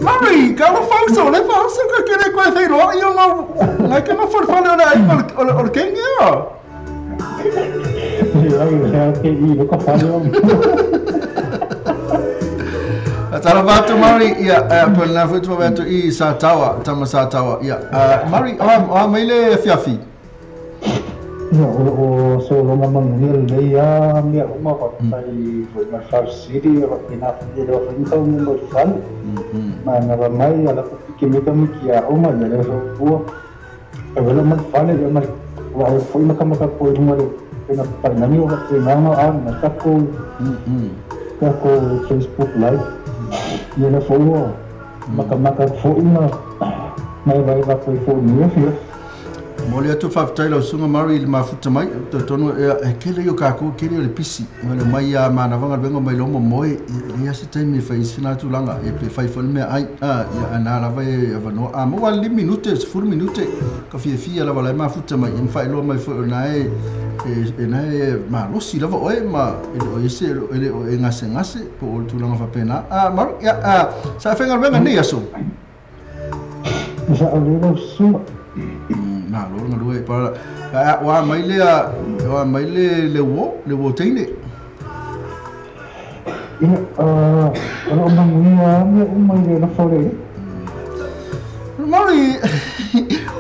Mari, ka lo fa so le fa so ka kere ko e lo ia ma ngai ka ma for fa le ai o kengi ia. Ia ia ke i lo ka fa le. Tala fatu Mari ia pona futu atu i sa taua tama sa taua ia Mari o mai le fiafi. Ia o so lo manuia lelei a mea uma faafetai foi mai faafesili faapena foi e le afaina taunuu i le fale ma e mai ala ke meka miki a uma ia le ua e wela mai fale ia mai wa e foi makamaka ko i runga le pena painani o faapena a na takou takou Facebook Live ia le foi ua makamaka foi ma mai vai va foi foi ni fia. Mo le atu faafetai lau susuga Mari i le mafuta mai totonu e kele i o kākou kele o le pisi ma le mai a manavaga luega mai lomo moe e ia se taimi e fai sina tulaga e pe fai foi le mea ai ia ana lava e avanoa a mo le minute 10 minute ka fiafia lava lai mafuta mai e mawhailoa mai foi o nae e nae malosi lava oe ma e le o ese e le o e gase gase po o le tulaga faapena a Mari ia sa faiga luega nei aso. Sa o le lau susuga. Malo nga lue pa wa mai le wa mai le le wo teine. Ia o lo manuia mea uma i le lafo le. Mari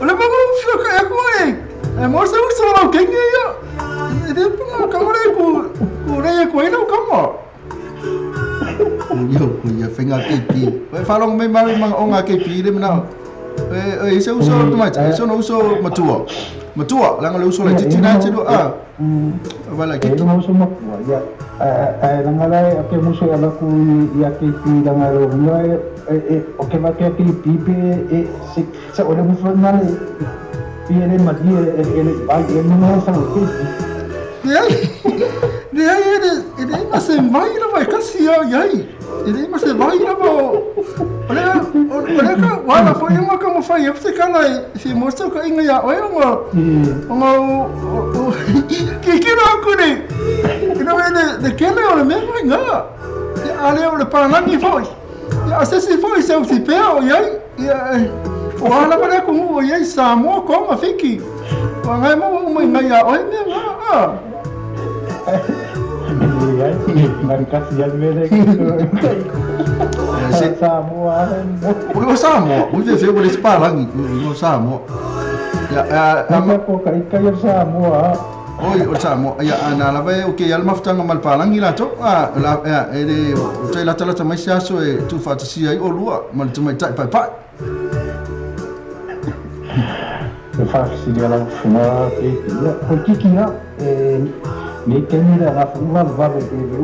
o le mangu fio ka e ko e e mo se uso lo kengi ia. E de pa ka mo le ku ku re ko ina ka mo. Yo ku ia fenga kepi. E fa long mai mari mang onga kepi le mna. E se uso mai se no uso matua. Matua langa le uso le titi na tino a. Wala ki. E uso matua ia. E langa le ke muso ala ku ia kepi langa lo ngai e o ke ma ke kepi pe e se se o le muso na le pi ele ma di ele vai e no sa o kepi. Ne ai ele ele ma se vai la vai kasi ia ai. Ele ma se vai la o ole ka wala foi uma como foi eu se cala se mostra ka inga ya oi ngo ngo que que no kuri no de que le ole me nga ya ale ole para nani foi ya se se foi se se pe o ya o ala para como o ya Samoa como fiki o ngai mo mo inga ya oi me nga a Marikasi al mele Samoa. O Samoa, o te o le spalangi, o Samoa. Ya a ko kai kai o Samoa. Oi o Samoa, ya ana la ve o ke al maftanga mal palangi la to a la e le o te la tala mai se aso e tu fatasi ai o lua mal tu mai tai pai pai. E fa si la fuma e o kiki ya e me temi la na fuma va ve e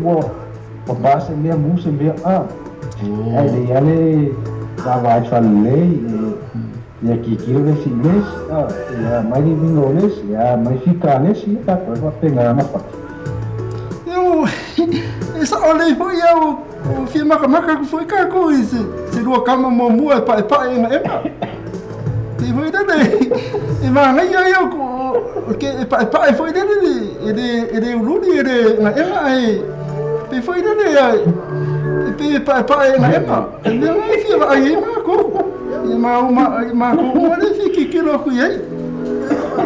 o base mea muse mea a. Ai le ale va vai fa le ia kikiro le siles ia mai ni vingoles ia mai fikales ia ta ko va penga na fa. Eu esa ole foi eu o fi maka maka foi ka ko ese se lua kama mo mua e pa e nga ema. Te foi dele e ma ngai ia ko ke pa e foi dele e de ululi e de nga ema e pe foi dele e pe pa e nga ema. E me ngai fi ai ma ko e ma ma ma ko mo le fi kikiro ku ia.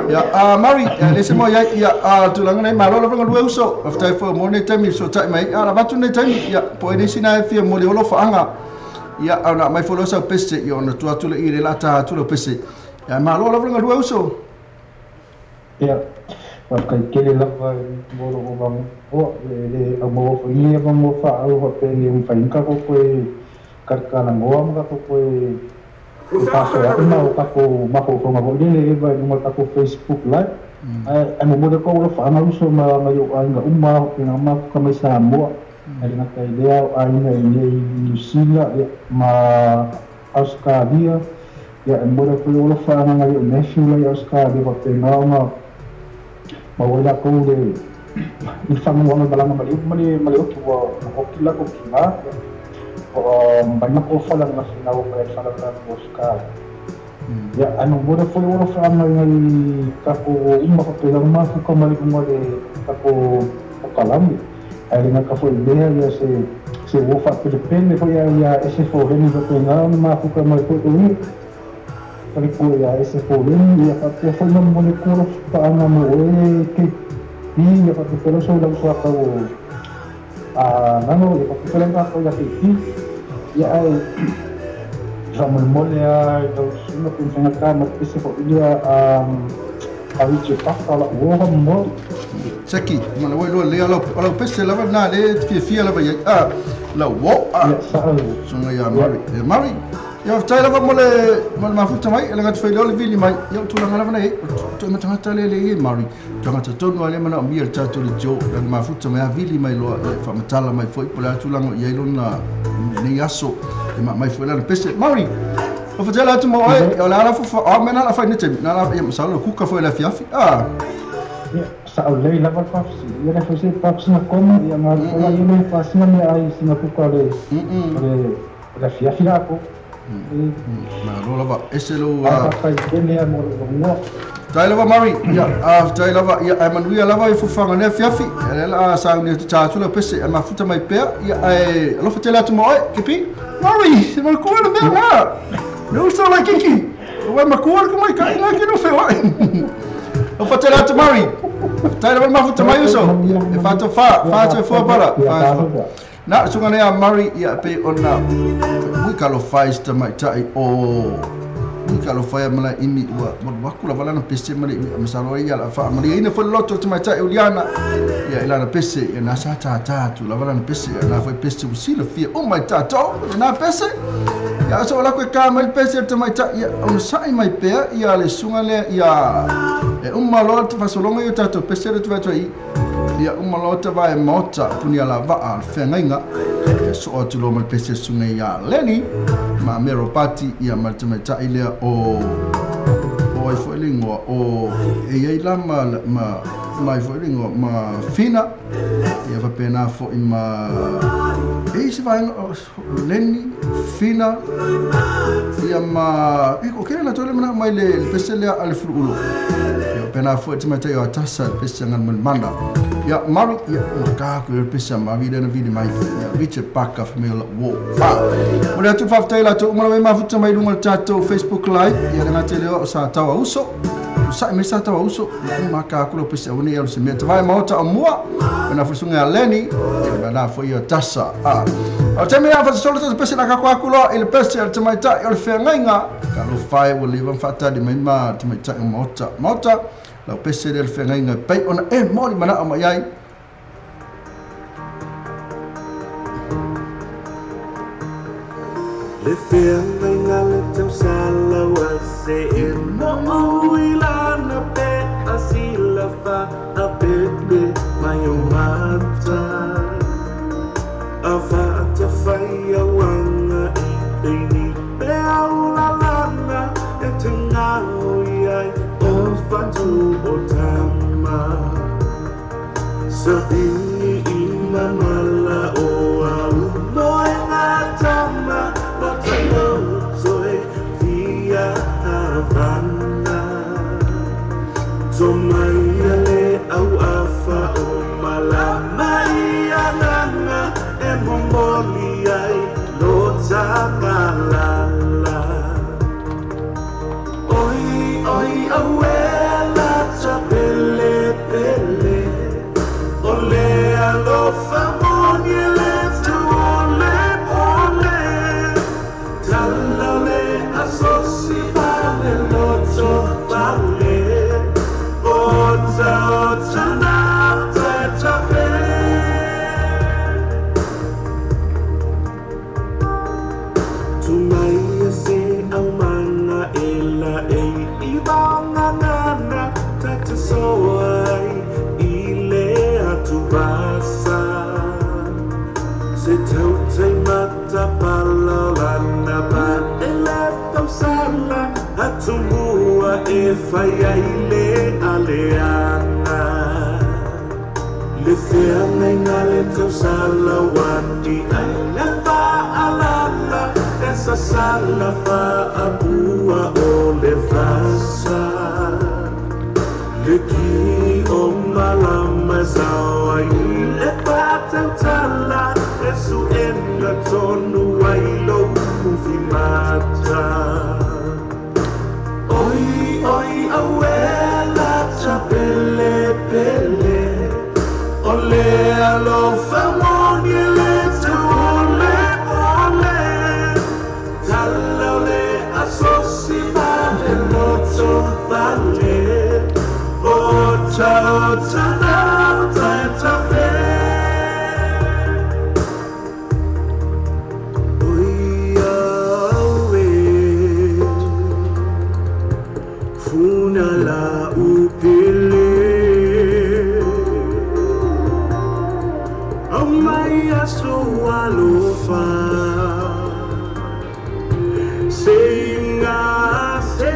Ya Mari le se mo ia ia tulaga nei malo lava lua uso after fo mo nei taimi so tai mai ala batu nei taimi ia po e sina e fia mo le olo faanga ia ona mai fo lo sa pese ia ona tu atu le i le lata atu le pese ia malo lava lua uso ia wa kai kele lava mo lo mo o le a mo fo ia mo fa au fa pe ni un fa inka ko ko karkana ngoa mo ko ko paso a uma o kako mako ko ngabo le e vai no kako Facebook Live ai mo mo ko lo fa na uso ma ma yo ai nga uma ina ma ka mai Samoa ai na kai lea ai na i New Zealand ma Australia ia e mo le foi o fa'aagaga i o nephew lai Australia fa'apena ona maua ai lakou le i faguaga malaga ma le upu ma le oki ua oki lakou kigā o mai makou falagafina ua mai falaga Australia ia ano mo le foi o fa'aagaga i takou uma fa'apena mafuka ma le uma le takou kalame ai le ngaka foi lea ia se ua fa'apelepele foi ia ese foleni fa'apena ona mafuka mai foi ui ko ia ese foleni ia fa'apea foi ma mo le kolo fa'aga mo e ke pi ia fa'apea so lau soakau a nano ia fa'apea ka ko ia ke pi ia ai fa'amolemole a lau susuga penfegata ma pese fo'i ia a Richard Paka la'u oga momoli Seki, mana wai loa lea lau pese lava na le fiafia lava iai a lau o a suga ia Mari ia Mari ia faafetai lava mo le mafuta mai e le gata faileo le vili mai ia o tulaga lava nei toe matagata le le i Mari tagata tonu a le manaomia le tatou le jo le mafuta mai a vili mai loa ia faamatala mai foi po le a tulaga i ai lona nei aso e maamai foi lana pese Mari o fatela atu mo oe o le ala fofa o mea na la fai ni taimi na la ia masalo kuka foi le afiafi a ia sa'aulei lava le faafesili ia le foi se faafesina koma ia galuola ia le faasina mea ai sina kuka le le afiafi lakou malo lava ese lou faitaitele a mo le vanua tai lava Mari ia faafetai lava ia ae manuia lava i fofaga nei afiafi ia lea la sauni atu tā atu lau pese ae mafuta mai pea ia ae alofa tele atu ma oe kepi Mari se makua le mea na no so like kiki o makua le kumai kai na ki no feoai o fatele atu Mari faafetai lava le mafuta mai uso e fato fa fato fua pala na suga nei a Mari ia pe ona mui kalofai se tamaitai o mui kalofai a malae imi ua maluaku lava lana pese ma le masalo ai ia la fa'amaliaina foi le loto o tamaitai uliana ia i lana pese ia na sa tātā atu lava lana pese ia na foi pese ua silafia uma i tatou lena pese ia aso o lako e kā mai le pese le tamaitai ia ona sa'i mai pea ia le suga lea ia e uma loa le fasologa ia o tatou pese le tuvaituai ia uma loa tavae maota puni ala va'a le feagaiga ia so'o atu loa ma le pese suga ia Leni ma Mero Pati ia ma le tamaitai lea o ai foi le igoa o e iai la ma mai foi le igoa ma Fina ia faapena fo'i ma e isi vaega Leni Fina ia ma e o kele latou le mana'o mai le pese lea a le fulu'ulu ia faapena fo'i tamaitai o Atasa le pese agalumalimana ia Mari ia makaa aku le pese a Mari lea na vili mai ia Richard Parker fa mai o la'u o mo le atu faafetai latou uma lava e mafuta mai luga o le tatou Facebook Live ia le gata i lea o sa tau a uso sa'i mai sa tau a uso makaa aku lau pese aua nei alu se mea tavae maota o mua na fusuga ia Leni ia na foi ia Tasa a o taimi a fasosolo tata pese na kako aku loa i le pese o le tamaitai o le feagaiga kalofai ua leva ma fa'atali mai ma tamaitai o maota maota lau pese lea le feagaiga e pai ona e moli mana'o mai ai Le feagaiga le tausala ua se e mo'o i lana pe a sila fa'apepe mai o mata a fa'atafai auaga i teini pe aulalana e te gao i ai o fatu o tama savini i mamala o au moe ngā tama Tomai le au afa o malama i ananga e momoli ai lo takalala. Oi oi awela ta pele pele o le alofa moni le tu ole ole tala le asosi vale loto vale. Ota ota na te tape. Tu mai e fai ai le aleana le feagaiga le tausala uati ai le faalala e sasala faapua o le fasa le ki o malama e sao ai le fatautala e suʻega tonu ai lou ufimata. Oi oi auela chapele pele ole alofa moni le tole ole tala ole asosi vale loto vale ota ota na ta fe. Oi awe funa la upele mai alofa seinga se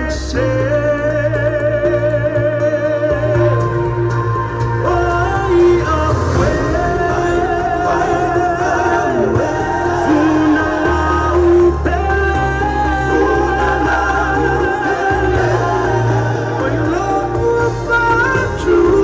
oi awe funa la upele oi lo fatue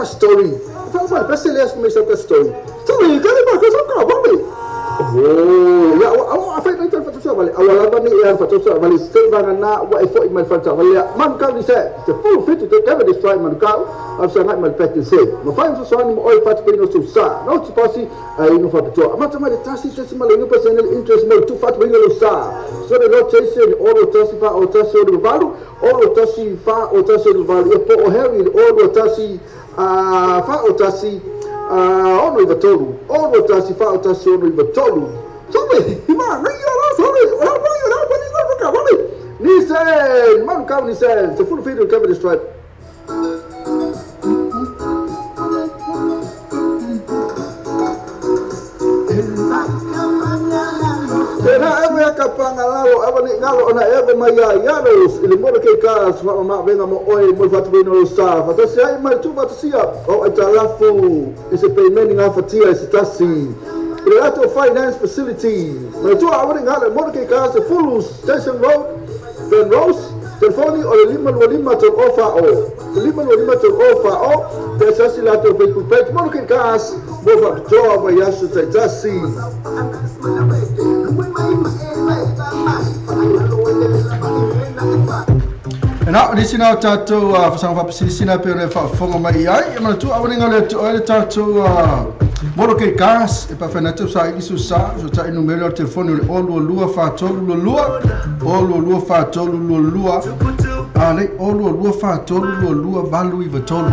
Story. Story. Sorry, Oh, ya, awak afai nak fatu balik. Awal laba ni yang fatu balik. Sebab nak buat effort iman fatu balik. Man kau ni saya, the full fit to take this try man kau. Aku sangat mal pet say. Mafai sesuatu ni oi fatu pino susah. No sepasi ino fatu. Macam mana tasi tasi malu ni personal interest mal tu fatu pino susah. So the lot chase all tasi fa o tasi o baru, all tasi fa o tasi o baru. E po o Harry all tasi fa o tasi ono i vatolu, ono tasi fa o tasi ono i vatolu. Sorry, ma, sorry, Nissan, man kau Nissan, se full feed cover this tribe. Tena ewe kapangalalo awa ni ngalo ona ewe maya yaros ili mora ke kas ma ma venga mo oi mo fatu no sa fatasi ai mai tu fatasia o italafu is a payment nga fatia is tasi Relato Finance Facility ma tu awa ni ngalo mora ke kas full Station Road Ben Rose telefoni o lima lima to ofa o lima lima to ofa o tesasi lato Facebook page mora ke kas mo fatu awa yasu tasi. Na ni sina tatou fasanga faapisilisina pe ona e faafofoga mai ai e manatua auaniga le atu ai le tatou molo ke gas e paafeanatu saili susā sotaʻi numera o le telefoni o le 022 43 22 022 43 22. Ale o lua lua fa tolu lua lua valu i vatolu.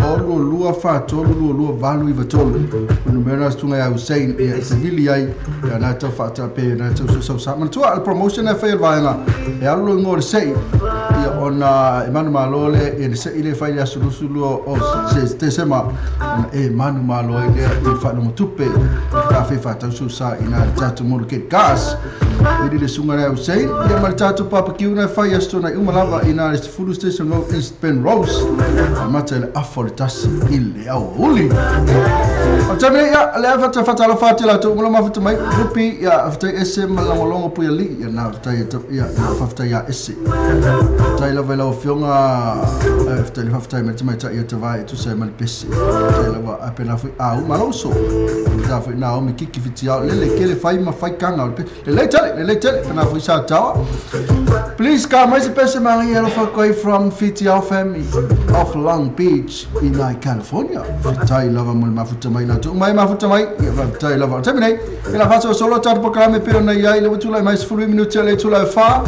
O lua lua fa tolu lua lua valu i vatolu. Numera sunga ya Hussein ia e vili ai ia na tau faatape na tau so sa manatua le promotion e fai vaenga e alu ngo le sei ia ona e manu malo le ia le sei le fai le aso 22 o se Tesema ona e manu malo ai le i whaanonga tupe ka fe whatau so sa i nā tātou molu ke gas i le sunga le Hussein ia ma le tātou barbecue na fai aso na umalava i nā le Fulu Station Road East Penrose a mata le afo le tasi i le au uli. O tame ia le fata fata la fata la tu ngolo mafuta mai rupi ia fata ese malongolongo puia li ia na fata ia fata ia ese tai la vela fionga fata le fata mai mai ta ia tavai tu se mal pese tai la va apena foi au maloso ta foi na o mi kiki fiti au le ke le fai ma fai kanga le tele pena foi sa tawa. Please come mai se pese mai ia fa koi from Fiti Au family of Long Beach in California. Tai lava mo mafuta mai na tu mai mafuta mai ia tai lava te nei ila faso solo ta programe pe ona ia ile tula mai 10 minuti le tula fa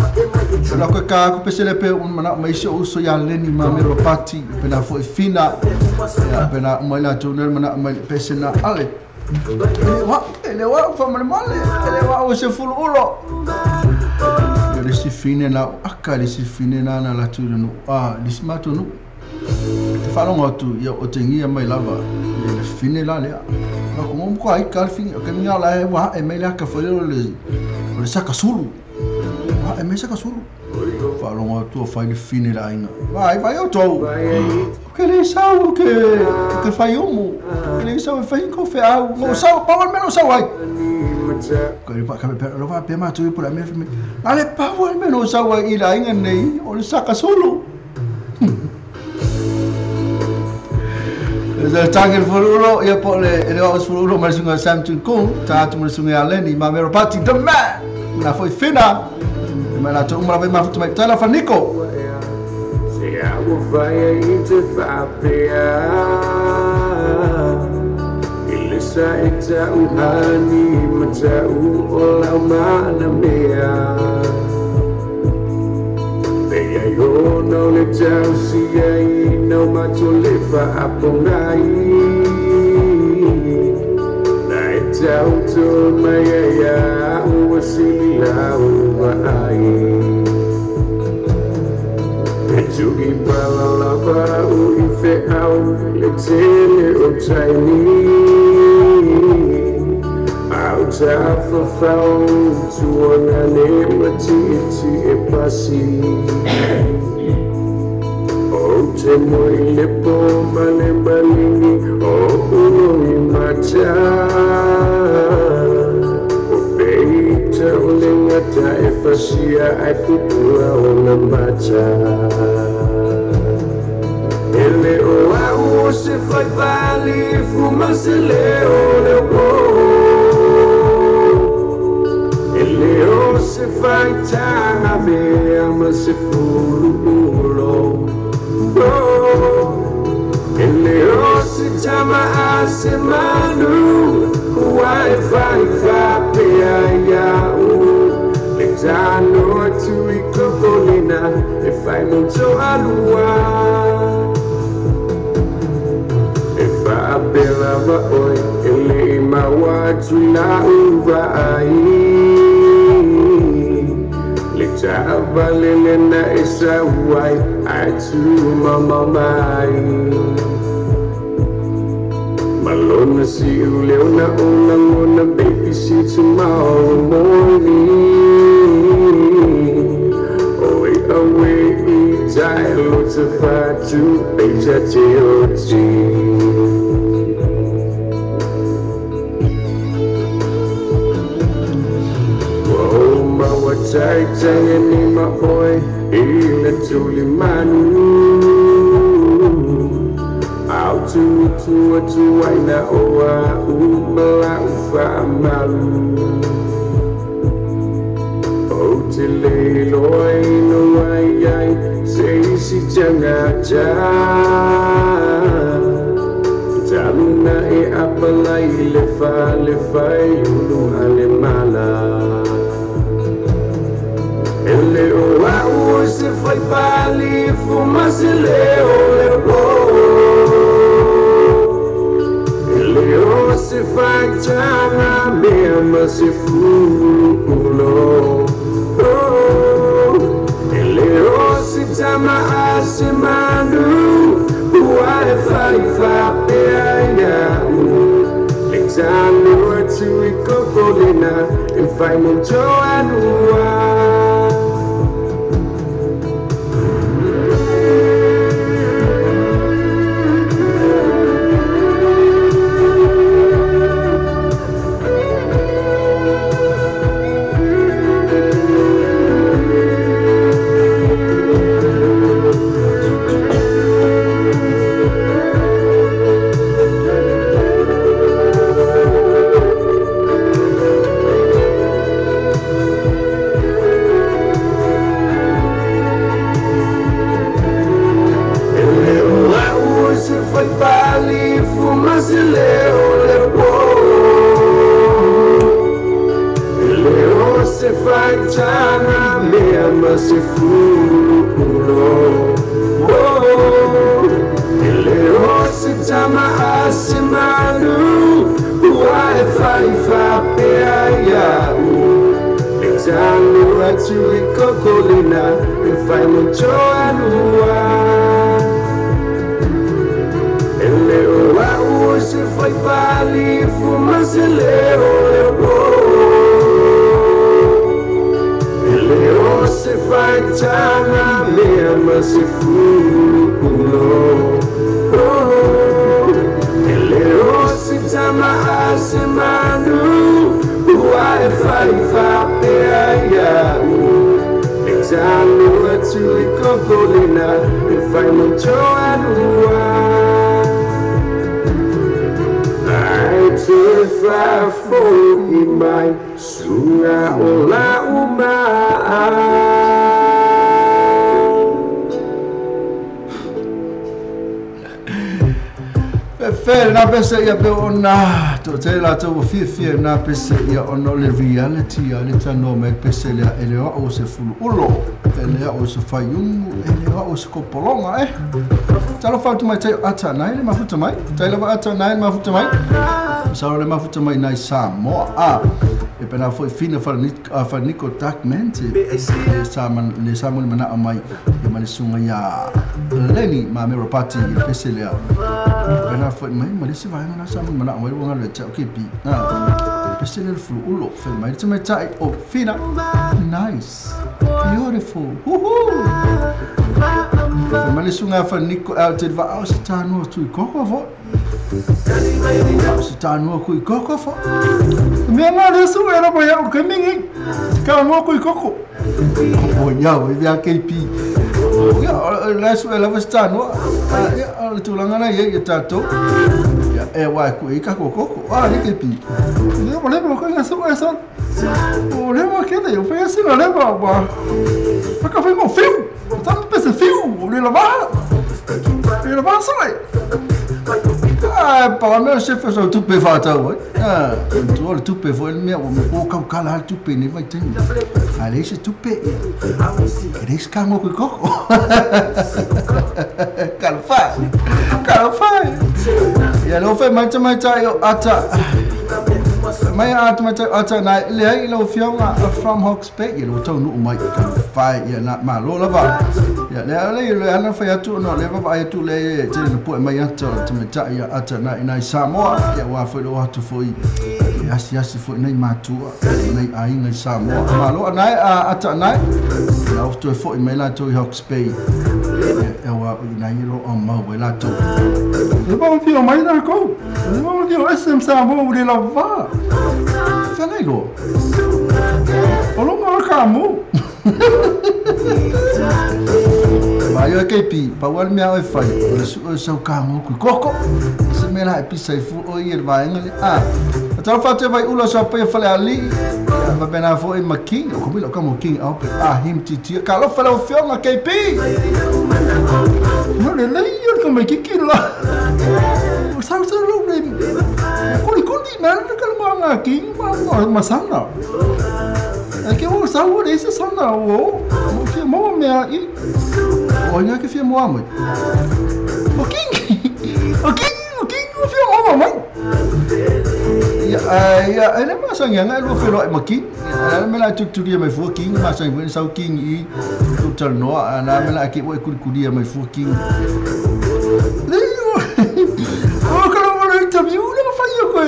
la ko ka ko pese le pe un mana mai so uso ia leni ma me ro pati pe na fo fina ia pe na mai la tu mana mai pese na ale wa ele wa fa male male ele wa o se fulu ulo le si fine na aka le si fine na na la tu no a le si mato no te whalonga atu ia o te ngia mai lava le fine la lea na ko ngom ko ai ka fine o ke minga la e wa e mai la ka fole le saka sulu wa e mai saka sulu whalonga atu o whai le fine la inga vai vai o tau ke le sau ke te whai omo ke le sau e whai ko whe au mo sau pawan meno sau ai ko le pa ka pe lo va pe ma tu pula me na le pawan meno sau ai la inga nei o le saka sulu. Le tangi furulo ia po le ele o furulo mai sunga Samson Kung ta atu mai sunga Aleni ma mero pati the man na foi fina mai la tu mara mai futu mai tala fa Nico se au vai te fa pea ile sa ita uhani mata u ola mana mea yo no le tau si ai no mato le fa apongai na tau to mai ya o si la o ai e tu i pala la va o i fe au le tele o tai ni au ta fa fa tu ona ne mati ti e pasi o te moi le po male malini o uno i mata o peita o le ngata e fasia ai pupua o na mata ele o au se fai vali fuma se le o le o ele o se fai tanga mea ma se fulu ulo. Ele o se chama a se manu Wai fai fa pe ia u Le tano atu i kokolina E fai monto alua E fa apela va oi Ele i maua atu la uva ai Le tava lele na e sa uai Ai tu mama mai Malona si uleona ona ngona baby see tomorrow morning Oi away i tai lo te fatu peja te oti Oh mawa tai tai ni ma oi i le tuli manu Au tu tu tu ai na oa u mala u fa malu O te le loi no ai ai se si tanga ja Taluna e apalai le fa ulu ale mala Ele o au se fai pali Fumasileo lepo Leo se faitanga mea masifulo Leo se tama asimanu Ua e faifa pea iau Lexano tui kokolina E fai mo anua. Na pese ia pe ona to te la to fia na pese ia ona le reality a le tano me pese le ele o se fulu ulo ele o se faiumu ele o se kopolonga talo fatu mai te ata nai le mafuta mai tai lava ata nai mafuta mai sa le mafuta mai nai Samoa a e pena foi fina fa niko document sa man le sa mo mana mai e mane sunga ya leni ma me rapati e pese le pena foi mai ma se vai na sa mo mana mai wonga le cha ke pi na pese le fulu ulo fe mai te mai tai o fina nice beautiful woohoo fe mane sunga fa niko out te va o se tanu tu koko fo se tanu ku koko fo me na le su era mo ya o ke mingi ka mo ku koko o ya o ya ke pi ya la su la va tanu ya le tulanga na ye tato ya e wa ku ka koko a le ke pi le mo le mo ko na su eso o le mo ke le o fe se le ba ba ka fe mo fiu tá no pese fiu o le lava le lava sai ah pa me se fe so tupe fa ta o ah tu le tupe fo el me o ka kala tupe ne vai ten ale se tupe eres kango ku koko calfa calfa ya lo fe mai mai tai ata mai ata mai ata na le ai lo fionga from Hawke's Bay ye lo tau nu mai fa ya na ma lo lava ya le le ana fa atu no le va ai tu le te no po mai ata te me tai ata na ina Samoa ya wa fo lo atu fo i asi asi fo nei matua nei ai nei Samoa ma lo na ata na la o fo i mai la to Hawke's Bay ya wa ina i lo o mau la to le ba fio mai na ko le ba fio SM Samoa le lava fa nei lo o lo ma ka mo Vai o KP, pa wal mea o fai, o le su o sau ka ngo ku koko. Se me la pisa i fu o i el vaenga le a. A tau fate vai ula sa pe fale ali. Ya va bena fo i making, o komi lo ka mo king au pe a him titi. Ka lo fale o fionga KP. No le le yo ko me kiki la. O sa sa lo le. Koli koli na ka lo nga king ma masana. Ai ke o sau le se sana o mo fia mo mea i. O ina ke fia mo mai. O king. O king, o king o fia mo mai. Ia ia ele ma sa nganga lo felo ma king. Ala me la tuturia mai fu king ma sa ngwe sau king i tu no ana me la ke o kuri mai fu king. O ka lo interview le ma fai ko e.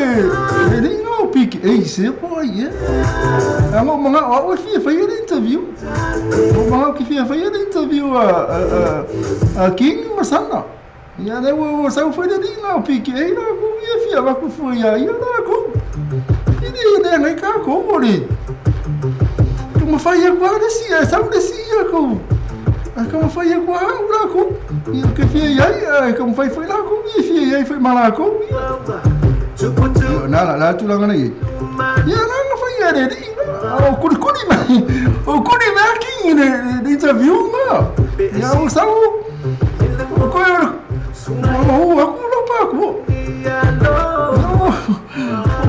Le no pik e se po ye. Amo mga o fia fai le interview. O mga ki fia fai le interview a king masana. Ia le o sau fai le no pik e la ku fia fia va ku fu ia ia la ku. Ini ne ngai ka ko mori. Tu ma fai ko le si e sau le si ia ku. A ka ma fai ko a la ku. Ia ke fia ia ka ma fai fai la ku ia fia ia fai mala ku. Na la la tu la ngana ia. Ia la na fai ia le o kuri kuri mai. O kuri mai ki ne interview ma. Ia o sau. O ko o aku lo pa ku.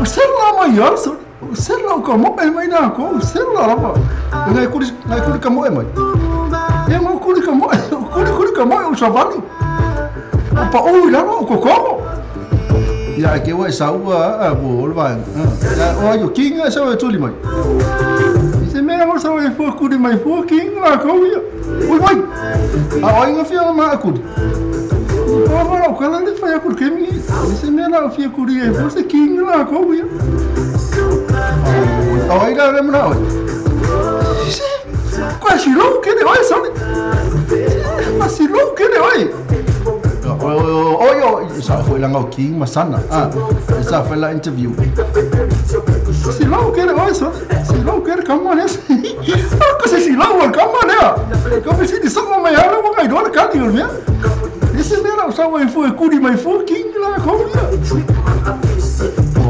O ser la mai so o ser la ko mo e mai na ko o ser la la. Ngai kuri ka mo e mai. Ia mo kuri ka mo kuri ka mo o savali. O pa o la o ko. Ia ke o sau a bo o vai. O yo king sa o tuli mai. Se me o sau e fo kuri mai fo king la ko ia. Oi vai. A o inga fia ma kuri. O ma o kala le fai kuri kemi. Se me la fia kuri e fo se king la ko ia. O ila le mna o. Qua si lo che ne oi soli. Ma si lo che ne oi. O yo sa foi la ngau king masana. Ah, sa foi la interview. Si lo che ne oi soli. Si lo che come ne. Ko se si lo come ne. Ko se di so mai ala mo ngai do ka di o me. Ese me la sa foi fu kuri mai fu king la ko ia.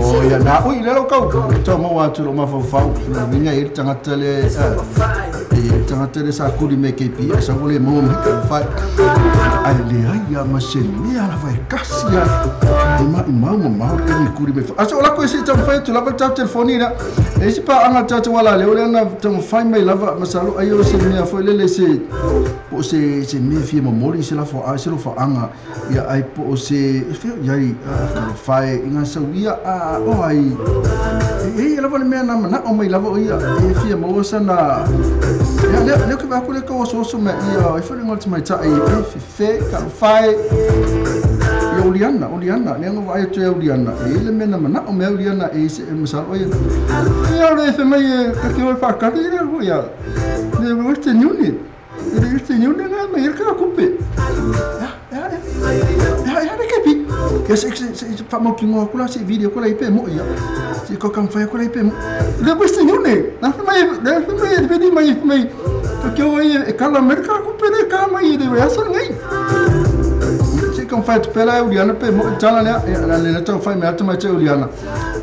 O ia na oi le lo kau. To mo wa tu lo ma fau fau. Na vinga e tangata le e tangata le sa kuri me kepi sa le mo me fai. Ai le ai ia ma se me ala vai kasi ia. E ma ma ma ka ni kuri me. Aso la ko se tau fai tu la va ta telefoni na. E se pa anga ta wala le o na tau fai mai lava masalo ai o se me foi le le se po se se me fie mo mori se la fo a se lo fo anga ia ai po se fe ia i fai inga sa ia a o ai e lava le mea na mana o mai lava o ia e fia mo sana ia le le ke ba ko le ko so so me ia e fo le ngol mai ta e fe ka fai ia Uliana Uliana le ngo vai tu Uliana e le mea na mana o me Uliana e se masalo ia ia le fe mai ka ke o fa ka le ho ia le Western Union le Western Union na me ka kupe ya ya ya le kepi ya se se fa mo ki ngo kula se video kula ipe mo ia se ko kam fa kula ipe mo le Western Union na fe mai le fe mai le mai mai ka ke o e kala Amerika kupe le ka mai le ya so ngai se kam fa pela Uliana pe mo tala le la le tau fa me atu mai te Uliana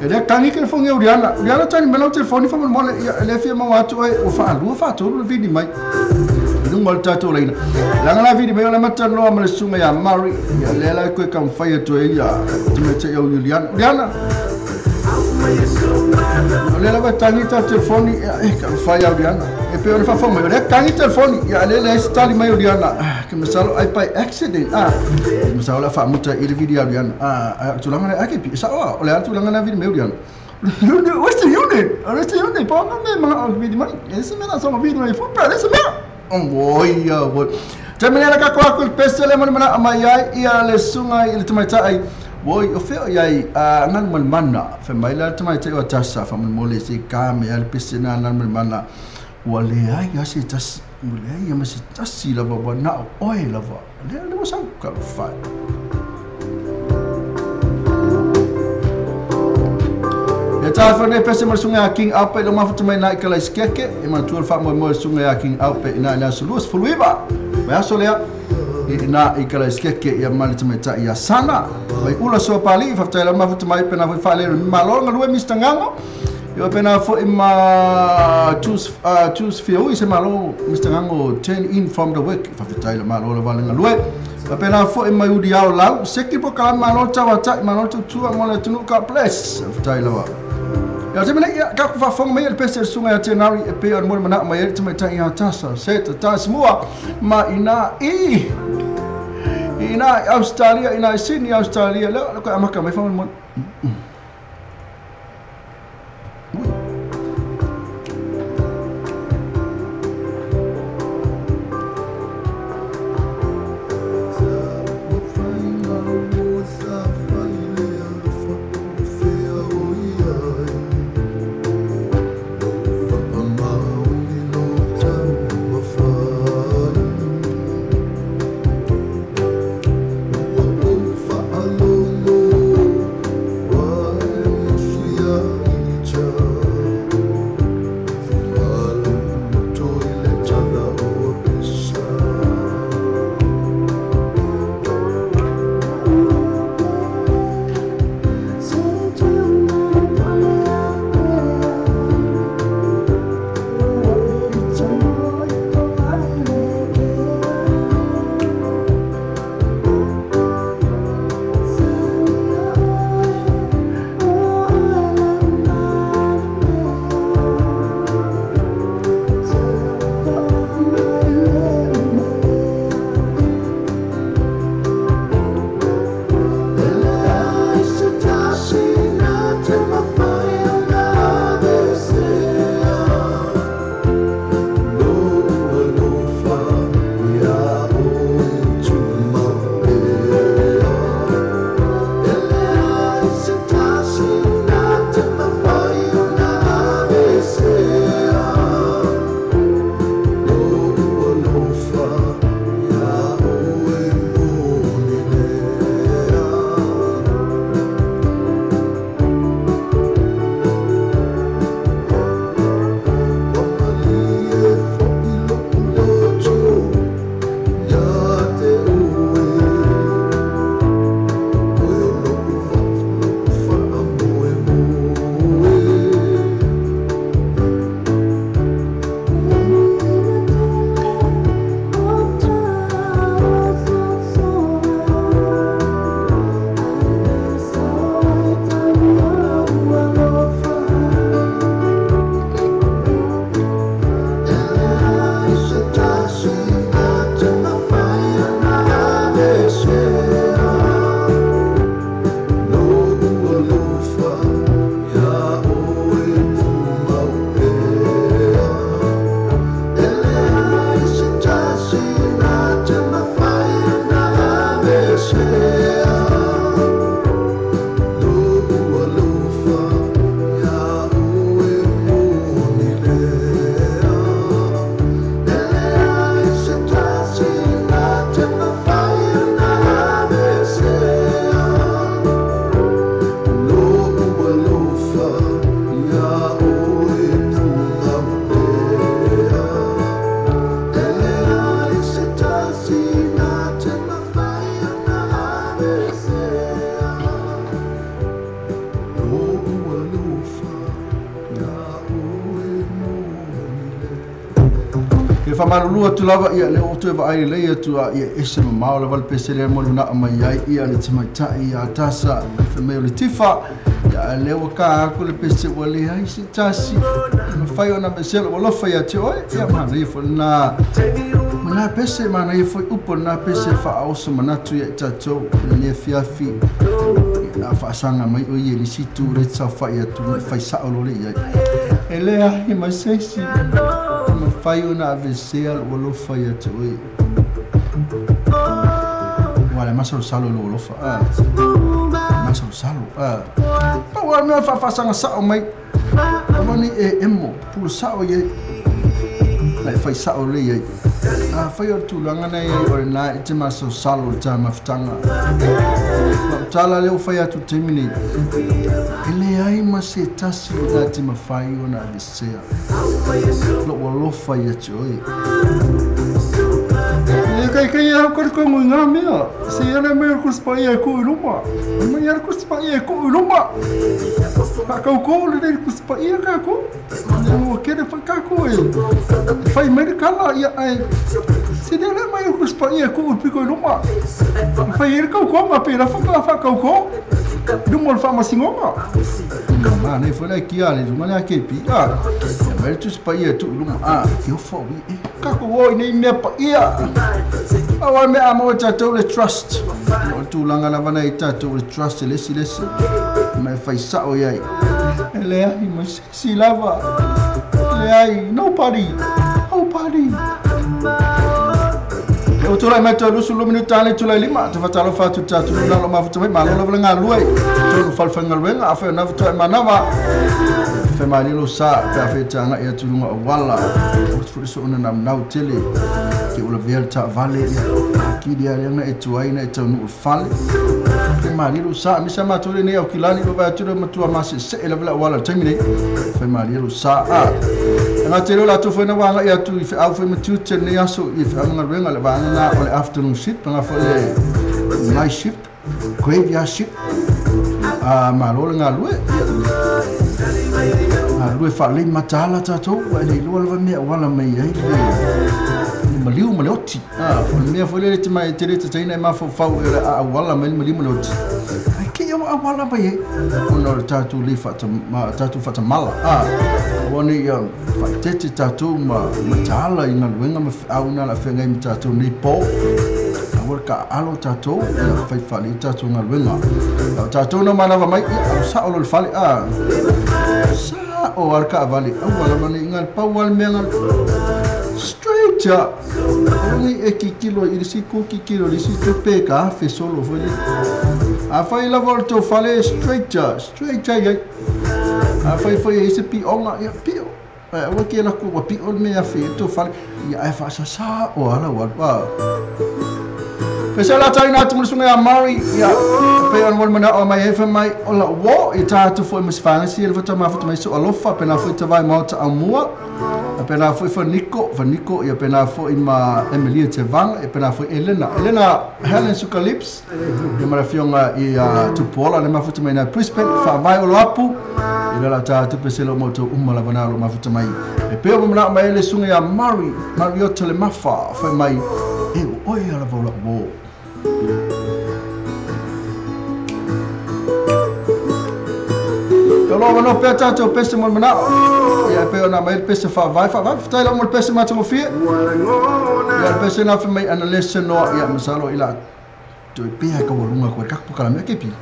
e le kangi ke fonge Uliana Uliana tani me lo telefoni fa mo le le fia mo atu e o fa lu fa tu le vidi mai lunga tatou leina langa la vidi me la matano ma le sunga ya Mari ya le la ko kam fa tu e ya tu me te Uliana Uliana le la va tangi ta telefoni e kam fa ya Uliana e pe o fa fa me le tangi telefoni ya le le stali mai Uliana ke masalo ai by accident ah masalo la fa muta i le video Uliana ah tu langa le ake sa o le tu langa la vidi me Uliana Western Union Western Union pa me ma vidi mai ese me na so vidi mai fu pa ese me oi oi Temele ka ko ko pese le mana mai ai ia le sunga i le tamaita ai oi o fe ai a ngan man mana fe mai la tamaita o tasa fa mo le se ka me al pese na ngan man mana ua le ai ia se tasi ua le ai ia ma se tasi lava ua na o oe lava lea le ua sau ka fai. E tā whane pese ma sunga a King Aupe i lo mafuta mai nā i ka laiskeke e mana tua wha moe moe sunga a King Aupe i nā i nā suluas fuluiva mai aso lea i nā i ka laiskeke i a mani te mai tai a sana mai ula soa pali i whaftai la mafuta mai pena fo i whaalere malo nga lue Mr. Ngango i pena fo i ma tus whio i se malo Mr. Ngango turn in from the work i whaftai la malo la wale nga lue pena fo i mai udi au lau seki po ka malo tawa tai malo tutua mo le tunu ka bless whaftai la wa. Ia te mene ia ka ku faafofoga mai le pese le susuga ia Tenari e pei ona mo le manao mai ai le tamaitai ia Tasa se tatā smua ma ina i ina i Australia ina i Sydney Australia le le koe amaka mai faamolemole. Whamarurua tu lava ia le o toe vaai lelei atu a ia ese mamao lava le pese lea mo le manao mai ai ia le tamaitai ia Tasa fai mai o le Tifa ia lea ua ka aku le pese ua leai se tasi mafai ona mesela ua lofa ia te oe ia manaia foi lena mana pese manaia foi upu lena pese faaoso manatu ia i tatou lenei afiafi ia faasaga mai o ia i le isi itu le saofai atu ma fai sao lo le iai e leai ma se isi e mafai ona avesea lou alofa ia te oe ua le masalosalo i lou alofa masalosalo pau lava le mea faafaasaga sao mai aua nei e emo pula sao iai na e fai sao lelei ai afai o le tulaga na iai o lena e te masalosalo i le ta mafutaga lau tala lea ua fai atu i le taimi nei e leai ma se tasi na te mafai ona avesea lou alofa ia te oe. E kai kai e hau kare koe mo i ngā mea. Se i ana mai o le Kusi Paia e kuu i luma. Mai a le Kusi Paia e kuu i luma. Haakau lenei le Kusi Paia kākou. Ia ua kele foi kākou e whai mai le kala ia ae. Se lea lea mai o le Kusi Paia e kuu i le piko i luma. Whai e le kaukoa ma pēlā whaka whakauko. Luma o le faamasinoga. Ma nei foi le kia le luma le AKP. Ia mai le Tusi Paia e tuu i luma. Ke ofa o i e. Kako o i nei mea paia. Aua mea a maua tatou le trust. O le tulaga lava na i tatou le trust e lesi lesi. Ma e fai sao i ai. E leai ma sisi lava. Leai, nobody. Nobody. E o tūrai mai tō lusu luminu tāne tūrai lima. Te whatalo whātu tātu nalo mafuta mai. Malo lava le ngā lue. Tōnu whalwhainga luenga. A whai o nafuta e manawa. Whai mai lilo sa. Pea whai tānga ia tūrunga o wala. O te so ona nau nau tele. Ke ula vea le tā vale. Ia kiri a reanga e tuai na e tau nuu fale. Whai mai lilo sa. Misa mātore nei au kilani lo vai atura matua mase se e lava le wala taimi nei. Whai mai lilo sa. Ngā te reo lātou whaina wānga i atu i whaau whai matiu te nei aso i whaau ngā ruenga le wānga ngā o le afternoon shift, ngā whai le night shift, graveyard shift, malo le ngā lue, ngā lue whaalei mataala tātou, e le iloa lava mea wala mai ai le maliu ma le oti. O le mea whai le te mai te re te teina e mawhau e le a wala mai le maliu ma le oti. Ai ke ia wala mai e, ona o le tātou le tātou whatamala. Ua nei whaitete tātou ma tāla i ngā luenga ma whiau nā la whengai ma tātou nei pō. Aua ka alo tātou, ia whaiwhale i tātou ngā luenga. Au tātou na manawa mai, ia au sao lo le whale, sao al ka awale, aua lava nei ngā pau al mea ngā straight ya. Aua nei e kikilo, i risi ku kikilo, risi tupe ka awhe solo fwele. A whai lava o le tō whale, straight ya iai. A whai whai e se pionga, ia pio. Aua ke la kua pio le mea whai e tō whale, ia e whaasa sa o ala wala. Pesa la tai nā tumuli sunga ia Maori, ia pe ona wale mana o mai e mai o la wo i tātu fo i masifangasi e le whata mawhata mai so alofa, pena fo i te vai maota au mua, pena fo i whaniko, ia pena fo i ma Emilia Te Vanga, ia pena fo i Elena. Elena Helen Sukalips, ia marafionga i Tupuola, le mawhata mai nā Brisbane, wha vai o loapu, i la tātu peselo mo tō uma lava nā lo mawhata mai. E peo mana mai ele sunga ia Maori, Mariota le mawha, whai mai, e o oi ala vau la wo. Ka loa mano pea tātou pese mo le manao. Ia peo nā mai le pese whaavai, whaavai, whatai lau mo le pese mātangofie. Ia le pese nā whamai ana lese noa, ia masalo i la toi pea ka walunga koe kaku kala mea kepi.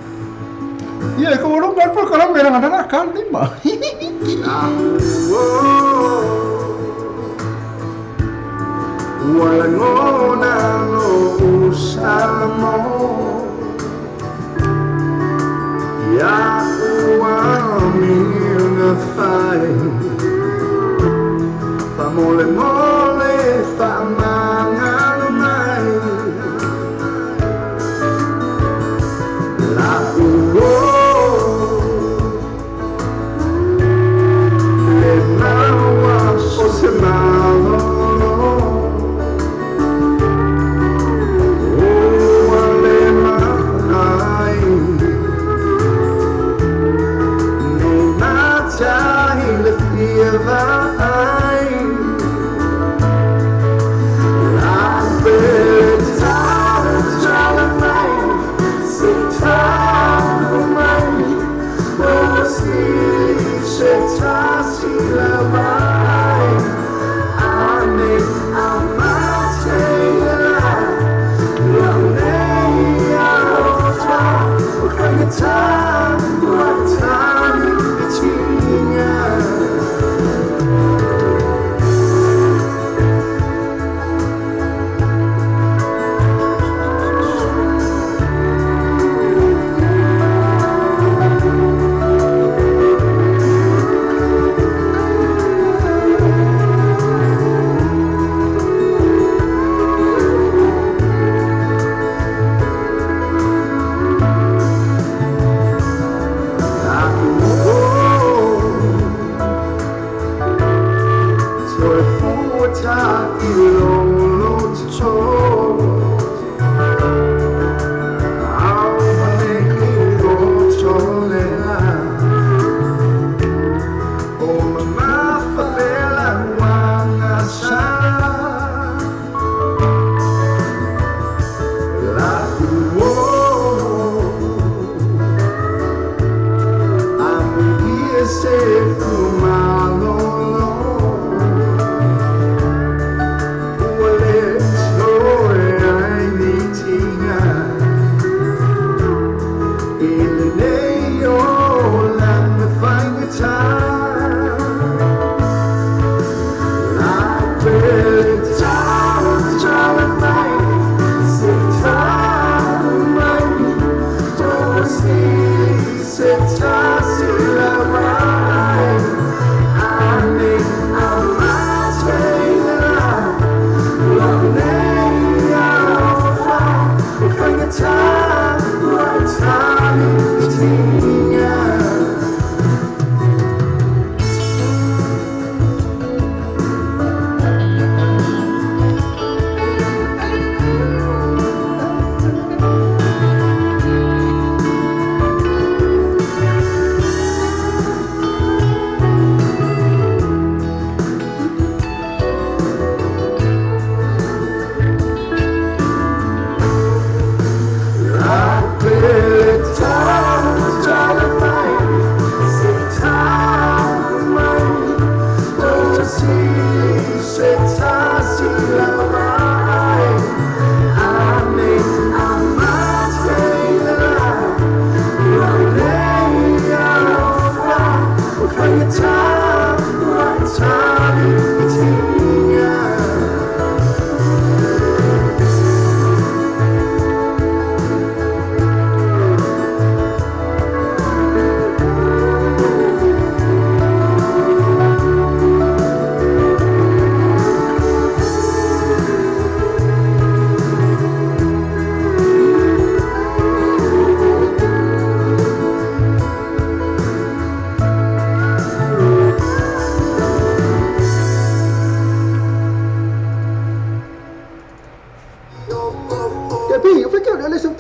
Ia ka walunga koe kala mea ngana nā ka lima. Walangona no usamo ya uami na fai fa mole mole fa mangalo mai la uo le mawa o se malo.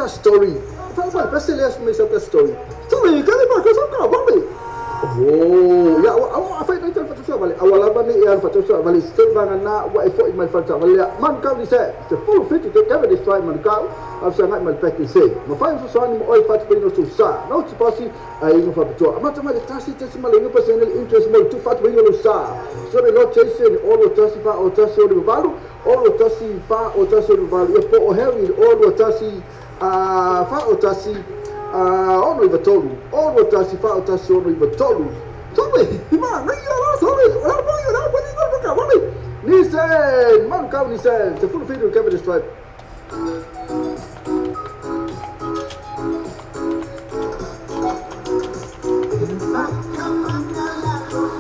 Story. Story. Sorry, kali pa ko sa ka, Oh, ya, awa afai na fa tsa vale. Awa lava ni ia fa tsa vale steva na wa e foi mai fa tsa vale. Man ka ni se, se full fit te keve this try man ka. Af sa ngai mal pek se. Ma fa so so ni oi fa tsa no so sa. No tsa pasi ai no fa tsa. Ma tsa ma tasi tasi ma le no pasi interest mo tu fa tsa no sa. So le no chase ni o tasi fa o tasi o le valu, o tasi fa o tasi o le valu. E po o heri o tasi a fa o tasi ono i vatolu, ono tasi fa o tasi ono i vatolu. Sorry, ma, nei ala, sorry, ala pa ala pa ni ka wale. Ni se, man ka ni se, te full feed Kevin Stripe.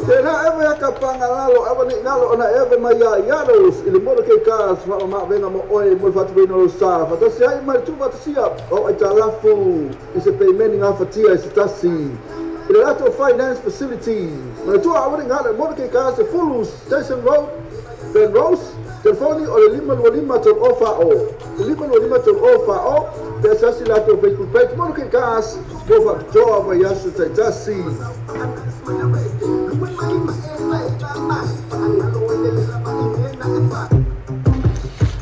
Tena ewe ka pangalalo ewe ni ngalo ona ewe mai yaros ile mo ke ka fa ma venga mo oi mo fa tu no sa fa tasi ai mai tu fa tasi o ai talafu ise payment nga fa tia ise tasi ile lato finance facility ma tu a wani ngalo mo ke ka se full station road Ben Rose telefoni o le lima lo lima to ofa o lima lo lima to ofa o te sasi lato Facebook page mo ke ka mo fa to va yasu tasi.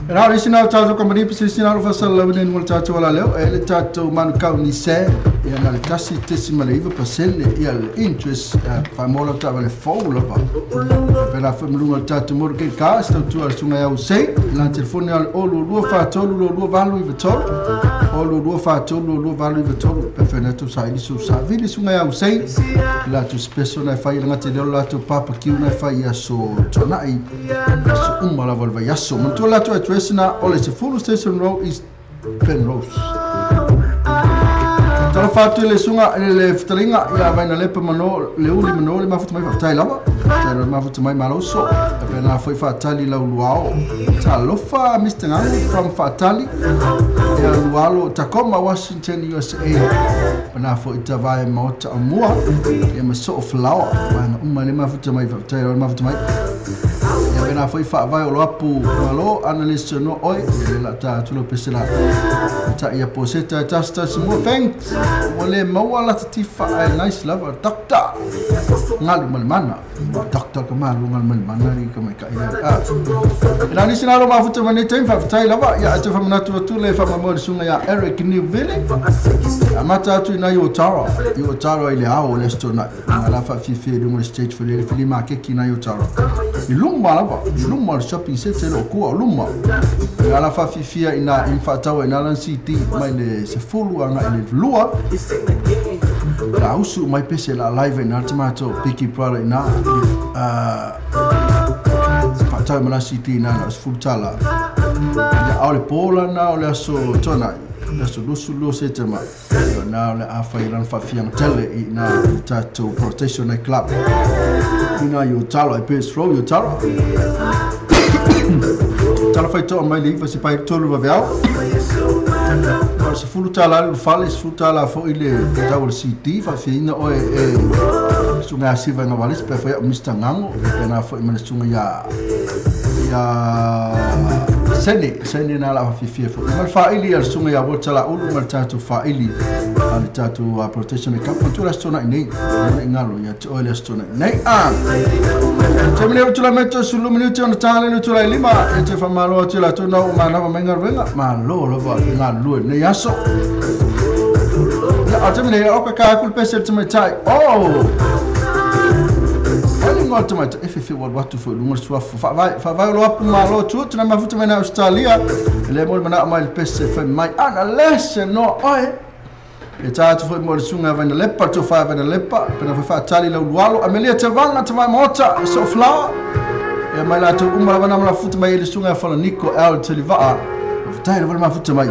Rao isi nau tātou kamari pisi nau fasal lawane ni tātou wala leo e le tātou manu kau ni se ia na le tasi tesi ma le 9% ia le interest fa mola ta wale fou lava pela fa mlunga tātou mo ke ka sto tu al sunga iau se la telefone al olu lua fa tolu lua valu i vatolu olu lua fa tolu lua valu i vatolu pe fena tu sa ili su sa vili sunga iau se la tu special na fa ila ngate leo la tu papa kiu na fa ia so tonai so umala valva ia so mantu la tu address na ole se full station road is Penrose. Tala fatu le sunga le ftalinga ia vaina lepa mano le uli mano le mafuta mai fatai lava. Tala mafuta mai maloso. Pena foi fatali la luao. Talofa Mr. Ngango from Fatali. Ia lualo Tacoma Washington USA. Pena foi tavai mota amua. Ia maso flower. Vaina uma le mafuta mai fatai le mafuta mai. Pena foi fa vai o loapu malo analyst no oi le la ta tulo pesela ta ia poseta tasta mo thanks wale maua la tifa nice love doctor ngalu malmana doctor ka malu ngal malmana ri ka mai ka ia ina ni sinalo mafuta mane time fa tai lava ia atu fa manatu tu le fa mo sunga ya Eric Newville amata atu ina yo tara ile ao le stona ala fa fifi le stage for le filima ke kina yo tara ilumba lava ilumba shopping center o ku lumba ala fa fifi ina infatawa ina lan city mai le se fulu anga ile lua la usu mai pese la live ina tomato picky brother ina fatau mana city ina la full tala ya au le pola na o le so tona le so lusu lu se tema na le afa ilan fa fiang tele ina tato protection club ina yo tala e pes row yo tala tala fai to mai le fa se pai tolu va veau se fulu tala le fale se fulu tala fo ile tau le CD fa fiina o e sunga siva nga valis pe fa Mr. Ngango pe na fo imana sunga ya sene na la fifi fo mal fa ili al sunga ya volta la ulu mal tatu fa ili al tatu protection camp tu la stona nei ngalo ya to le stona nei a temine tu la metto sul minuto on tale no tu la lima e te fa malo tu la tu no ma na ma nga venga ma lo lo va nga lu ne yaso ya temine o ka ka kul pese te mai tai oh. sunga te mai e fefe wa watu fo lunga suafu fa vai fa vai lo apu malo tu tu na mafuta mai na Australia le mo mana mai le pese fa mai ana lese no oi e tā tu foi mo le sunga vai na lepa tu fa vai na lepa pena foi fa tali le lualo amelia te vanga te mai mota so flower e mai la tu umara mana mala futa mai le sunga fa Nico L Teliva tai le mafuta mai.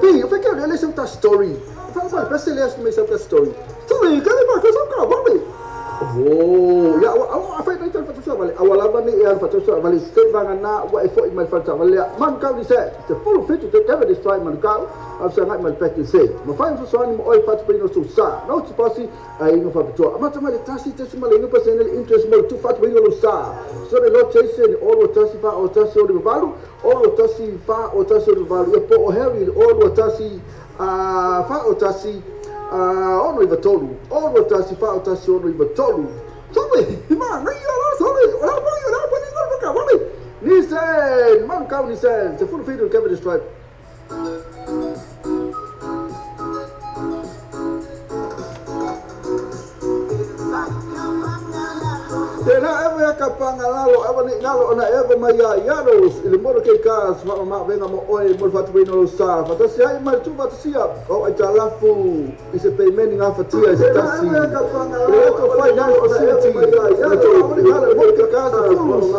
Pi, o feke le se ta story. Fa fa pese le se ta story. Sorry, ka le ba ka sa ka ba. Oh, ya a fa ta fa ta vale. Awala va ni e fa ta vale se va na wa e fo i mai fa ta vale. Man ka ni se te full fit te keve this try man ka. A sa ngai mal pete se. Ma fa so ni mo oi fa te no so sa. No te pasi ai no fa to. Ma ta ma le tasi te ma le no pasi ne interest mo tu fa te no sa. So le lo chase ni o lo tasi fa o tasi o le valu, o lo tasi fa o tasi o le valu. E po o Harry o lo tasi a fa o tasi ono i vatolu, o lo tasi fa o tasi ono i vatolu. Sorry, ma ngai ala sorry, ora pa ora pa ni ko ka wale. Ni sen, man ka ni sen, te full feed Kevin Stripe. Tena ewa ka pangalalo ewa ni ngalo ona ewa mai ia iaros i le moro ke ka sa ma venga mo oi mo fatu no sa fatasi ai mai tu fatasi o ai talafu i se payment nga fatia se tasi le to finance facility le to ngalo mo ke ka sa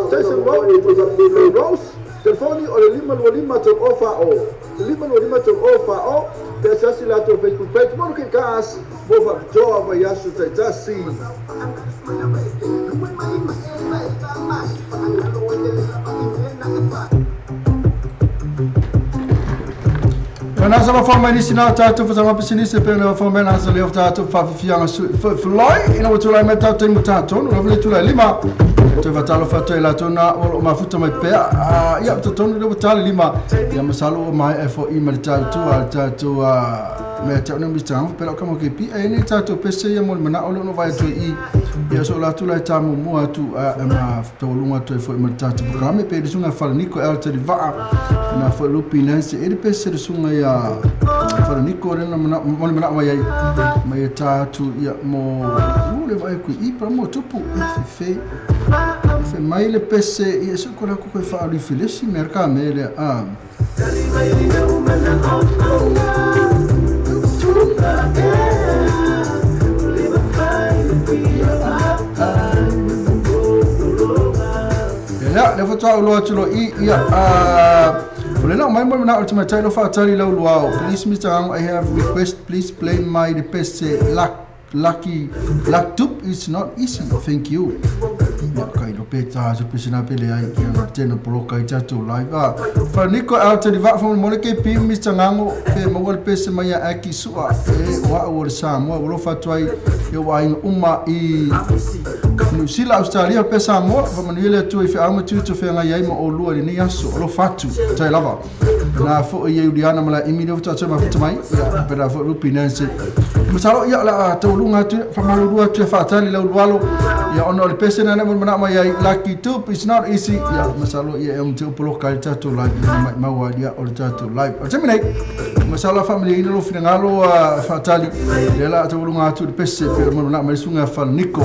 station road Rose telefoni o le 525 to ofa o 525 to ofa o te sasi la to Facebook page mo ke ka mo fa to va yasu tasi. Nasa ma forma ni sina tatu fa sama pisini se pe na forma na sa le tatu fa fianga floi ina wotula me tatu mo tatu no le tula lima te va talo fa te la tona o mafuta mai pe ia to tonu le tala lima ia masalo mai fo i ma tatu a tatu a me te no mi tang pe ka mo ke pi e ni tatu pe se ia mo mana o no vai tu i ia so la tula ta mo mo atu a ma to lunga tu fo i ma tatu programe pe sunga fa niko el te va na fo lupi nanse e pe se sunga ia fa niko re na mo mana mai mai tatu ia mo le vai ku i pa mo tupu e fe fe mai le pese ia so ko la ko fa ali filesi merka mele a ya le foto o lo tulo i ia a le na mai mo na ultimate title fa tali lo luau. Please Mr. Ang, I have request, please play my the pese lucky laptop is not easy, thank you. Ya kai lo peta se pesina pele ai ia na tena poloka i tatu live a fa niko out te va fa mo le ke pi Mr. Ngango pe mo le pese mai a ki sua e wa o le sa mo lo fa twai e wa uma i New Zealand Australia pe sa mo fa manuele tu i fa ama tu tu fa ngai ai mo o lua ni aso lo fatu tai lava na fo i Juliana mala imi no ta ma futa mai ia pe ra fo rupi nanse masalo ia la taulunga tu fa malurua tu fa tali la ulwalo ia ono le pese na mo mana mai ai lucky tube it's not easy ia masalo ia e mte poloka tatu live mai mawa ia o tatu live o temine masalo family ina lo finangalo fa tali le la taulunga tu le pese pe mo mana mai sunga fa niko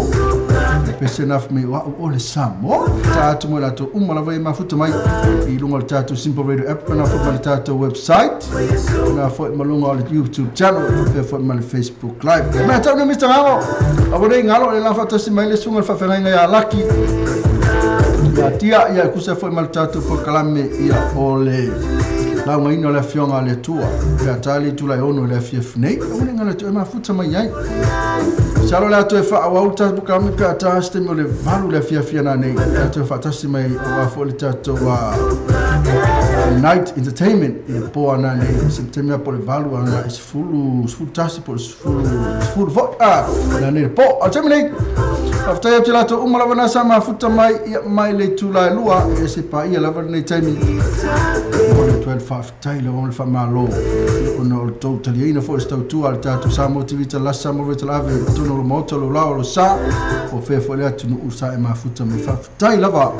le pese na me wa o le samo tatu mo la to umala vai mafuta mai i lunga tatu Simple Radio app na fo mai tatu website na fo malunga o YouTube channel pe fo mai Facebook live ma tau no Mr. Ngalo abone ngalo le la fa tasi mai le sunga fa fenga ya lucky ya tia ya kusa fo mai tatu po kalame ia ole la ngai no la fionga le tua ya tali tula ono le fief nei abone ngalo to ma futa mai ai salo la to fa wa uta kalame ka ta ste mo le valu le fief na nei ya to fa tasi mai wa fo le tatu wa night entertainment e po ana nei september po le valu ana is full tasi po full vo a na nei po a terminate after ya tela to umala wana sama futa mai mai le tula lua e se pa ia lava nei time o le 12 tailo o le fa malo ono total ina fo sto tu al tatu samo TV ta la samo ve tla ve tu no mo to lo la lo sa o fe fo le atu no usa e ma futa me fa tai lava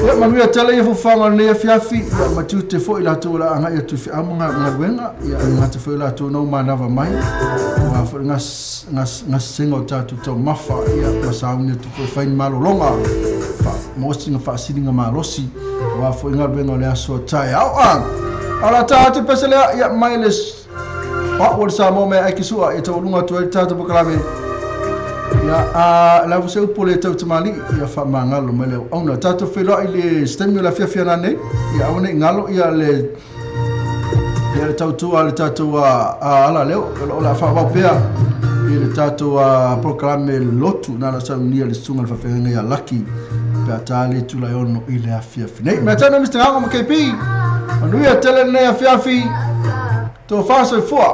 ia manuia tele ia fofanga nei fiafi ia matute fo ila tu la anga ia tu fi amunga ngawenga ia ngata fo ila tu no manava mai wa fo ngas ngas ngas singo tatu to mafa ia masaunga tu fo fain malolonga fa mosinga fa sininga malosi wa fo ngawenga le aso tai au an ala tatu pesele ia mai les pa o sa mo me akisua e to lunga tu tatu bokalame ia a la você o pole tau tamali ia fa mangalo mele ona tatu felo i le stemula fia fia nei ia one ngalo ia le Ia le tautua le tatou ala leo o la whaawau pea i le tatou programe lotu na la saunia le sunga le whawhenga ia Laki pe a tāle tula e ono i le afiafi nei. Mea tēnā Mr. Ngāngo ma KP, manuia tele nei afiafi, tō whāsoi fua.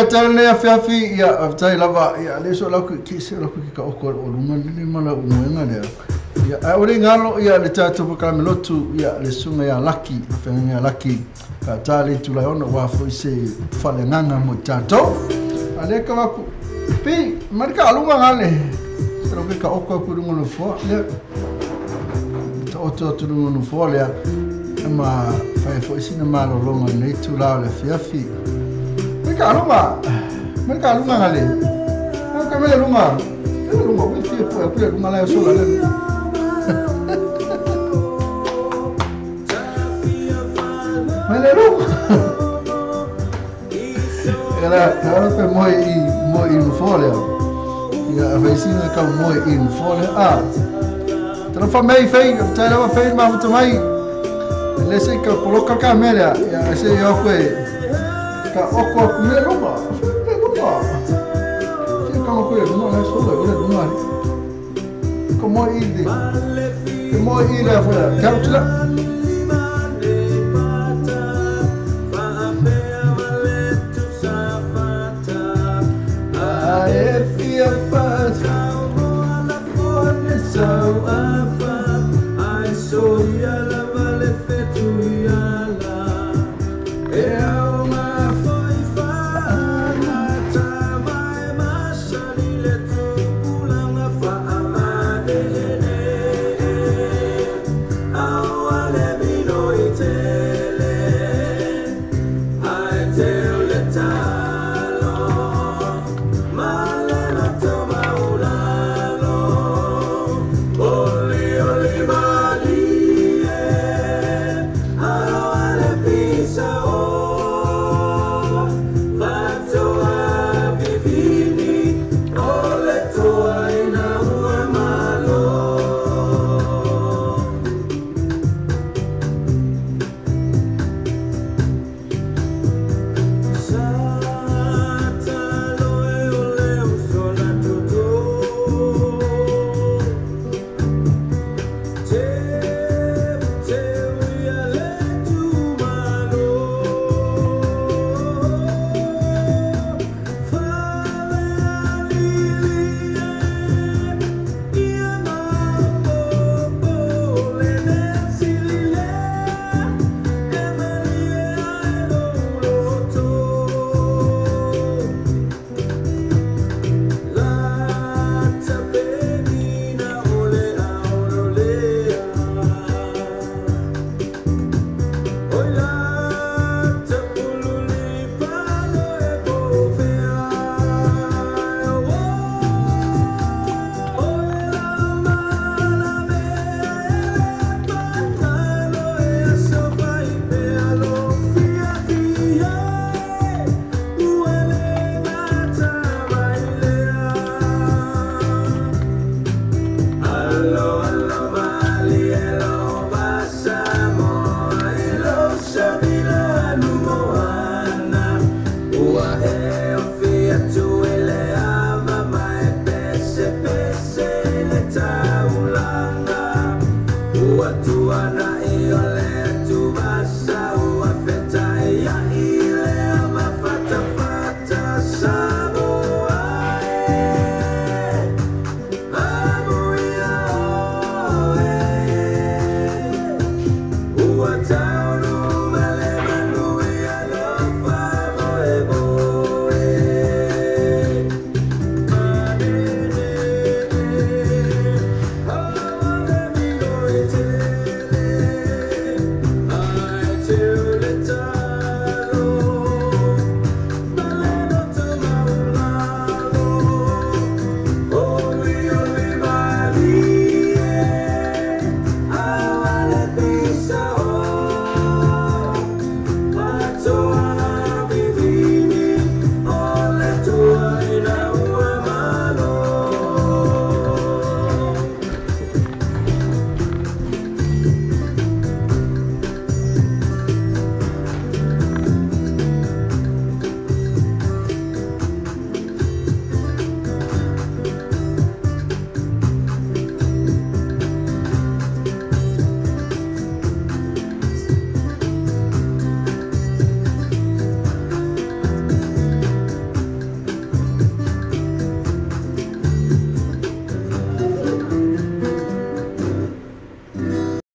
Tele afiafi ia aftai lava ia le so la ku ki se la ku ki ka oko o lunga le mala o moenga le ia a ore ngalo ia le tatou ka lotu ia le sunga ia Laki whenga ia Laki ka tale tula ona wa fo se fale nganga mo tatou ale ka ku pi marka lunga ngale se lo ka oko ku lunga no fo le to oto tu lunga no fo le ma fai fo sina malo longa nei tula le afiafi. Mereka lunga ngale. Ka mele lunga. Lunga wi fi fo ya lunga la so la le. Mele lunga. Ela ela pe moi i fo le. Ya a vecina ka moi i fo le. Ah. Tra fa mei fei, tra la fei ma to mai. Le se ka coloca ka mele ya se yo fue ka oko mele lunga. Se ka mo lunga la so le lunga. Como i de. Como i le fo. Ka tla.